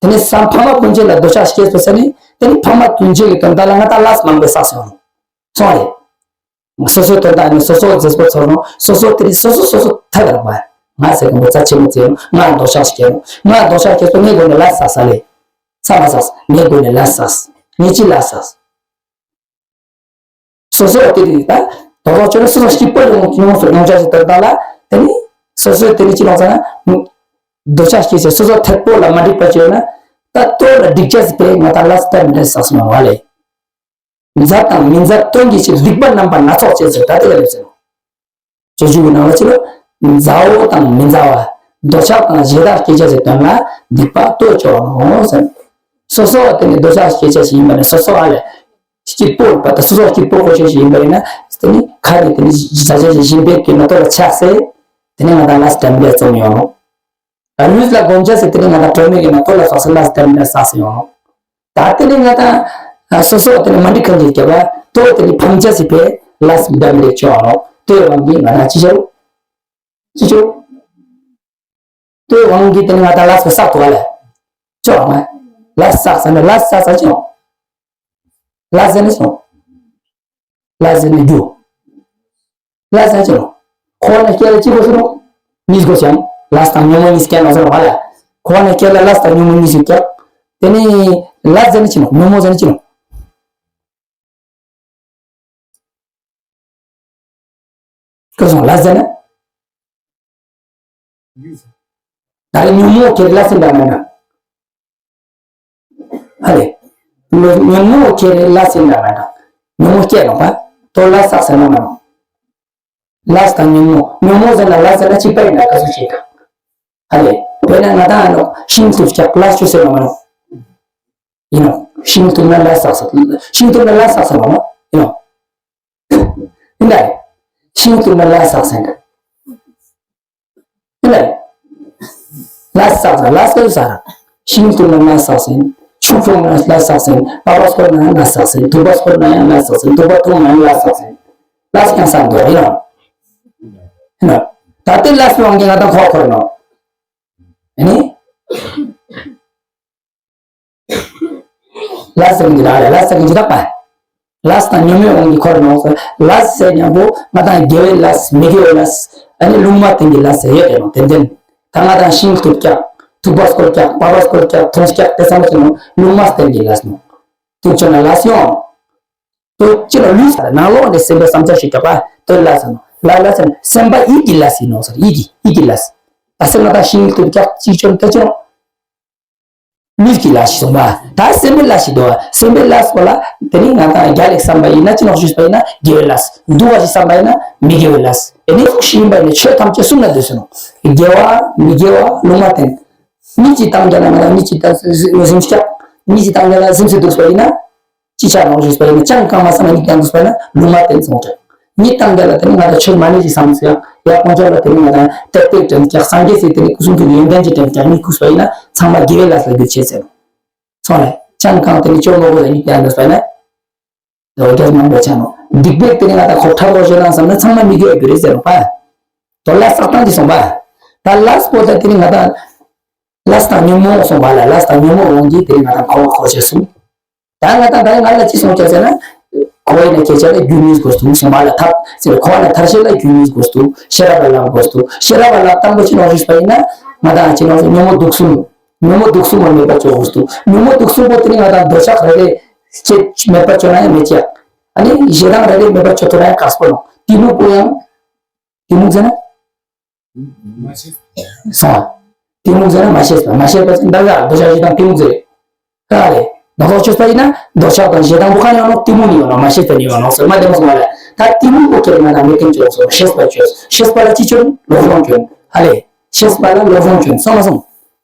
དེ་ནས་སམ་ཕ་མ་སྤུན་མཆེད་ལ་འདོད་ཆགས་སྐྱེས་པ་ཟེར་ནི་དེ་ནི་ཕ་མ་སྤུན་མཆེད་ཀྱི་དོན་དག་ལ་ང་དང་ལས་མང་པོ་བསགས་སོང་། སོང་རེད། སོ་སོའི་དོན་དག་ནི་སོ་སོ་མཛེས་པོ་ཚོར་ནོ། སོ་སོ་དེ་ནི་སོ་སོ་སོ་སོ་ཐད་ཀར་བ། ང་ཟེར་གི་མོ་རྩ་ཆེན་མོ་བཙལ་ནོ། ང་འདོད་ཆགས་སྐྱེས་ནོ། ང་འདོད་ཆགས་སྐྱེས་སོ་ངའི་སྒོ་ནས་ལས་བསགས་ས་ལེ། ས་མ་བསགས། ངའི་སྒོ་ནས་ལས་བསགས། ངས་ཅི་ལས་བསགས། སོ་སོ་དེ་རིགས་ད། དོ་དོ་ཅོ་རེ་སོ་སོ་སྐྱིད་པོ་ཡོང་ཡོང་སོ་ཡོང་ཆ་ཞིག་དོན་དག་ལ་དེ་ནི་སོ་སོའི་དེ་ནི་ཅི་ལོང་ས་ན། འདོད་ཆགས་སྐྱེས་ཚེ་སོ་སོ་ཐད་པོ་ལ་མ་འགྲིག་པ་བྱས་ན། ད་ལྟོ་ལ་འགྲིག་ཆ་ཞིག་དེ་ང་ད་ལས་སྟབས་མི་འགྲིག་བསགས་སོང་བ་ལེ། མཛའ་དང་མི་མཛའ་དོན་གྱི་ཕྱིར་སྡིག་པ་རྣམ་པ་སྣ་ཚོགས་བྱས་ཟེར་ད་དེ་ག་ལེབ་ཟེར། སྤྱོད་འཇུག་གི་ནང་ལ་ཅི་ལོ། མཛའ་བོ་དང་མི་མཛའ་བ། འདོད་ཆགས་དང་ཞེ་སྡང་སྐྱེ་བྱ་ཞེས་དོན་ལ་སྡིག་པ་ལྟོ་ཅོ་བ་ནོ་ཟེར། སོ་སོ་བ་དེ་ནི་འདོད་ཆགས་སྐྱེ་བྱ་ཞིག་ཡིན་པ་ནི་སོ་སོ་བ་ལས། སྐྱིད་པོ་ཡོད་པ་དང་སོ་སོ་སྐྱིད་པོ་གོ་ཆོད་ཞིག་ཡིན་པ་ཡིན་ན་དེ་ནི་ཁ་ནས་དེ་ནི་བྱ་བྱ་ཞིག་བཞིན་པའི་དུས་ན་ལྟོ་ལ་ཆགས་སེ། དེ་ནི་ང་དང་ལ་སྟན་པའི་རྩོམ་ཡོང་ནོ། ལུས་ལ་གོམས་ཆ་སེ་དེ་ནི་ང་དང་གྲོ་མེད་ཀྱི་ན་ལྟོ་ལ་སོགས་སེ་ལ་སྟན་པའི་ས་སེ་ཡོང་ནོ། ད་དེ་ནི་ང་དང་སོ་སོ་དེ་ནི་མ་འགྲིག་གང་གི་སྐྱེ་བ་ལྟོ་དེ་ནི་ཕམ་ཆ་སི་པའི་ལས་འབད་མི་རིགས་ཆོག་ནོ། ལྟོའི་དབང་གིས་ང་དང་ཅི་ཆོག་ཅི་ཆོག་ལྟོའི་དབང་གིས་དེ་ནི་ང་དང་ལས་བསགས་ཐུབ་པ་ལས་ཆོག་མ། ལས་བསགས་ས་ནི་ལས་བསགས་ས་ཆོག་ལས་ཟེར་ནི་ཆོག་ལས་ཟེར་ནི་རྒྱུ། ལས་ཟེར་ཆོག་ཁོ་ནི་སྐྱེ་ལ་ཅི་དགོས་སོ་ནོ། གཉིས་དགོས་ཀྱང་ལས་དང་ཉོན་མོངས་གཉིས་སྐྱེ་ལ་ཟེར་བ་ལ། ཁོ་ནི་སྐྱེ་ལ་ལས་དང་ཉོན་མོངས་གཉིས་སུ་སྐྱེ། དེ་ནི་ལས་ཟེར་ནི་ཆི་ནོ། ཉོན་མོངས་ཟེར་ནི་ཆི་ནོ། སྐྱོ་སོང་ལ་ཟེར་ན། ད་རེས་ཉོན་མོངས་ཁྱེར་ལ་ཟེར་འདྲ་མེད་ན། ཧ་ལེ། ཉོན་མོངས་ཁྱེར་ལ་ཟེར་འདྲ་མེད་ན། ཉོན་མོངས་སྐྱེ་ནོ་པ། དོ་ལ་ཟག་ཟེར་ན་མ་ནོ། ལས་དང་ཉོན་མོངས། ཉོན་མོངས་ཟེར་ན་ལ་ཟེར་ན་གཅིག་པ་ཡིན་ན་ག་ཚོད་ཤེས་དང་། ཧ་ལེ། དཔེར་ན་ང་དང་ཨ་ནོ་ཤིང་བཏུབ་ཀྱག་ལ་ཆུ་ཟེར་ན་མ་ནོ། ཡིན་ནོ། ཤིང་བཏུབ་ན་ལ་ཟག་ཟེར། ཤིང་བཏུབ་ན་ལ་ཟག་ཟེར་ན་མ་ནོ། ཡིན་ནོ། ཡིན་ད། ཤིང་བཏུབ་ན་ལ་ཟག་ཟེར་ན། ཡིན་ད། ལ་ཟག་ཟེར་ལ་ཟག་ཟེར། ཤིང་བཏུབ་ན་ལ་ཟག་ཟེར། ཆུ་ཕུང་ན་ལ་ཟག་ཟེར། པགས་པ་སྐོར་ན་ཡང་ལ་ཟག་ཟེར། དུ་པ་སྐོར་ན་ཡང་ལ་ཟག་ཟེར། དུ་པ་འཐུང་ན་ཡང་ལ་ཟག་ཟེར། ལ་ཟག་ཡང་ཟག་འདུག་ཡིན་ནོ། ཡིན་ནོ། ད་ལྟའི་ལ་ཟག་དབང་གིས་ང་དང་ཁོག་ཁོར་ནོ། ཨ་ནི། ལ་ཟེར་གྱི་ལ་རེད། ལ་ཟེར་གྱི་འཇུ་དག་པ། ལས་དང་ཉོན་མོངས་དབང་གིས་འཁོར་ནོ། ལ་ཟེར་མཉམ་པོ་ང་དང་དགེ་བའི་ལས་མི་དགེ་བའི་ལས། ཨ་ནི་ལུང་མ་བསྟན་གྱི་ལས་ཟེར་ཡོད་དེ་ནོ་ཏན་ཏན། ད་ང་དང་ཤིང་བཏུབ་ཀྱག་ཐུག་པ་སྐོར་ཀྱག་པགས་པ་སྐོར་ཀྱག་འཐུང་ཀྱག་དེ་ཚང་མ་ཅི་ནོ་ལུང་མ་བསྟན་གྱི་ལས་ནོ། ཐུག་ཆོག་ན་ལས་ཡོང་། དོ་ཅི་ལ་ལུས་ཟེར་ནང་ལོགས་ནས་སེམས་པའི་བསམ་འཆར་ཞིག་ཀྱག་པ་དོ་ལ་ཟེར་ནོ། ལ་ལ་ཟེར་ན་སེམས་པ་ཡིད་ཀྱི་ལས་ཡིན་ནོ་ཟེར། ཡིད་ཀྱི་ཡིད་ཀྱི་ལས། ད་སེམས་ང་དང་ཤིང་བཏུབ་ཀྱག་ཅིག་ཆོག་ད་ཅི་ནོ། ལུས་ཀྱི་ལས་ཤིག་སོང་པ། ད་སེམས་པའི་ལས་ཤིག་འདུག་སེམས་པའི་ལས་སོགས་ལ་དེ་ནི་ང་དང་རྒྱ་ལེགས་བསམ་པ་ཡིན་ན་ཅི་ནོག་ཞུས་པ་ཡིན་ན་དགེ་བའི་ལས། སྡུག་པ་ཞིག་བསམ་པ་ཡིན་ན་མི་དགེ་བའི་ལས། དེ་ནི་ཟུག་ཤིག་ཡིན་པ་ཡིན་ན་ཆོས་ཐམས་ཅད་གསུམ་ལ་འདུས་སོ་ནོ། དགེ་བ་མི་དགེ་བ་ལུང་མ་བསྟན། གཉིད་ཀྱི་སྟངས་རྒྱ་ལ་ང་དང་གཉིད་ཀྱི་སྟངས་སེམས་སྐྱག་གཉིད་ཀྱི་སྟངས་རྒྱ་ལ་སེམས་སུ་འདུག་པ་ཡིན་ན། ཅི་ཆ་རང་བཞིན་སྤེལ་ནས་ཅང་གང་མ་བསམ་ན་གཉིད་བཏང་དུས་སྤེལ་ན་ལུང་མ་བསྟན་སོང་ཀྱང་། གཉིད་བཏང་ག་ལ་དེ་ནི་ང་དང་ཆོས་མ་ཎི་ཞིག་བསམ་ཟེར་ཡང་ཡང་དཀོན་མཆོག་ལ་དེ་ནི་ང་དང་ཏེག་ཏེག་དྲན་ཀྱང་སངས་རྒྱས་སྲས་དེ་ནི་སྐུ་གསུང་ཐུགས་ཀྱི་ཡོན་ཏན་ཅིག་དྲན་ཀྱང་གཉིད་ཁུག་སོང་ཡིན་ན་ཚང་མ་དགེ་བའི་ལས་ལ་འགྱུར་ཆེ་ཟེར་རོ། སོང་ལེ་ཅང་གང་དེ་ནི་ཅོག་མོ་གོ་ལ་གཉིད་བཏང་དུས་སྤེལ་ན། དེ་འོ་རྒྱལ་མང་པོ་ཆ་ནོ། སྡིག་པའི་དེ་ནི་ང་དང་ཁོ་ཁྲག་རོ་ཞེ་སྡང་བསམ་ན་ཚང་མ་མི་དགེ་བ་འགྱུར་རེད་ཟེར་རོ་པ། དོ་ལ་བསགས་སྟངས་ཀྱི་སོང་པ། ད་ལས་པོ་ད་དེ་ནི་ང་དང་། ལས་དང་ཉོན་མོངས་སོང་པ་ལ་ལས་དང་ཉོན་མོངས་དབང་གིས་དེ་ནི་ང་དང་ཁོ་ཁོ་ཆེ་སོང་། ད་ང་དང་ད་ང་ལ་ཅི་སོང་ཆ་ཟེར་ན། ཁོ་ཡིན་ན་སྐད་ཆ་ལ་རྒྱུ་གཉིས་དགོས་འདུག་སོང་པ་ལ་ཐབས་ཟེར་ཁོ་ལ་ཐར་ཤེས་ལ་རྒྱུ་གཉིས་དགོས་འདུག་ཤེས་རབ་ལ་ལམ་དགོས་འདུག་ཤེས་རབ་ལ་ལམ་དང་པོ་ཅི་ནོ་ཞུས་པ་ཡིན་ན། ང་དང་ཅི་ནོ་ཉོན་མོངས་དུག་གསུམ། ཉོན་མོངས་དུག་གསུམ་པོ་མེད་པ་བཅོ་དགོས་འདུག་ཉོན་མོངས་དུག་གསུམ་པོ་དེ་ནི་ང་དང་འདོད་ཆགས་རེ་རེ་སྐྱེ་མེད་པ་བཅོ་ན་ཡང་མེད་ཀྱག་ཨ་ནི་ཞེ་སྡང་རེ་རེ་མེད་པ་བཅོ་ཐུབ་ན་ཡང་དཀའ་སྤོ་ནོ། དེ་ནུ་པོ་ཡང་། དེ་མུག་ཟེར་ན། མ་ཤེས། སོང་། དེ་མུག་ཟེར་ན་མ་ཤེས་པ། མ་ཤེས་པ་ཟེར་ན་འདི་ལ་འདོད་ཆགས་ཞེ་སྡང་དེ་མུག་ཟེར། ག་ལེ། ནག་ཐོག་ཆོས་པ་ཡིན་ན་འདོད་ཆགས་དང་ཞེ་སྡང་པོ་ག་ནི་ཡོང་ནོ། དེ་མུག་ནི་ཡོང་ནོ། མ་ཤེས་པ་ནི་ཡོང་ནོ་ཟེར་མ་དེ་མོ་སོང་བ་ལ། ད་དེ་མུག་པོ་ཁྱེར་ང་དང་མེད་མཁན་བཅོས་སོང་། ཤེས་པ་བཅོས། ཤེས་པ་ལ་ཅི་བཅོས། བློ་སྦྱོང་བཅོས། ཧ་ལེ། ཤེས་པ་ལ་བློ་སྦྱོང་བཅོས་སོང་མ་སོང་།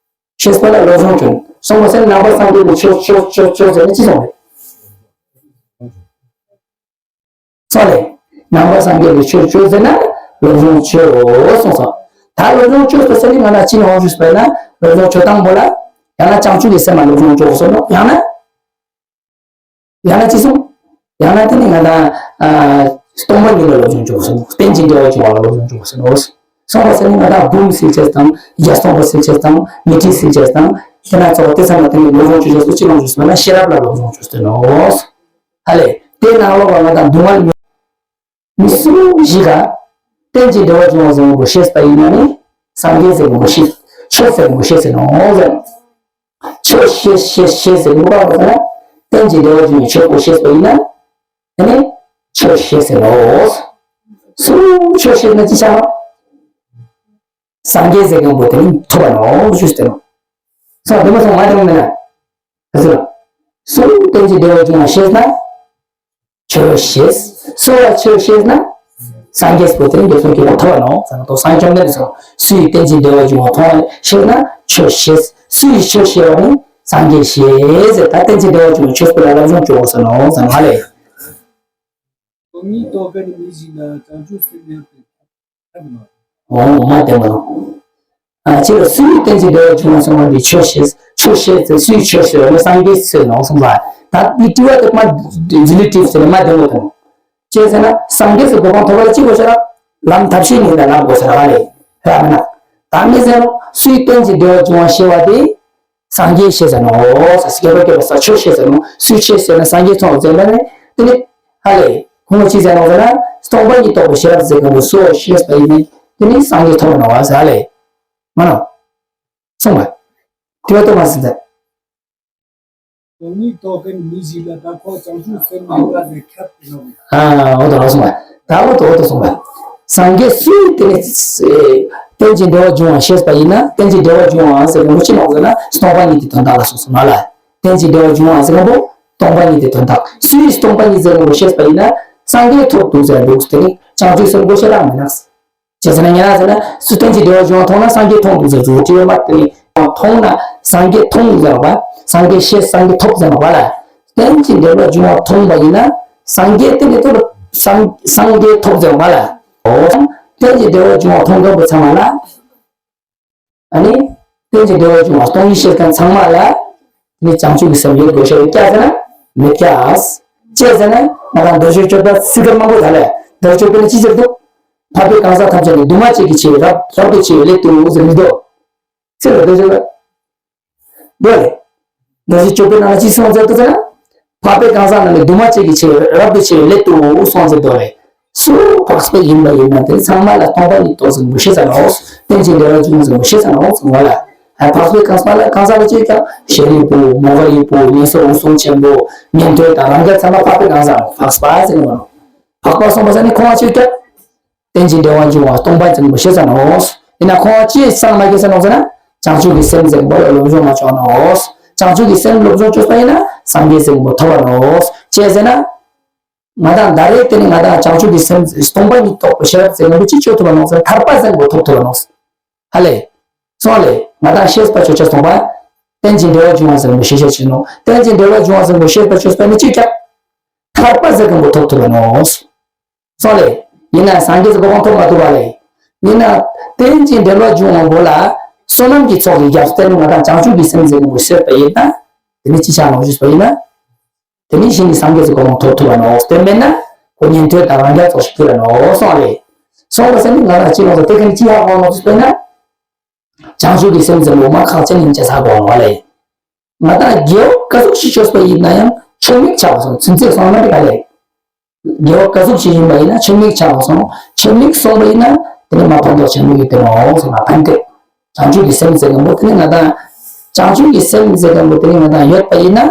ཤེས་པ་ལ་བློ་སྦྱོང་བཅོས་སོང་མ་ཟེར་ན་ནང་པ་སངས་རྒྱས་ཀྱི་ཆོས་ཆོས་ཆོས་ཆོས་ཟེར་ན་ཅི་སོང་རེད། སོང་ལེ། ནང་པ་སངས་རྒྱས་པའི་ཆོས་བཅོས་ཟེར་ན་སློབ་སྦྱོང་བཅོས་གསུངས་སོ། ད་སློབ་སྦྱོང་བཅོས་ཟེར་ས་ནི་ང་ན་ཅི་ནས་འོང་ཞུས་པས་ན་སློབ་སྦྱོང་བཅོས་སྟངས་པོ་ལ་ཡང་ན་བྱང་ཆུབ་ཀྱི་སེམས་ལ་སློབ་སྦྱོང་བཅོས་གསུངས་ནོ། ཡང་ན། ཡང་ན་ཅི་གསུངས། ཡང་ན་དེ་ནི་ང་དང་ཨ་སྟོང་པ་ཉིད་ལ་སློབ་སྦྱོང་བཅོས་གསུངས། རྟེན་ཅིང་འབྲེལ་བར་འབྱུང་བ་ལ་སློབ་སྦྱོང་བཅོས་གསུངས་ནོ། གསུངས་པ་ཟེར་ནི་ང་དང་འབུམ་སིལ་ཅེས་དང་བརྒྱ་སྟོང་པ་སིལ་ཅེས་དང་མི་ཁྲི་སིལ་ཅེས་དང་དེ་ན་ཚོགས་དེ་ཚང་མ་དེ་ནི་སློབ་སྦྱོང་བཅོས་ཅེས་སུ་ཅི་ལོང་བཅོས་ཟེར་ན་ཤེས་རབ་ལ་སློབ་སྦྱོང་བཅོས་ཟེར་ནོ། ཧ་ལས་དེ་ནང་ལོགས་ལ་ང་དང་སྡུག་བསྔལ་མི། མི་སུ་ཞིག་ག་རྟེན་ཅིང་འབྲེལ་བར་འབྱུང་བ་ཟེར་བ་ཤེས་པ་ཡིན་ན་ནི་སངས་རྒྱས་ཟེར་བ་ཤེས། ཆོས་ཟེར་བ་ཤེས་ཟེར་ནོ་ཟེར། ཆོས་ཤེས་ཤེས་ཤེས་ཟེར་བ་ལ་རྟེན་ཅིང་འབྲེལ་བར་འབྱུང་བའི་ཆོས་པོ་ཤེས་པ་ཡིན་ན་དེ་ནི་ཆོས་ཤེས་ཟེར་ནོ། སུ་ཆོས་ཤེས་ན་ཅི་ཆགས། སངས་རྒྱས་ཟེར་མཁན་པོ་དེ་ནི་ཐོབ་པ་ནོ་ཞུས་ཏེ་ནོ། སོང་དེ་མ་སོང་མ་དེ་མ་མེད་ན། ཨ་ཟེར། སུ་རྟེན་ཅིང་འབྲེལ་བར་འབྱུང་བ་ཤེས་ན། ཆོས་ཤེས། སུ་ལ་ཆོས་ཤེས་ན། སངས་རྒྱས་པོ་དེ་ནི་འདི་ཚོ་གི་ཐོབ་པ་ནོ། ཟེར་ན་ཏོ་སངས་རྒྱས་ནས་སོ། སུ་ཡི་རྟེན་ཅིང་འབྲེལ་བར་འབྱུང་བ་མཐོང་བ་ཤེས་ན་ཆོས་ཤེས། སུ་ཡི་ཆོས་ཤེས་པ་ནི་སངས་རྒྱས་ཤེས་ཟེར། ད་རྟེན་ཅིང་འབྲེལ་བར་འབྱུང་བའི་ཆོས་པོ་ལ་སློབ་སྦྱོང་བཅོས་དགོས་ས་ནོ་ཟེར་ན་ཧ་ལས། སྟོང་ཉིད་རྟོགས་མཁན་མི་ཞིག་ལ་བྱང་ཆུབ་སེམས་ཡོད་པའི་ཁྱབ་ནོ། འོ་མ་བདེན་པ་ནོ། ཨ་ཅི་ལ་སུའི་རྟེན་ཅིང་འབྲེལ་བར་འབྱུང་བ་གསུངས་པ་འདི་ཆོས་ཤེས། ཆོས་ཤེས་ཚེ་སུའི་ཆོས་ཤེས་པ་ནི་སངས་རྒྱས་ཆོས་ནོ་གསུངས་པ། ད་འདི་དྲི་བ་དེ་མ་རི་ལེ་ཊིབ་ཟེར་ནས་མ་བདེན་པ་དང་། ཅེས་ཟེར་ན་སངས་རྒྱས་སུ་གོ་འཕང་ཐོབ་པ་ལ་ཅི་དགོས་ཤེ་ར། ལམ་ཐབས་ཤེས་ཉིད་ལ་ལམ་དགོས་ཤེ་ར་ག་ལས་ར་མིན་ན། ད་མི་ཟེར་ནོ་སུའི་རྟེན་ཅིང་འབྲེལ་བར་འབྱུང་བ་ཤེས་པ་དེ། སངས་རྒྱས་ཤེས་ཟེར་ནོ། ས་སྐྱེ་བ་སྐྱེ་བ་ས་ཆོས་ཤེས་ཟེར་ནོ། སུའི་ཆོས་ཤེས་ན་སངས་རྒྱས་ཐོབ་ཟེར་ན་ནི་དེ་ནི་ཧ་ལས་ཁོང་ཅི་ཟེར་ནོ་ཟེར་ན་སྟོང་པ་ཉིད་རྟོགས་པའི་ཤེས་རབ་ཟེར་མཁན་པོ་སུ་ཤེས་པ་ཡིན་ནི་དེ་ནི་སངས་རྒྱས་ཐོབ་ནོ་བ་ཟེར་ཧ་ལས། མ་ནོ། གསུངས་པ། དེ་བ་ཏོ་མ་ཟིན་ད། སྟོང་ཉིད་རྟོགས་མཁན་མི་ཞིག་ལ་ད་ཁོ་བྱང་ཆུབ་སེམས་མེད་པ་ཟེར་ཁྱབ་ཏེ་ནོ། ཨ་འོ་ད་ལ་གསུངས་པ། ད་འོ་ད་འོ་ད་གསུངས་པ། སངས་རྒྱས་སུའི་དེ་ནི་རྟེན་ཅིང་འབྲེལ་བར་འབྱུང་བ་ཤེས་པ་ཡིན་ན་རྟེན་ཅིང་འབྲེལ་བར་འབྱུང་བ་ཟེར་བའི་ལུགས་ཅི་ནོ་ཟེར་ན་སྟོང་པ་ཉིད་དེ་དོན་དག་ལ་གསུངས་སོ་མ་ལ། རྟེན་ཅིང་འབྲེལ་བར་འབྱུང་བ་ཟེར་མཁན་པོ་སྟོང་པ་ཉིད་དེ་དོན་དག་སུའི་སྟོང་པ་ཉིད་ཟེར་མཁན་པོ་ཤེས་པ་ཡིན་ན་སངས་རྒྱས་ཐོབ་འདུག་ཟེར་ལུགས་དེ་ནི་བྱང་ཆུབ་སེམས་དགོས་ཤེས་རང་མེད་ན། ཅེས་ཟེར་ན་ཡང་ཟེར་ན་སུ་རྟེན་ཅིང་འབྲེལ་བར་འབྱུང་བ་མཐོང་ན་སངས་རྒྱས་མཐོང་འདུག་ཟེར་དུས་དྲི་བ་མ་དེ་ནི་མཐོང་ན་སངས་རྒྱས་མཐོང་ཟེར་བ། སངས་རྒྱས་ཤེས་སངས་རྒྱས་ཐོབ་ཟེར་བ་ལ། རྟེན་ཅིང་འབྲེལ་བར་འབྱུང་བ་མཐོང་བ་ཡིན་ན་སངས་རྒྱས་དེ་ནི་ཐོབ་སངས་སངས་རྒྱས་ཐོབ་ཟེར་བ་ལ། འོ་ཙང་རྟེན་ཅིང་འབྲེལ་བར་འབྱུང་བ་མཐོང་མཁན་པོ་ཚང་མ་ལ། ཨ་ནི། རྟེན་ཅིང་འབྲེལ་བར་འབྱུང་བ་སྟོང་ཉིད་ཤེས་མཁན་ཚང་མ་ལ། ནི་བྱང་ཆུབ་ཀྱི་སེམས་ཡོད་དགོས་ཤེས་ཡོད་ཀྱག་ཟེར་ན། མེད་ཀྱག་ཅེས་ཟེར་ན་ང་རང་མདོ་རྒྱུད་སྤྱོད་པ་ཚིག་ཀར་མང་པོ་ད་ལས་མདོ་རྒྱུད་སྤྱོད་པའི་ནི་ཅི་ཟེར་འདུག་འཕགས་པའི་གང་ཟག་ཐམས་ཅད་ནི་འདུས་མ་བྱས་ཀྱི་ཆོས་རབ་རབ་ཏུ་ཕྱེ་བའི་སླད་དུ་ཟེར་མི་འདུག་ཚིག་ལ་མདོ་རྒྱུད་པ། འདུག་ལས། མདོ་རྒྱུད་སྤྱོད་པའི་ནང་ལ་ཅི་གསུངས་ཟེར་འདུག་ཟེར་ན། འཕགས་པའི་གང་ཟག་རྣམས་ནི་འདུས་མ་བྱས་ཀྱི་ཆོས་རབ་ཏུ་ཕྱེ་བའི་སླད་དུ་གསུངས་ཟེར་འདུག་ལས། སུ་འཕགས་པ་ཡིན་པ་ཡིན་ན་དེ་ཚང་མ་ལ་སྟོང་པ་ཉིད་རྟོགས་ཟིན་པོ་ཤེས་ས་ནོ། རྟེན་ཅིང་འབྲེལ་བར་འབྱུང་ཟིན་པོ་ཤེས་ས་ནོ་གསུངས་པ་ལ། ཨ་འཕགས་པའི་གང་ཟག་ལ་གང་ཟག་ལ་ཅིག་ཀྱང་ཤེས་རིག་པོ་མོ་ག་ཡིག་པོ་ངེས་སོ་འོང་སོང་ཆེན་པོ་ཉན་ཐོས་དང་རང་རྒྱལ་ཚང་མ་འཕགས་པའི་གང་ཟག་འཕགས་པ་ཟེར་ནོ། འཕགས་པ་གསུངས་པ་ཟེར་ནི་ཁོང་ལ་ཅིག་ཀྱང་། རྟེན་ཅིང་འབྲེལ་བར་འབྱུང་བ་སྟོང་པ་ཉིད་རྟོགས་ཟིན་པོ་ཤེས་ས་ནོ། ཡིན་ན་ཁོང་ཅིག་གསང་མ་ཤེས་ས་ནོ་ཟེར་ན། བྱང་ཆུབ་ཀྱི་སེམས་ཟེར་པོ་ལ་སློབ་སྦྱོང་མ་བྱུང་ནོ། བྱང་ཆུབ་ཀྱི་སེམས་སློབ་སྦྱོང་བྱུང་པ་ཡིན་ན་སངས་རྒྱས་ཟེར་པོ་ཐོབ་པ་ནོ། ཅེས་ཟེར་ན། ང་དང་ད་རེས་དེ་ནི་ང་དང་བྱང་ཆུབ་ཀྱི་སེམས་སྟོང་པ་ཉིད་རྟོགས་པའི་ཤེས་རབ་ཟེར་ན་འདི་ཅི་ཆོས་ཐོབ་པ་ནོ་ཟེར་ན་ཐར་པ་ཟེར་པོ་ཐོབ་ཐུབ་པ་ནོ། ཧ་ལས། སོང་ལས་ང་དང་ཤེས་པ་ཆོས་ཅན་སྟོང་པ། རྟེན་ཅིང་འབྲེལ་བར་འབྱུང་བ་ཟེར་པོ་ཤེས་ཤེས་ཆེ་ནོ། རྟེན་ཅིང་འབྲེལ་བར་འབྱུང་བ་ཟེར་པོ་ཤེས་པ་ཆོས་ཅན་ནི་ཅི་ཀྱང་། ཐར་པ་ཟེར་ཀུན་པོ་ཐོབ་ཐུབ་པ་ནོ། སོང་ལས། ཡིན་ན་སངས་རྒྱས་སུ་གོ་འཕང་ཐོབ་མ་ཐུབ་པ་ལས། ཡིན་ན། རྟེན་ཅིང་འབྲེལ་བར་འབྱུང་བ་པོ་ལ། བསོད་ནམས་ཀྱི་ཚོགས་ཀྱི་རྒྱབ་རྟེན་ང་དང་བྱང་ཆུབ་ཀྱི་སེམས་ཟེར་ཀུན་པོ་ཤེས་པ་ཡིན་ན། དེ་ནི་ཅི་ཆགས་ནོ་ཞུས་པ་ཡིན་ན། དེ་ནི་གཞི་ནི་སངས་རྒྱས་སུ་གོ་འཕང་ཐོབ་ཐུབ་པ་ནོ། དེ་མེད་ན། ཁོ་ཉན་ཐོས་དང་རང་རྒྱལ་ཚོགས་ཤིག་ཐུབ་པ་ནོ་སོང་ལས། སོང་བ་ཟེར་ནི་ང་དང་ཅི་ནོ་ཟེར་དེ་ཀ་ནི་ཅི་ཧ་གོ་ནོ་ཞུས་པ་ཡིན་ན། བྱང་ཆུབ་ཀྱི་སེམས་ཟེར་ལོ་མ་ཁག་ཅན་ཡིན་ཅེས་ཧ་གོ་ནོ་བ་ལས། ང་དང་རྒྱལ་བ་ག་ཟུག་ཞིག་བཅོས་པ་ཡིན་ན་ཡང་ཆོས་མིག་ཆགས་སོང་ཚུན་ཚོད་སོང་ན་དེ་ག་ལས། རྒྱལ་བ་ག་ཟུག་ཞིག་ཡིན་པ་ཡིན་ན་ཆོས་མིག་ཆགས་སོང་། ཆོས་མིག་སོང་བ་ཡིན་ན་དེ་ནི་མ་ཕན་ཐོགས་ཆེན་པོ་ཡོད་དེ་རོ་ཟེར་མ་ཕན་ཐོགས། བྱང་ཆུབ་ཀྱི་སེམས་ཟེར་མཁན་པོ་དེ་ནི་ང་དང་། བྱང་ཆུབ་ཀྱི་སེམས་ཟེར་མཁན་པོ་དེ་ནི་ང་དང་ཡོད་པ་ཡིན་ན།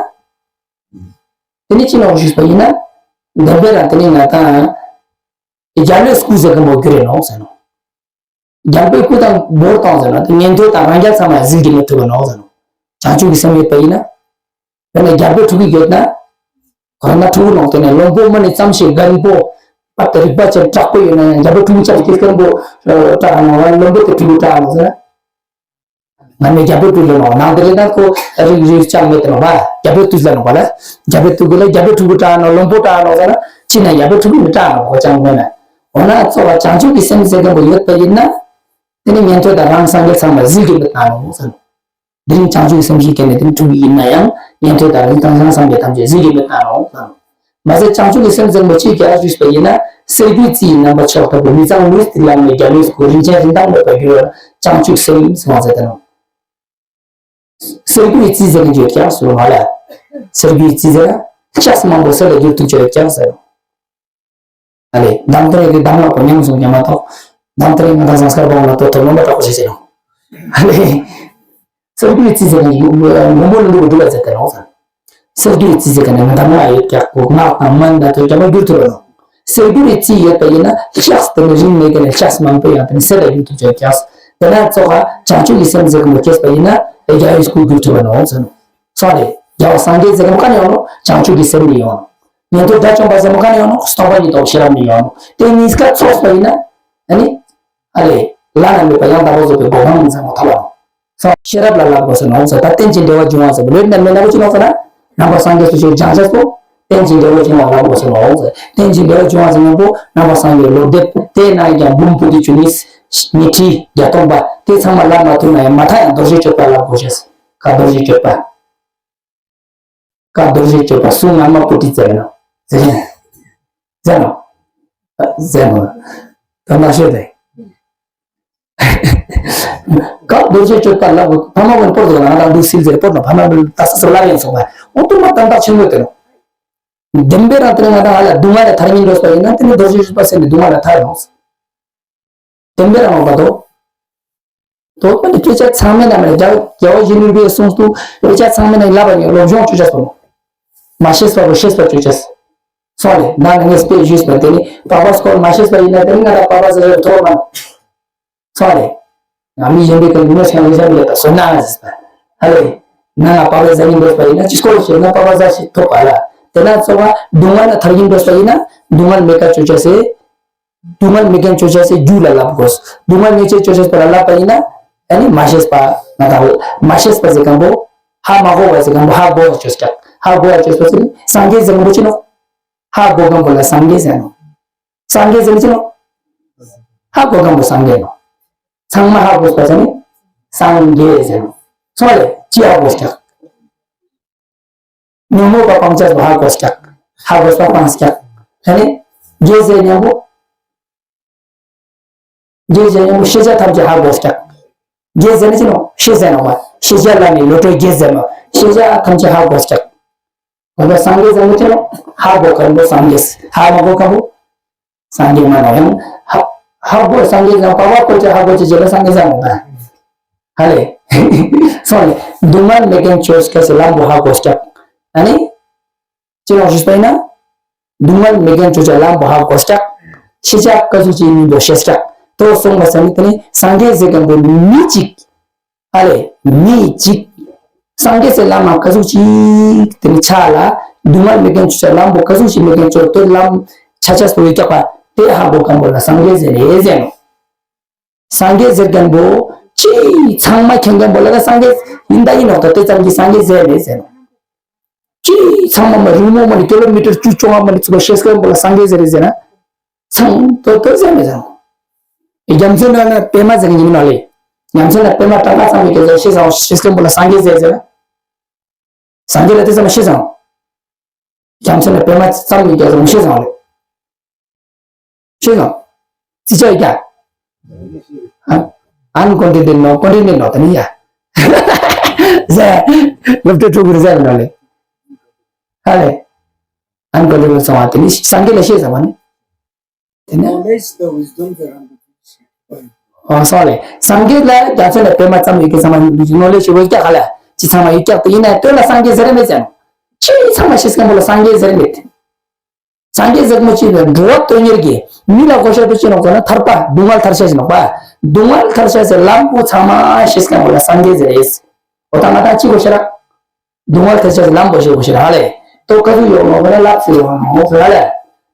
དེ་ནི་ཅི་ནོ་ཞུས་པ་ཡིན་ན། འདོན་པས་རང་དེ་ནི་ང་དང་། རྒྱལ་པོའི་སྐུ་ཟེར་མཁན་པོ་རྒྱུ་རེད་ནོ་ཟེར་ནོ། རྒྱལ་པོའི་སྐུ་དང་བོར་བཏང་ཟེར་ན་དེ་ཉན་ཐོས་དང་རང་རྒྱལ་ཚང་མ་གཟིགས་ཀྱི་མི་ཐུབ་པ་ནོ་ཟེར་ནོ། བྱང་ཆུབ་ཀྱི་སེམས་ཡོད་པ་ཡིན་ན། དཔེར་ན་རྒྱལ་པོའི་ཕྲུ་གུ་ཡོད་ན། གོ་ན་ཕྲུ་གུ་ནང་དེ་ནས་བློན་པོ་མ་ནི་ཙམ་ཞིག་རྒན་པོ། པ་དེ་རིག་པ་ཅན་དྲག་པོ་ཡོད་ན་ཡང་རྒྱལ་པོའི་ཕྲུ་གུ་ཅག་གིས་རྒན་པོ། སྐྲག་ནོ་བློན་པོ་དེ་ཕྲུ་གུ་སྐྲག་ནོ་ཟེར་ན། ང་མི་རྒྱ་བོད་དྲུག་ལ་ནོག་ནང་དེ་རེད་ན་ཁོ་རིགས་རིགས་ཅང་མེད་དེ་ནོག་པ། རྒྱ་བོད་དྲུག་ལ་ནོག་པ་ལ། རྒྱ་བོད་དྲུག་གི་ལ་རྒྱ་བོད་དྲུག་གི་བྲག་ནོག་ལུང་པོ་བྲག་ནོག་ཟེར་ན་ཅི་ན་རྒྱ་བོད་དྲུག་གི་མི་བྲག་ནོག་ཁོ་ཅང་མེད་ན། འོ་ན་ཚོགས་པ་བྱང་ཆུབ་ཀྱི་སེམས་ཟེར་མཁན་པོ་ཡོད་པ་ཡིན་ན། དེ་ནི་ཉན་ཐོས་དང་རང་སངས་རྒྱས་ཚང་མ་གཟིགས་ཀྱི་མི་བཏང་ནོག་ཟེར་ནོག་དེ་རིང་བྱང་ཆུབ་སེམས་བསྐྱེད་མཁན་ནི་དེ་ནི་དྲུག་ཡིན་ན་ཡང་ཉན་ཐོས་དང་རིགས་དང་སངས་རྒྱས་ཐམས་ཅད་གཟིགས་ཀྱི་མི་བཏང་ནོག་ཟེར་ནོག་མ་ཟད་བྱང་ཆུབ་ཀྱི་སེམས་ཟེར་མོ་ཅིག་ཀྱང་ཞུས་པ་ཡིན་ན། གསེར་འགྱུར་རྩི་ཡི་རྣམ་པ་མཆོག་ལྟ་བུ། མི་གཙང་ལུས་ཏེ་ལམ་ལས་རྒྱལ་བའི་སྐུ། རིན་ཆེན་རིན་ཐང་མེད་པར་གྱུར་པ། བྱང་ཆུབ་སེམས་ཟེར་བ་ཟེར་ཏེ་ནོག་གསེར་འགྱུར་རྩི་ཟེར་གྱི་ཡོད་ཀྱང་ཟེར་བ་ལ། གསེར་འགྱུར་རྩི་ཟེར་ན་ལྕགས་མང་པོ་གསེར་ལ་འགྱུར་ཐུབ་ཀྱི་ཡོད་ཀྱང་ཟེར། ཨ་ལས་གདམས་ཐོན་གྱི་གདམས་ངག་པོ་ཉམས་སོང་ཀྱང་མ་གཏོགས། གདམས་ཐོན་ང་དང་སངས་སྐར་བང་ལ་ཏོ་ཐོ་ལོན་པ་དྲག་པོ་ཞིག་ཟེར་ནོག་ཨ་ལས། གསེར་འགྱུར་རྩི་ཟེར་ན་མགོན་པོ་ཀླུ་སྒྲུབ་པ་ཟེར་ཏེ་ནོག་ཟེར། གསེར་འགྱུར་རྩི་ཟེར་ག་ནས་ང་དང་མ་ཡོད་ཀྱག་གོ་སྔགས་དང་སྨན་དང་དོན་རྐྱང་པ་འགྱུར་ཐུབ་པ་ནོག་གསེར་འགྱུར་རྩི་ཡོད་པ་ཡིན་ན་ལྕགས་དེ་ནི་རིན་མེད་ག་ནས་ལྕགས་མང་པོ་ཡང་དེ་ནི་གསེར་ལ་འགྱུར་ཐུབ་ཀྱག་ཀྱག་དེ་ན་ཚོགས་ཀ་བྱང་ཆུབ་ཀྱི་སེམས་ཟེར་ག་མོ་སྐྱེས་པ་ཡིན་ན་རྒྱལ་བའི་སྐུ་འགྱུར་ཐུབ་པ་ནོག་ཟེར་ནོག་སོང་རེད། རྒྱལ་བ་སངས་རྒྱས་ཟེར་ག་མོ་ག་ནས་ཡོང་ནོག་བྱང་ཆུབ་ཀྱི་སེམས་ནས་ཡོང་ནོག་ཉན་ཐོས་དགྲ་བཅོམ་པ་ཟེར་མོ་ག་ནས་ཡོང་ནོག་སྟོང་པ་ཉིད་རྟོགས་ཤེས་རབ་ནས་ཡོང་ནོག་དེ་གཉིས་ཀ་ཚོགས་པ་ཡིན་ན་ཨ་ནི་ཨ་ལས་བླ་ན་མེད་པ་ཡང་དག་པར་རྫོགས་པའི་གོ་འཕང་ཟེར་མོ་ཐོབ་པ་ནོག་སོ། ཤེས་རབ་ལ་བསླབ་དགོས་ཟེར་ནོག་ཟེར། ད་རྟེན་ཅིང་འབྲེལ་བར་འབྱུང་བ་ཟེར་བ་ལོས་ན་མེད་ན་པོ་ཅི་ནོག་ཟེར་ན། ནང་པ་སངས་རྒྱས་སུ་ཞིག་སྦྱང་ཆས་པོ། རྟེན་ཅིང་འབྲེལ་བར་འབྱུང་བ་བསླབ་དགོས་ཟེར་ནོག་ཟེར། རྟེན་ཅིང་འབྲེལ་བར་འབྱུང་བ་ཟེར་ན་པོ་ནང་པ་སངས་རྒྱས་ལོ་དེབ་དེ་ན་ཡང་འབུམ་པོ་ཏི་བཅུ་གཉིས་ཉི་ཁྲི་བརྒྱ་སྟོང་པ་དེ་ཚང་མ་བསླབ་མ་ཐུབ་ན་ཡང་མ་མཐའ་ཡང་རྡོ་རྗེ་གཅོད་པ་བསླབ་དགོས་ཤེས། ག་རྡོ་རྗེ་གཅོད་པ། ག་རྡོ་རྗེ་གཅོད་པ་གསུང་ངག་མ་པོ་ཏི་ཟེར་ནོག་ཟེར། ཟེར་ནོག་ཟེར་ནོག་ད་ན་ཤོད་དེ། ག་རྡོ་རྗེ་གཅོད་པ་ལ་ཕ་མ་ཀུན་པོར་དུ་ང་དང་འདུག་སིལ་ཟེར་པོར་ནོ་ཕ་མ་ཀུན་ད་ས་སོ་ལ་ཡན་སོང་བ་འོ་དུ་མ་དམ་དག་ཆེན་མོ་དེ་ནོ། བདེན་པའི་རང་དེ་ནི་ང་དང་ང་ལ་སྡུག་བསྔལ་ལས་ཐར་སྙིང་འདོད་པ་ཡིན་ན་དེ་ནི་རྡོ་རྗེ་གཅོད་པ་ཟེར་ནས་སྡུག་བསྔལ་ལས་ཐར་ཡོང་། བདེན་པའི་རང་ལོག་པ་དོ། དོ་པ་ནི་སྐད་ཆ་ཚང་མའི་ནང་ནས་རྒྱལ་རྒྱལ་བ་ཡིད་བཞིན་ནོར་བུའི་གསུང་དུ་སྐད་ཆ་ཚང་མའི་ནང་ལབ་པ་ཡིན་སློབ་སྦྱོང་བཅོས་བྱ་སོང་། མ་ཤེས་པ་པོ་ཤེས་པ་བཅོས་བྱ། སོང་ལེ་ན་ནི་ངས་དཔེ་ཞུས་པ་དེ་ནི་པ་པ་སྐོར་མ་ཤེས་པ་ཡིན་ན་དེ་ནི་ང་ལ་པ་པ་ཟེར་བའི་ཐོག་མ། སོང་རེད། ང་མི་གཞན་པའི་ཀུན་ནས་ཤང་ལས་བྱ་མི་ལ་སོ་ན་ཟེར་པ། ཧ་ལེ། ང་ལ་པ་པ་ཟ་ཡིན་འདོད་པ་ཡིན་ན་ཅི་སྐོར་བྱེད་ན་པ་པ་ཟ་ཞིག་ཐོབ་པ་ལ། དེ་ན་ཚོགས་པ་སྡུག་བསྔལ་ལ་ཐར་ཡིན་འདོད་པ་ཡིན་ན་སྡུག་བསྔལ་མེད་ཀ་བཅོས་བྱ་ཟེར། སྡུག་བསྔལ་མེད་མཁན་བཅོས་བྱ་ཟེར་རྒྱུད་ལ་བསླབ་དགོས། སྡུག་བསྔལ་མེད་ཅེས་བཅོས་བྱ་པ་ལ་བསླབ་པ་ཡིན་ན། ཨ་ནི་མ་ཤེས་པ་ང་དང་མ་ཤེས་པ་ཟེར་མཁན་པོ། ཧ་མ་གོ་བ་ཟེར་མཁན་པོ་ཧ་གོ་བ་བཅོས་ཀྱང་ཧ་གོ་བ་བཅོས་པ་ཟེར་ནི་སངས་རྒྱས་ཟེར་མཁན་པོ་ཅི་ནོ། ཧ་གོ་མཁན་པོ་ལ་སངས་རྒྱས་ཟེར་ནོ། སངས་རྒྱས་ཟེར་ནི་ཅི་ནོ། ཧ་གོ་མཁན་པོ་སངས་རྒྱས་ནོ། ཚང་མ་ཧ་གོ་བ་ཟེར་ནི་སངས་རྒྱས་ཟེར་ནོ། སོང་ལེ་ཅི་ཧ་གོ་ཀྱང་། ཉོན་མོངས་པ་སྤང་བྱ་སོགས་ཧ་གོ་ཀྱང་། ཧ་གོ་བ་སྤང་ཀྱང་། ཨ་ནི། རྒྱས་ཟེར་མཉམ་པོ། རྒྱས་ཟེར་མཉམ་པོ་ཤེས་བྱ་ཐམས་ཅད་ཧ་གོ་ཀྱང་། རྒྱས་ཟེར་ནི་ཅི་ནོ། ཤེས་ཟེར་ནོ་མ། ཤེས་བྱ་ལ་ནི་བློ་གྲོས་རྒྱས་ཟེར་ནོ། ཤེས་བྱ་ཐམས་ཅད་ཧ་གོ་ཀྱང་། འོ་ན་སངས་རྒྱས་ཟེར་ནི་ཅི་ནོ། ཧ་གོ་མཁན་པོ་སངས་རྒྱས། ཧ་མ་གོ་མཁན་པོ། སངས་རྒྱས་མ་ན་ཡང་། ཧ་ཧ་གོ་སངས་རྒྱས་ཟེར་པ་པ་གོ་ཅེ་ཧ་གོ་ཅེ་ཅེ་ལ་སངས་རྒྱས་ཟེར་མོ་ད། ཧ་ལེ། སོང་ལེ། སྡུག་བསྔལ་མེད་མཁན་བཅོས་སྐད་ཟེར་ལམ་པོ་ཧ་གོ་ཀྱང་། ཨ་ནི། ཅི་ལོག་ཞུས་པ་ཡིན་ན། སྡུག་བསྔལ་མེད་མཁན་བཅོས་བྱ་ལམ་པོ་ཧ་གོ་ཀྱང་། ཤེས་བྱ་ཀ་ཟུག་ཅིག་ཡིན་པོ་ཤེས་ཀྱང་། དོ་སོང་བ་ཟེར་ནི་དེ་ནི་སངས་རྒྱས་ཟེར་མཁན་པོ་མི་གཅིག་ཨ་ལས་མི་གཅིག་སངས་རྒྱས་སའི་ལམ་མ་ཀ་ཟུག་ཅིག་དེ་ནི་ཆ་ལ། སྡུག་བསྔལ་མེད་མཁན་ཆུ་ཆ་ལམ་པོ་ཀ་ཟུག་ཅིག་མེད་མཁན་ཆོ་དེ་ལམ་ཆ་ཆ་སོ་ཡི་ཀྱག་པ་དེ་ཧ་གོ་མཁན་པོ་ལ་སངས་རྒྱས་ཟེར་རེད་ཟེར་ནོ། སངས་རྒྱས་ཟེར་མཁན་པོ་ཅི་ཚང་མ་མཁྱེན་མཁན་པོ་ལ་ད་སངས་རྒྱས་ཡིན་ད་ཡིན་ནོ་ད་དེ་ཙམ་གྱི་སངས་རྒྱས་ཟེར་རེད་ཟེར་ནོ། ཅི་ཚང་མ་མ་རིང་མོ་མ་ནི་ཀི་ལོ་མི་ཊར་བཅུ་བཅོ་ལྔ་མ་ནི་ཚུགས་པ་ཤེས་མཁན་པོ་ལ་སངས་རྒྱས་ཟེར་རེད་ཟེར་ན། ཚང་དོ་དོ་ཟེར་མི་ཟེར། རྒྱ་མཚོའི་ནང་ན་པད་མ་ཟེར་མཁན་ཡིན་ནོ་ལེ། རྒྱ་མཚོའི་ནང་པད་མ་ཏག་ཏག་ཚང་མི་སྐད་ཆ་ཤེས་སོང་ཤེས་མཁན་པོ་ལ་སངས་རྒྱས་ཟེར་ཟེར་ན། སངས་རྒྱས་ལ་དེ་ཙམ་ཤེས་སོང་། རྒྱ་མཚོའི་ནང་པད་མ་ཙམ་མི་སྐད་ཆ་ཤེས་སོང་ལེ། ཤེས་སོང་། ཅི་ཆ་ཡ། ཨན་ཀོན་ཊི་ནེན་ཊལ་ནོ་ཀོན་ཊི་ནེན་ཊལ་ནོ་དེ་ནི་ཡ། ཟེར། སློབ་གྲྭ་ཕྲུ་གུར་ཟེར་ནོ་ལེ། ཧ་ལེ། ཨན་ཀོན་ཊི་ནེན་ཊལ་སོང་བ་དེ་ནི་སངས་རྒྱས་ལ་ཤེས་སོང་བ་ནི། དེ་ནས། Knowledge, the wisdom, the understanding. ཨོ་སོ་ལེ། སངས་རྒྱས་ལ་རྒྱ་མཚོ་ལ་པད་མ་ཙམ་ཡོད་མཁན་ཚང་མ་ནོ་ལེ་ཇི་ཡོད་ཀྱག་ག་ལ། ཅི་ཚང་མ་ཡོད་ཀྱག་དེ་ཡིན་ན་དོན་ལ་སངས་རྒྱས་ཟེར་མེད་ཟེར་ནོ། ཅི་ཚང་མ་ཤེས་མཁན་པོ་ལ་སངས་རྒྱས་ཟེར་མེད། སངས་རྒྱས་ཟེར་མོ་ཅི་ལ་འགྲོ་བ་དོན་གཉེར་གྱི་མི་ལ་གོ་ཤ་དུ་ཅི་ནོ་གོ་ན་ཐར་པ་སྡུག་བསྔལ་ཐར་ཤ་ཞིག་ནོ་པ། སྡུག་བསྔལ་ཐར་ཤ་ཟེར་ལམ་པོ་ཚང་མ་ཤེས་མཁན་པོ་ལ་སངས་རྒྱས་ཟེར་རེད། འོ་ད་ང་ད་ཅི་གོ་ཤ་ར། སྡུག་བསྔལ་ཐར་ཤ་ཟེར་ལམ་པོ་ཤེས་དགོས་ཤེས་ར་ཧ་ལེ། ཏོ་ཀ་ཟུག་ཡོང་ནོ་བ་ལ་ལབ་ཟེར་ཡོང་ནོ་ཧ་ལེ།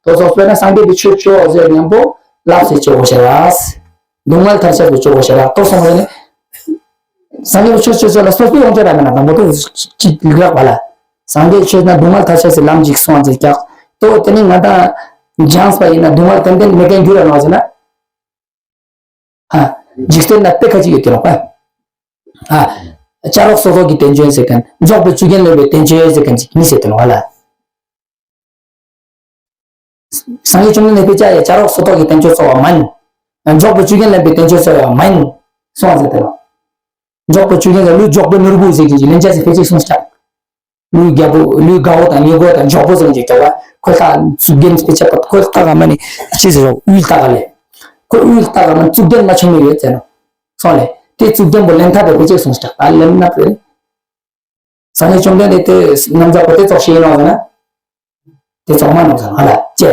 ཏོ་སོགས་པས་ན་སངས་རྒྱས་པའི་ཆོས་ཆོས་ཟེར་མཉམ་པོ་ལབ་ཟེར་ཆོས་དགོས་ཤེས་ར། སྡུག་བསྔལ་ཐར་ཤ་ཟེར་ཆོས་དགོས་ཤེས་ར་ཏོ་སོང་བ་ནི། སངས་རྒྱས་ཆོས་ཆོས་ཆོས་ལ་སོ་སོའི་ཡོངས་ཆོས་ར་མེད་ན་དང་པོ་དེ་ཅི་ལུགས་ལ་བ་ལ། སངས་རྒྱས་ཆོས་ན་སྡུག་བསྔལ་ཐར་ཆོས་སི་ལམ་ཅིག་སོང་ཟེར་ཀྱག་ཏོ་དེ་ནི་ང་དང་སྦྱངས་པ་ཡིན་ན་སྡུག་བསྔལ་ཏན་ཏན་མེད་མཁན་འགྱུར་ར་ནོ་ཟེར་ན། ཨ། འཇིག་རྟེན་ན་དཔེ་ཁ་ཅིག་ཡོད་དེ་ལོག་པ། ཨ། བྱ་རོག་སོ་ཐོག་གི་བསྟན་བཅོས་ཟེར་མཁན། འཇོག་པའི་བཅུད་རྒྱན་ལེན་པའི་བསྟན་བཅོས་ཟེར་མཁན་ཅིག་མི་ཟེར་དེ་ལོག་ལ། སངས་རྒྱས་བཅོམ་ལྡན་འདས་དཔེ་ཆ་ཡ་བྱ་རོག་སོ་ཐོག་གི་བསྟན་བཅོས་ཚོགས་པ་མིན། འཇོག་པའི་བཅུད་རྒྱན་ལེན་པའི་བསྟན་བཅོས་ཚོགས་པ་མིན། སོང་ཟེར་དེ་ལོག་འཇོག་པའི་བཅུད་རྒྱན་ལ་ལུས་འཇོག་པའི་ནོར་བུ་ཟེར་གྱི་ལན་ཆ་ཟེར་ཕལ་ཆེར་གསུངས་ཤག་ལུས་རྒྱལ་པོ་ལུས་དགའ་བོ་དང་མྱུ་གུ་དང་འཇོག་པོ་ཟེར་གྱི་རྒྱལ་བ་ཁོ་ལྟ་གཙུག་རྒྱན་དཔེ་ཆ་པ་ཁོ་ལྟ་ག་མ་ནི་ཅི་ཟེར་རོགས་དབུལ་ལྟ་ག་ལས། ཁོ་དབུལ་ལྟ་ག་མ་གཙུག་རྒྱན་མ་ཆུང་མི་ཡོད་ཟེར་ནོ། སོང་ལས་དེ་གཙུག་རྒྱན་པོ་ལེན་ཐབས་པའི་དཔེ་ཆ་གསུངས་ཤག་ད་ལེན་ན་པས། སངས་རྒྱས་བཅོམ་ལྡན་འདས་དེ་ནམ་ཟླ་པོ་དེ་ཙོགས་ཤེས་ཡིན་ནོ་ཟེར་ན། དེ་ཙོགས་མ་ནོ་ཟེར་ཧ་ལ་ཅེ།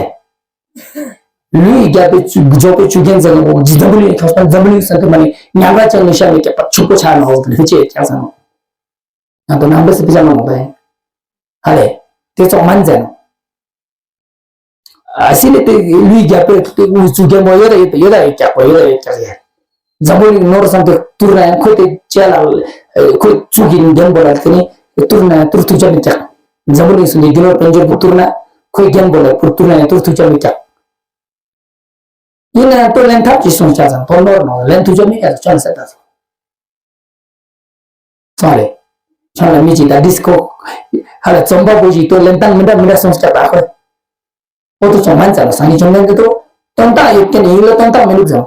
ལུས་རྒྱལ་པོའི་བཅུད་འཇོག་པའི་བཅུད་རྒྱན་ཟེར་ནོ་འཇིག་འཛམ་བུ་གླིང་ཁྱོད་པ་འཛམ་བུ་གླིང་ཟེར་དུ་མ་ནི་ཉམས་པ་ཅན་ནི་ཤ་མི་སྐྱེད་པ་ཕྱུག་པོ་ཆགས་ནོ་ཟེར་ནི་ཅེ་ཀྱང་ཟེར་ནོ། ང་ཏོ་ནང་པའི་སི་པི་ཅང་མ་ནོ་ད་ཡིན། ཧ་ལས། དེ་ཙོགས་མ་ནི་ཟེར་ནོ། ཨ་སི་ནི་དེ་ལུས་རྒྱལ་པོའི་དེ་དབུ་བཅུད་རྒྱན་པོ་ཡོད་ད་ཡོད་ད་ཡོད་ད་ཡོད་ཀྱག་པོ་ཡོད་ད་ཡོད་ཀྱག་ཡ། འཛམ་བུ་གླིང་ནོར་བསམ་དེ་བཏུར་ན་ཡང་ཁོས་དེ་ཅེ་ལ་ཁོས་གཙུག་གི་རྒྱན་པོ་ལ་དེ་ནི་བཏུར་ན་ཡང་བཏུར་ཐུབ་ཅག་མི་ཀྱག་འཛམ་བུ་གླིང་སུ་འདི་རྒྱུ་ནོར་དཔལ་འབྱོར་པོ་བཏུར་ན་ཁོའི་རྒྱན་པོ་ལ་བཏུར་བཏུར་ན་ཡང་བཏུར་ཐུབ་ཅག་མི་ཀྱག་ཡིན་ན་ཡང་ལྟོ་ལེན་ཐབས་ཀྱིས་གསུངས་ཀྱག་ཙང་ཐོག་ནོར་ནོ་ལེན་ཐུབ་ཅག་མི་ཀྱག་ཙང་ཅོན་ཟེར་ད་སོ། སོང་རེད། ཁྱོད་ལ་མི་གཅིག་དང་ཌི་སི་ཀོ། ཧ་ལ་རྩོམ་པ་པོ་ཞིག་ཏོ་ལེན་སྟངས་མི་འདྲ་མི་འདྲ་གསུངས་ཀྱག་ད་ཁོས། ཨོ་ཏོ་ཚོ་མ་ཙམ་སངས་རྒྱས་བཅོམ་ལྡན་འདས་དོ། དོན་དག་ཡོད་ཀྱི་ནི་ཡིན་ལ་དོན་དག་མི་འདུག་ཙང་།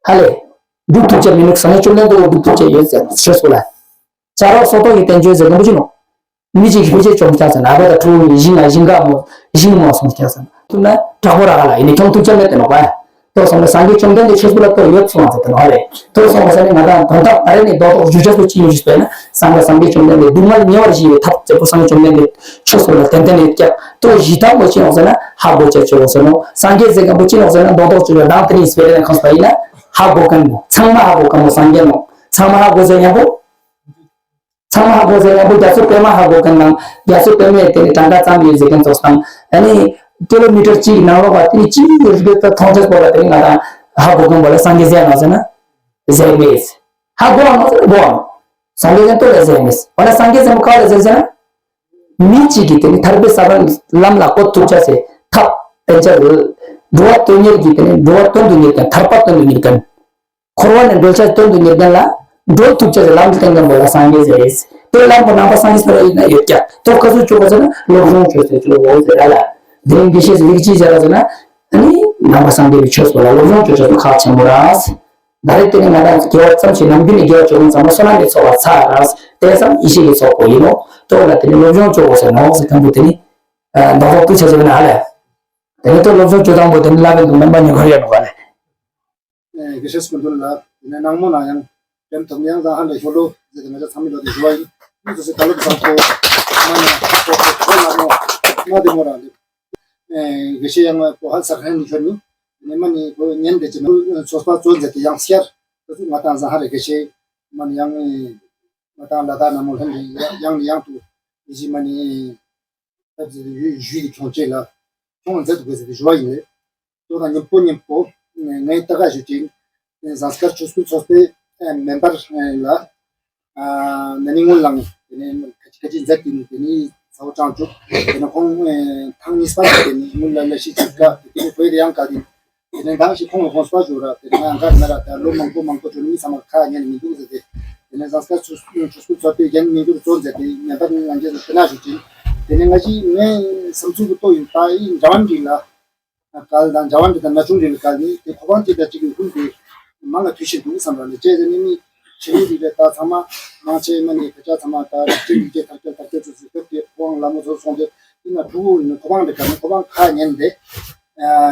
ཧ་ལས། སྒྲུབ་ཐུབ་ཅེས་མི་འདུག་སངས་རྒྱས་བཅོམ་ལྡན་འདས་སྒྲུབ་ཐུབ་ཅེས་ཡོད་ཙང་ཤོད་སོ་ལ། བྱ་རོག་སོ་ཐོག་གི་བསྟན་བཅོས་ཟེར་གོ་མི་ཅི་ནོ། མི་གཅིག་གིས་ཕལ་ཆེར་བཅོམ་ཀྱག་ཙང་ན་ཨ་ད་ཕྲུ་གུ་ཞིང་ང་ཞིང་ཁ་མོ་ཞིང་མོ་སོང་ཀྱག་ཙང་། ཐུབ་ན་དྲག་པོ་ར་ག་ལ་ཡིན་ནི་ཁྱོང་ཐུབ་ཅེས་མེད་དེ་ནོ་པ། ཏོ་སོང་ནས་སངས་རྒྱས་བཅོམ་ལྡན་འདས་ཆོས་སྐུ་ལ་ཏོ་ཡོད་སོང་བ་ཟེར་ཏེ་ནོ་ཧ་ལས། ཏོ་སོང་བ་ཟེར་ནས་ང་དང་དོན་དག་ད་རེ་ནས་རྡོག་རྡོག་ཞུ་ཆོག་སུ་ཅི་ཡོད་ཞུས་པས་ན་སངས་རྒྱས་སངས་རྒྱས་བཅོམ་ལྡན་འདས་སྡུག་བསྔལ་ཉེ་བར་ཞི་བའི་ཐབས་བྱེད་པོ་སངས་རྒྱས་བཅོམ་ལྡན་འདས་ཆོས་སྐུ་ལ་ཏན་ཏན་ཡོད་ཀྱག་ཏོ་ཞི་ཐབས་མོ་ཅི་ཡོང་ཟེར་ན་ཧ་གོ་ཆ་ཆོས་ཟེར་ནོ། སངས་རྒྱས་ཟེར་མཁན་པོ་ཅི་ཡོང་ཟེར་ན་རྡོག་རྡོག་ཅོ་ཡོད་དང་དེ་ནས་སྤེ་ར་ནས་ཁོང་སྤ་ཡིན་ན་ཧ་གོ་མཁན་པོ་ཚང་མ་ཧ་གོ་མཁན་པོ་སངས་རྒྱས་ནོ། ཚང་མ་ཧ་གོ་ཟེར་མཁན་པོ། ཚང་མ་ཧ་གོ་ཟེར་ཡག་པོ་རྒྱ་མཚོ་པད་མ་ཧ་གོ་མཁན་དང་རྒྱ་མཚོ་པད་མའི་དེ་ནི་གྲངས་ཀ་ཙམ་ཡོད་ཟེར་མཁན་ཚོ་དང་ཨ་ནི་ཀི་ལོ་མི་ཊར་གཅིག་ནང་ལོགས་པ་དེ་ནི་གཅིག་ཡོད་རིགས་དེ་མཐོང་ཚད་པོ་ལ་དེ་ནི་ང་དང་ཧ་གོ་མཁན་པོ་ལ་སངས་རྒྱས་ཟེར་ནོ་ཟེར་ན་ཟེར་མེད། ཧ་གོ་བ་ནོ་ཟེར་ན་གོ་བ་ནོ། སངས་རྒྱས་ཟེར་ཏོ་ལ་ཟེར་མེད། འོ་ན་སངས་རྒྱས་ཟེར་མོ་ག་ལ་ཟེར་ཟེར་ན། མི་གཅིག་གིས་དེ་ནི་ཐར་པའི་ས་བོན་ལམ་ལ་བཀོད་ཐུབ་ཆ་ཟེར་ཐབས་བསྟན་ཆ་འགྲོ་བ་དོན་གཉེར་གྱི་དེ་ནི་འགྲོ་བ་དོན་དུ་གཉེར་མཁན་ཐར་པ་དོན་དུ་གཉེར་མཁན། འཁོར་བ་ནས་སྒྲོལ་ཆ་དོན་དུ་གཉེར་མཁན་ལ་སྒྲོལ་ཐུབ་ཆ་ཟེར་ལམ་དུ་བསྟན་མཁན་པོ་ལ་སངས་རྒྱས་ཟེར། དེ་ལམ་པོ་ནང་པ་སངས་རྒྱས་ཟེར་བ་ཡིན་ན་ཡོད་ཀྱང་དོ་ཁ་སུ་བཅུག་པ་ཟེར་ན་སློབ་སྦྱོང་བྱོས་ཟེར་བཅུག་འོ་ཟེར་ར་ལ། དེ་རིང་དགེ་བཤེས་ཟེར་ལིག་ཅི་ཟེར་བ་ཟེར་ན། ཨ་ནི་ནང་པ་སངས་རྒྱས་པའི་ཆོས་པོ་ལ་སློབ་སྦྱོང་བྱོས་ཆ་དུ་ཁག་ཆེན་པོ་ར། ད་རེས་དེ་ནི་ང་རང་ཚོ་དགེ་བ་ཙམ་ཞིག་ནམ་རྒྱུན་ནས་དགེ་བ་བྱོས་མཁན་ཚང་མ་བསོད་ནམས་ཀྱི་ཚོགས་པ་ཚར་ར། དེ་ཙམ་ཡེ་ཤེས་ཀྱི་ཚོགས་པོ་ཡིན་ནོ། དོ་ལ་དེ་ནི་སློབ་སྦྱོང་བྱོས་དགོས་ཟེར་ནོ་ཟེར་མཁན་པོ་དེ་ནི། མདོ་ཁོག་ཏུ་ཆ་ཟེར་ན་ཨ་ལས། དེ་ནི་དོ་སློབ་སྦྱོང་བྱོས་དང་པོ་དེ་ནི་བླ་བའི་དུ་མན་པ་ཉོ་གར་ཡོད་ནོ་ག་ལས། དགེ་བཤེས་སྐུ་མདུན་ལ་དེ་ནས་ནང་མོ་ན་ཡང་དྲན་ཐུབ་ཡང་བཟང་ཧ་ལས་ཤོ་ལོ་ཟེར་ཏེ་ང་ཚོ་ཚང་མི་ལོ་དེ་ཞུ་བ་ཡིན། མི་ཚོ་སེ་ད་ལོ་བཟང་པོ་མ་ནས་ཧ་གོ་གོ་གོ་ན་མོ་ང་དེ་མོ་རང་དེ། དགེ་བཤེས་ཡང་པོ་ཧ་ས་ཧན་ནི་ཤོར་ནི་ནི་མ་ནི་གོ་ཉན་དེ་ཅི་ནོ་ཚོགས་པ་གཙོ་མཛད་དེ་ཡང་སྐྱར་ང་དང་བཟང་ཧ་ལས་དགེ་བཤེས་མ་ནི་ཡང་ང་དང་ལ་དྭགས་ན་མོ་ལྷན་དེ་ཡང་ནི་ཡང་དུ་ཡི་ཞི་མ་ནི། ཐབས་ཟད་ཡུལ་ཞུས་ཏེ་ཁྱོང་བཅས་ལ་ཁྱོང་མཛད་དགོས་ཟེར་ཏེ་ཞུ་བ་ཡིན་ལེ། ལྟོ་དང་མཉམ་པོ་མཉམ་པོ་ངའི་ལྟ་ག་ཞུ་ཅིང་ཟངས་དཀར་ཆོས་སྐུལ་ཚོགས་པའི་མེམ་པར་ལ་ན་ནིང་སྔོན་ལ་དེ་ནས་ཁ་ཅིག་ཁ་ཅིག་མཛད་དེ་ནི་དེ་ནི་ཚ་བོ་ཀྲང་བཅུག་དེ་ནས་ཁོང་ཐང་གཉིས་པ་དེ་ནི་སྔོན་ལ་ལ་ཤི་ཅིག་ཀ་དེ་ནི་བོད་ཡང་ཀ་དེ་དེ་ནས་ད་ཞིག་ཁོང་ལ་དགོངས་པ་ཞུ་ར་དེ་ནས་ང་འགའ་ན་ར་ད་ལོ་མང་པོ་མང་པོ་བྱུང་ནི་ཚང་མ་ཁ་ཉན་མི་འདུག་ཟེར་ཏེ་དེ་ནས་ཟངས་དཀར་ཆོས་ཆོས་སྐུལ་ཚོགས་པའི་རྒན་མི་འགྱུར་གཙོ་མཛད་དེ་ངན་པ་ངན་རྒྱལ་དུ་དེ་ན་ཞུ་ཅིང་དེ་ནས་ང་ཅི་ངའི་བསམ་ཚུལ་གྱི་ལྟོ་ཡིན་ད་ཡིན་འཇའ་བ་འདི་ལ་གལ་དང་འཇའ་བ་འདི་དང་ན་ཆུང་འདི་ལ་གལ་ནི་དེ་ཁོ་པང་གཅིག་དང་གཅིག་གི་ཧུན་དེ་མང་ལ་དུས་ཤིག་འདུག་བསམ་ར་ནས་བཅས་ཟེར་ནི་མི་ཆེ་མི་འདི་ལས་ད་ཚང་མ་མང་ཆེ་མ་ནི་ཕལ་ཆེར་ཚང་མ་ད་རིག་རིག་རྒྱས་ཐར་རྒྱས་ཐར་རྒྱས་ཚོ་ཚོ་སྐབས་དེ་ཁོང་ལ་མོ་ཚོ་སོང་དེ་ཡིན་ན་ཕྲུ་གུ་ནི་ཁོ་པང་འདི་ག་ནི་ཁོ་པང་ཁ་ཉན་དེ་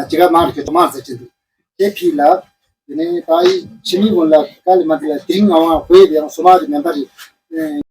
ཅི་ག་མང་རིག་རྒྱས་མང་ཟེར་གྱིན་འདུག་དེ་ཕི་ལ། དེ་ནས་ད་ཡི་ཕྱི་མི་ཀུན་ལ་དཀའ་ལས་མ་འདི་ལ་དེ་རིང་ངག་དབང་དཔེ་དེ་ཡང་སོ་མ་རེད་མེན་པ་རེད།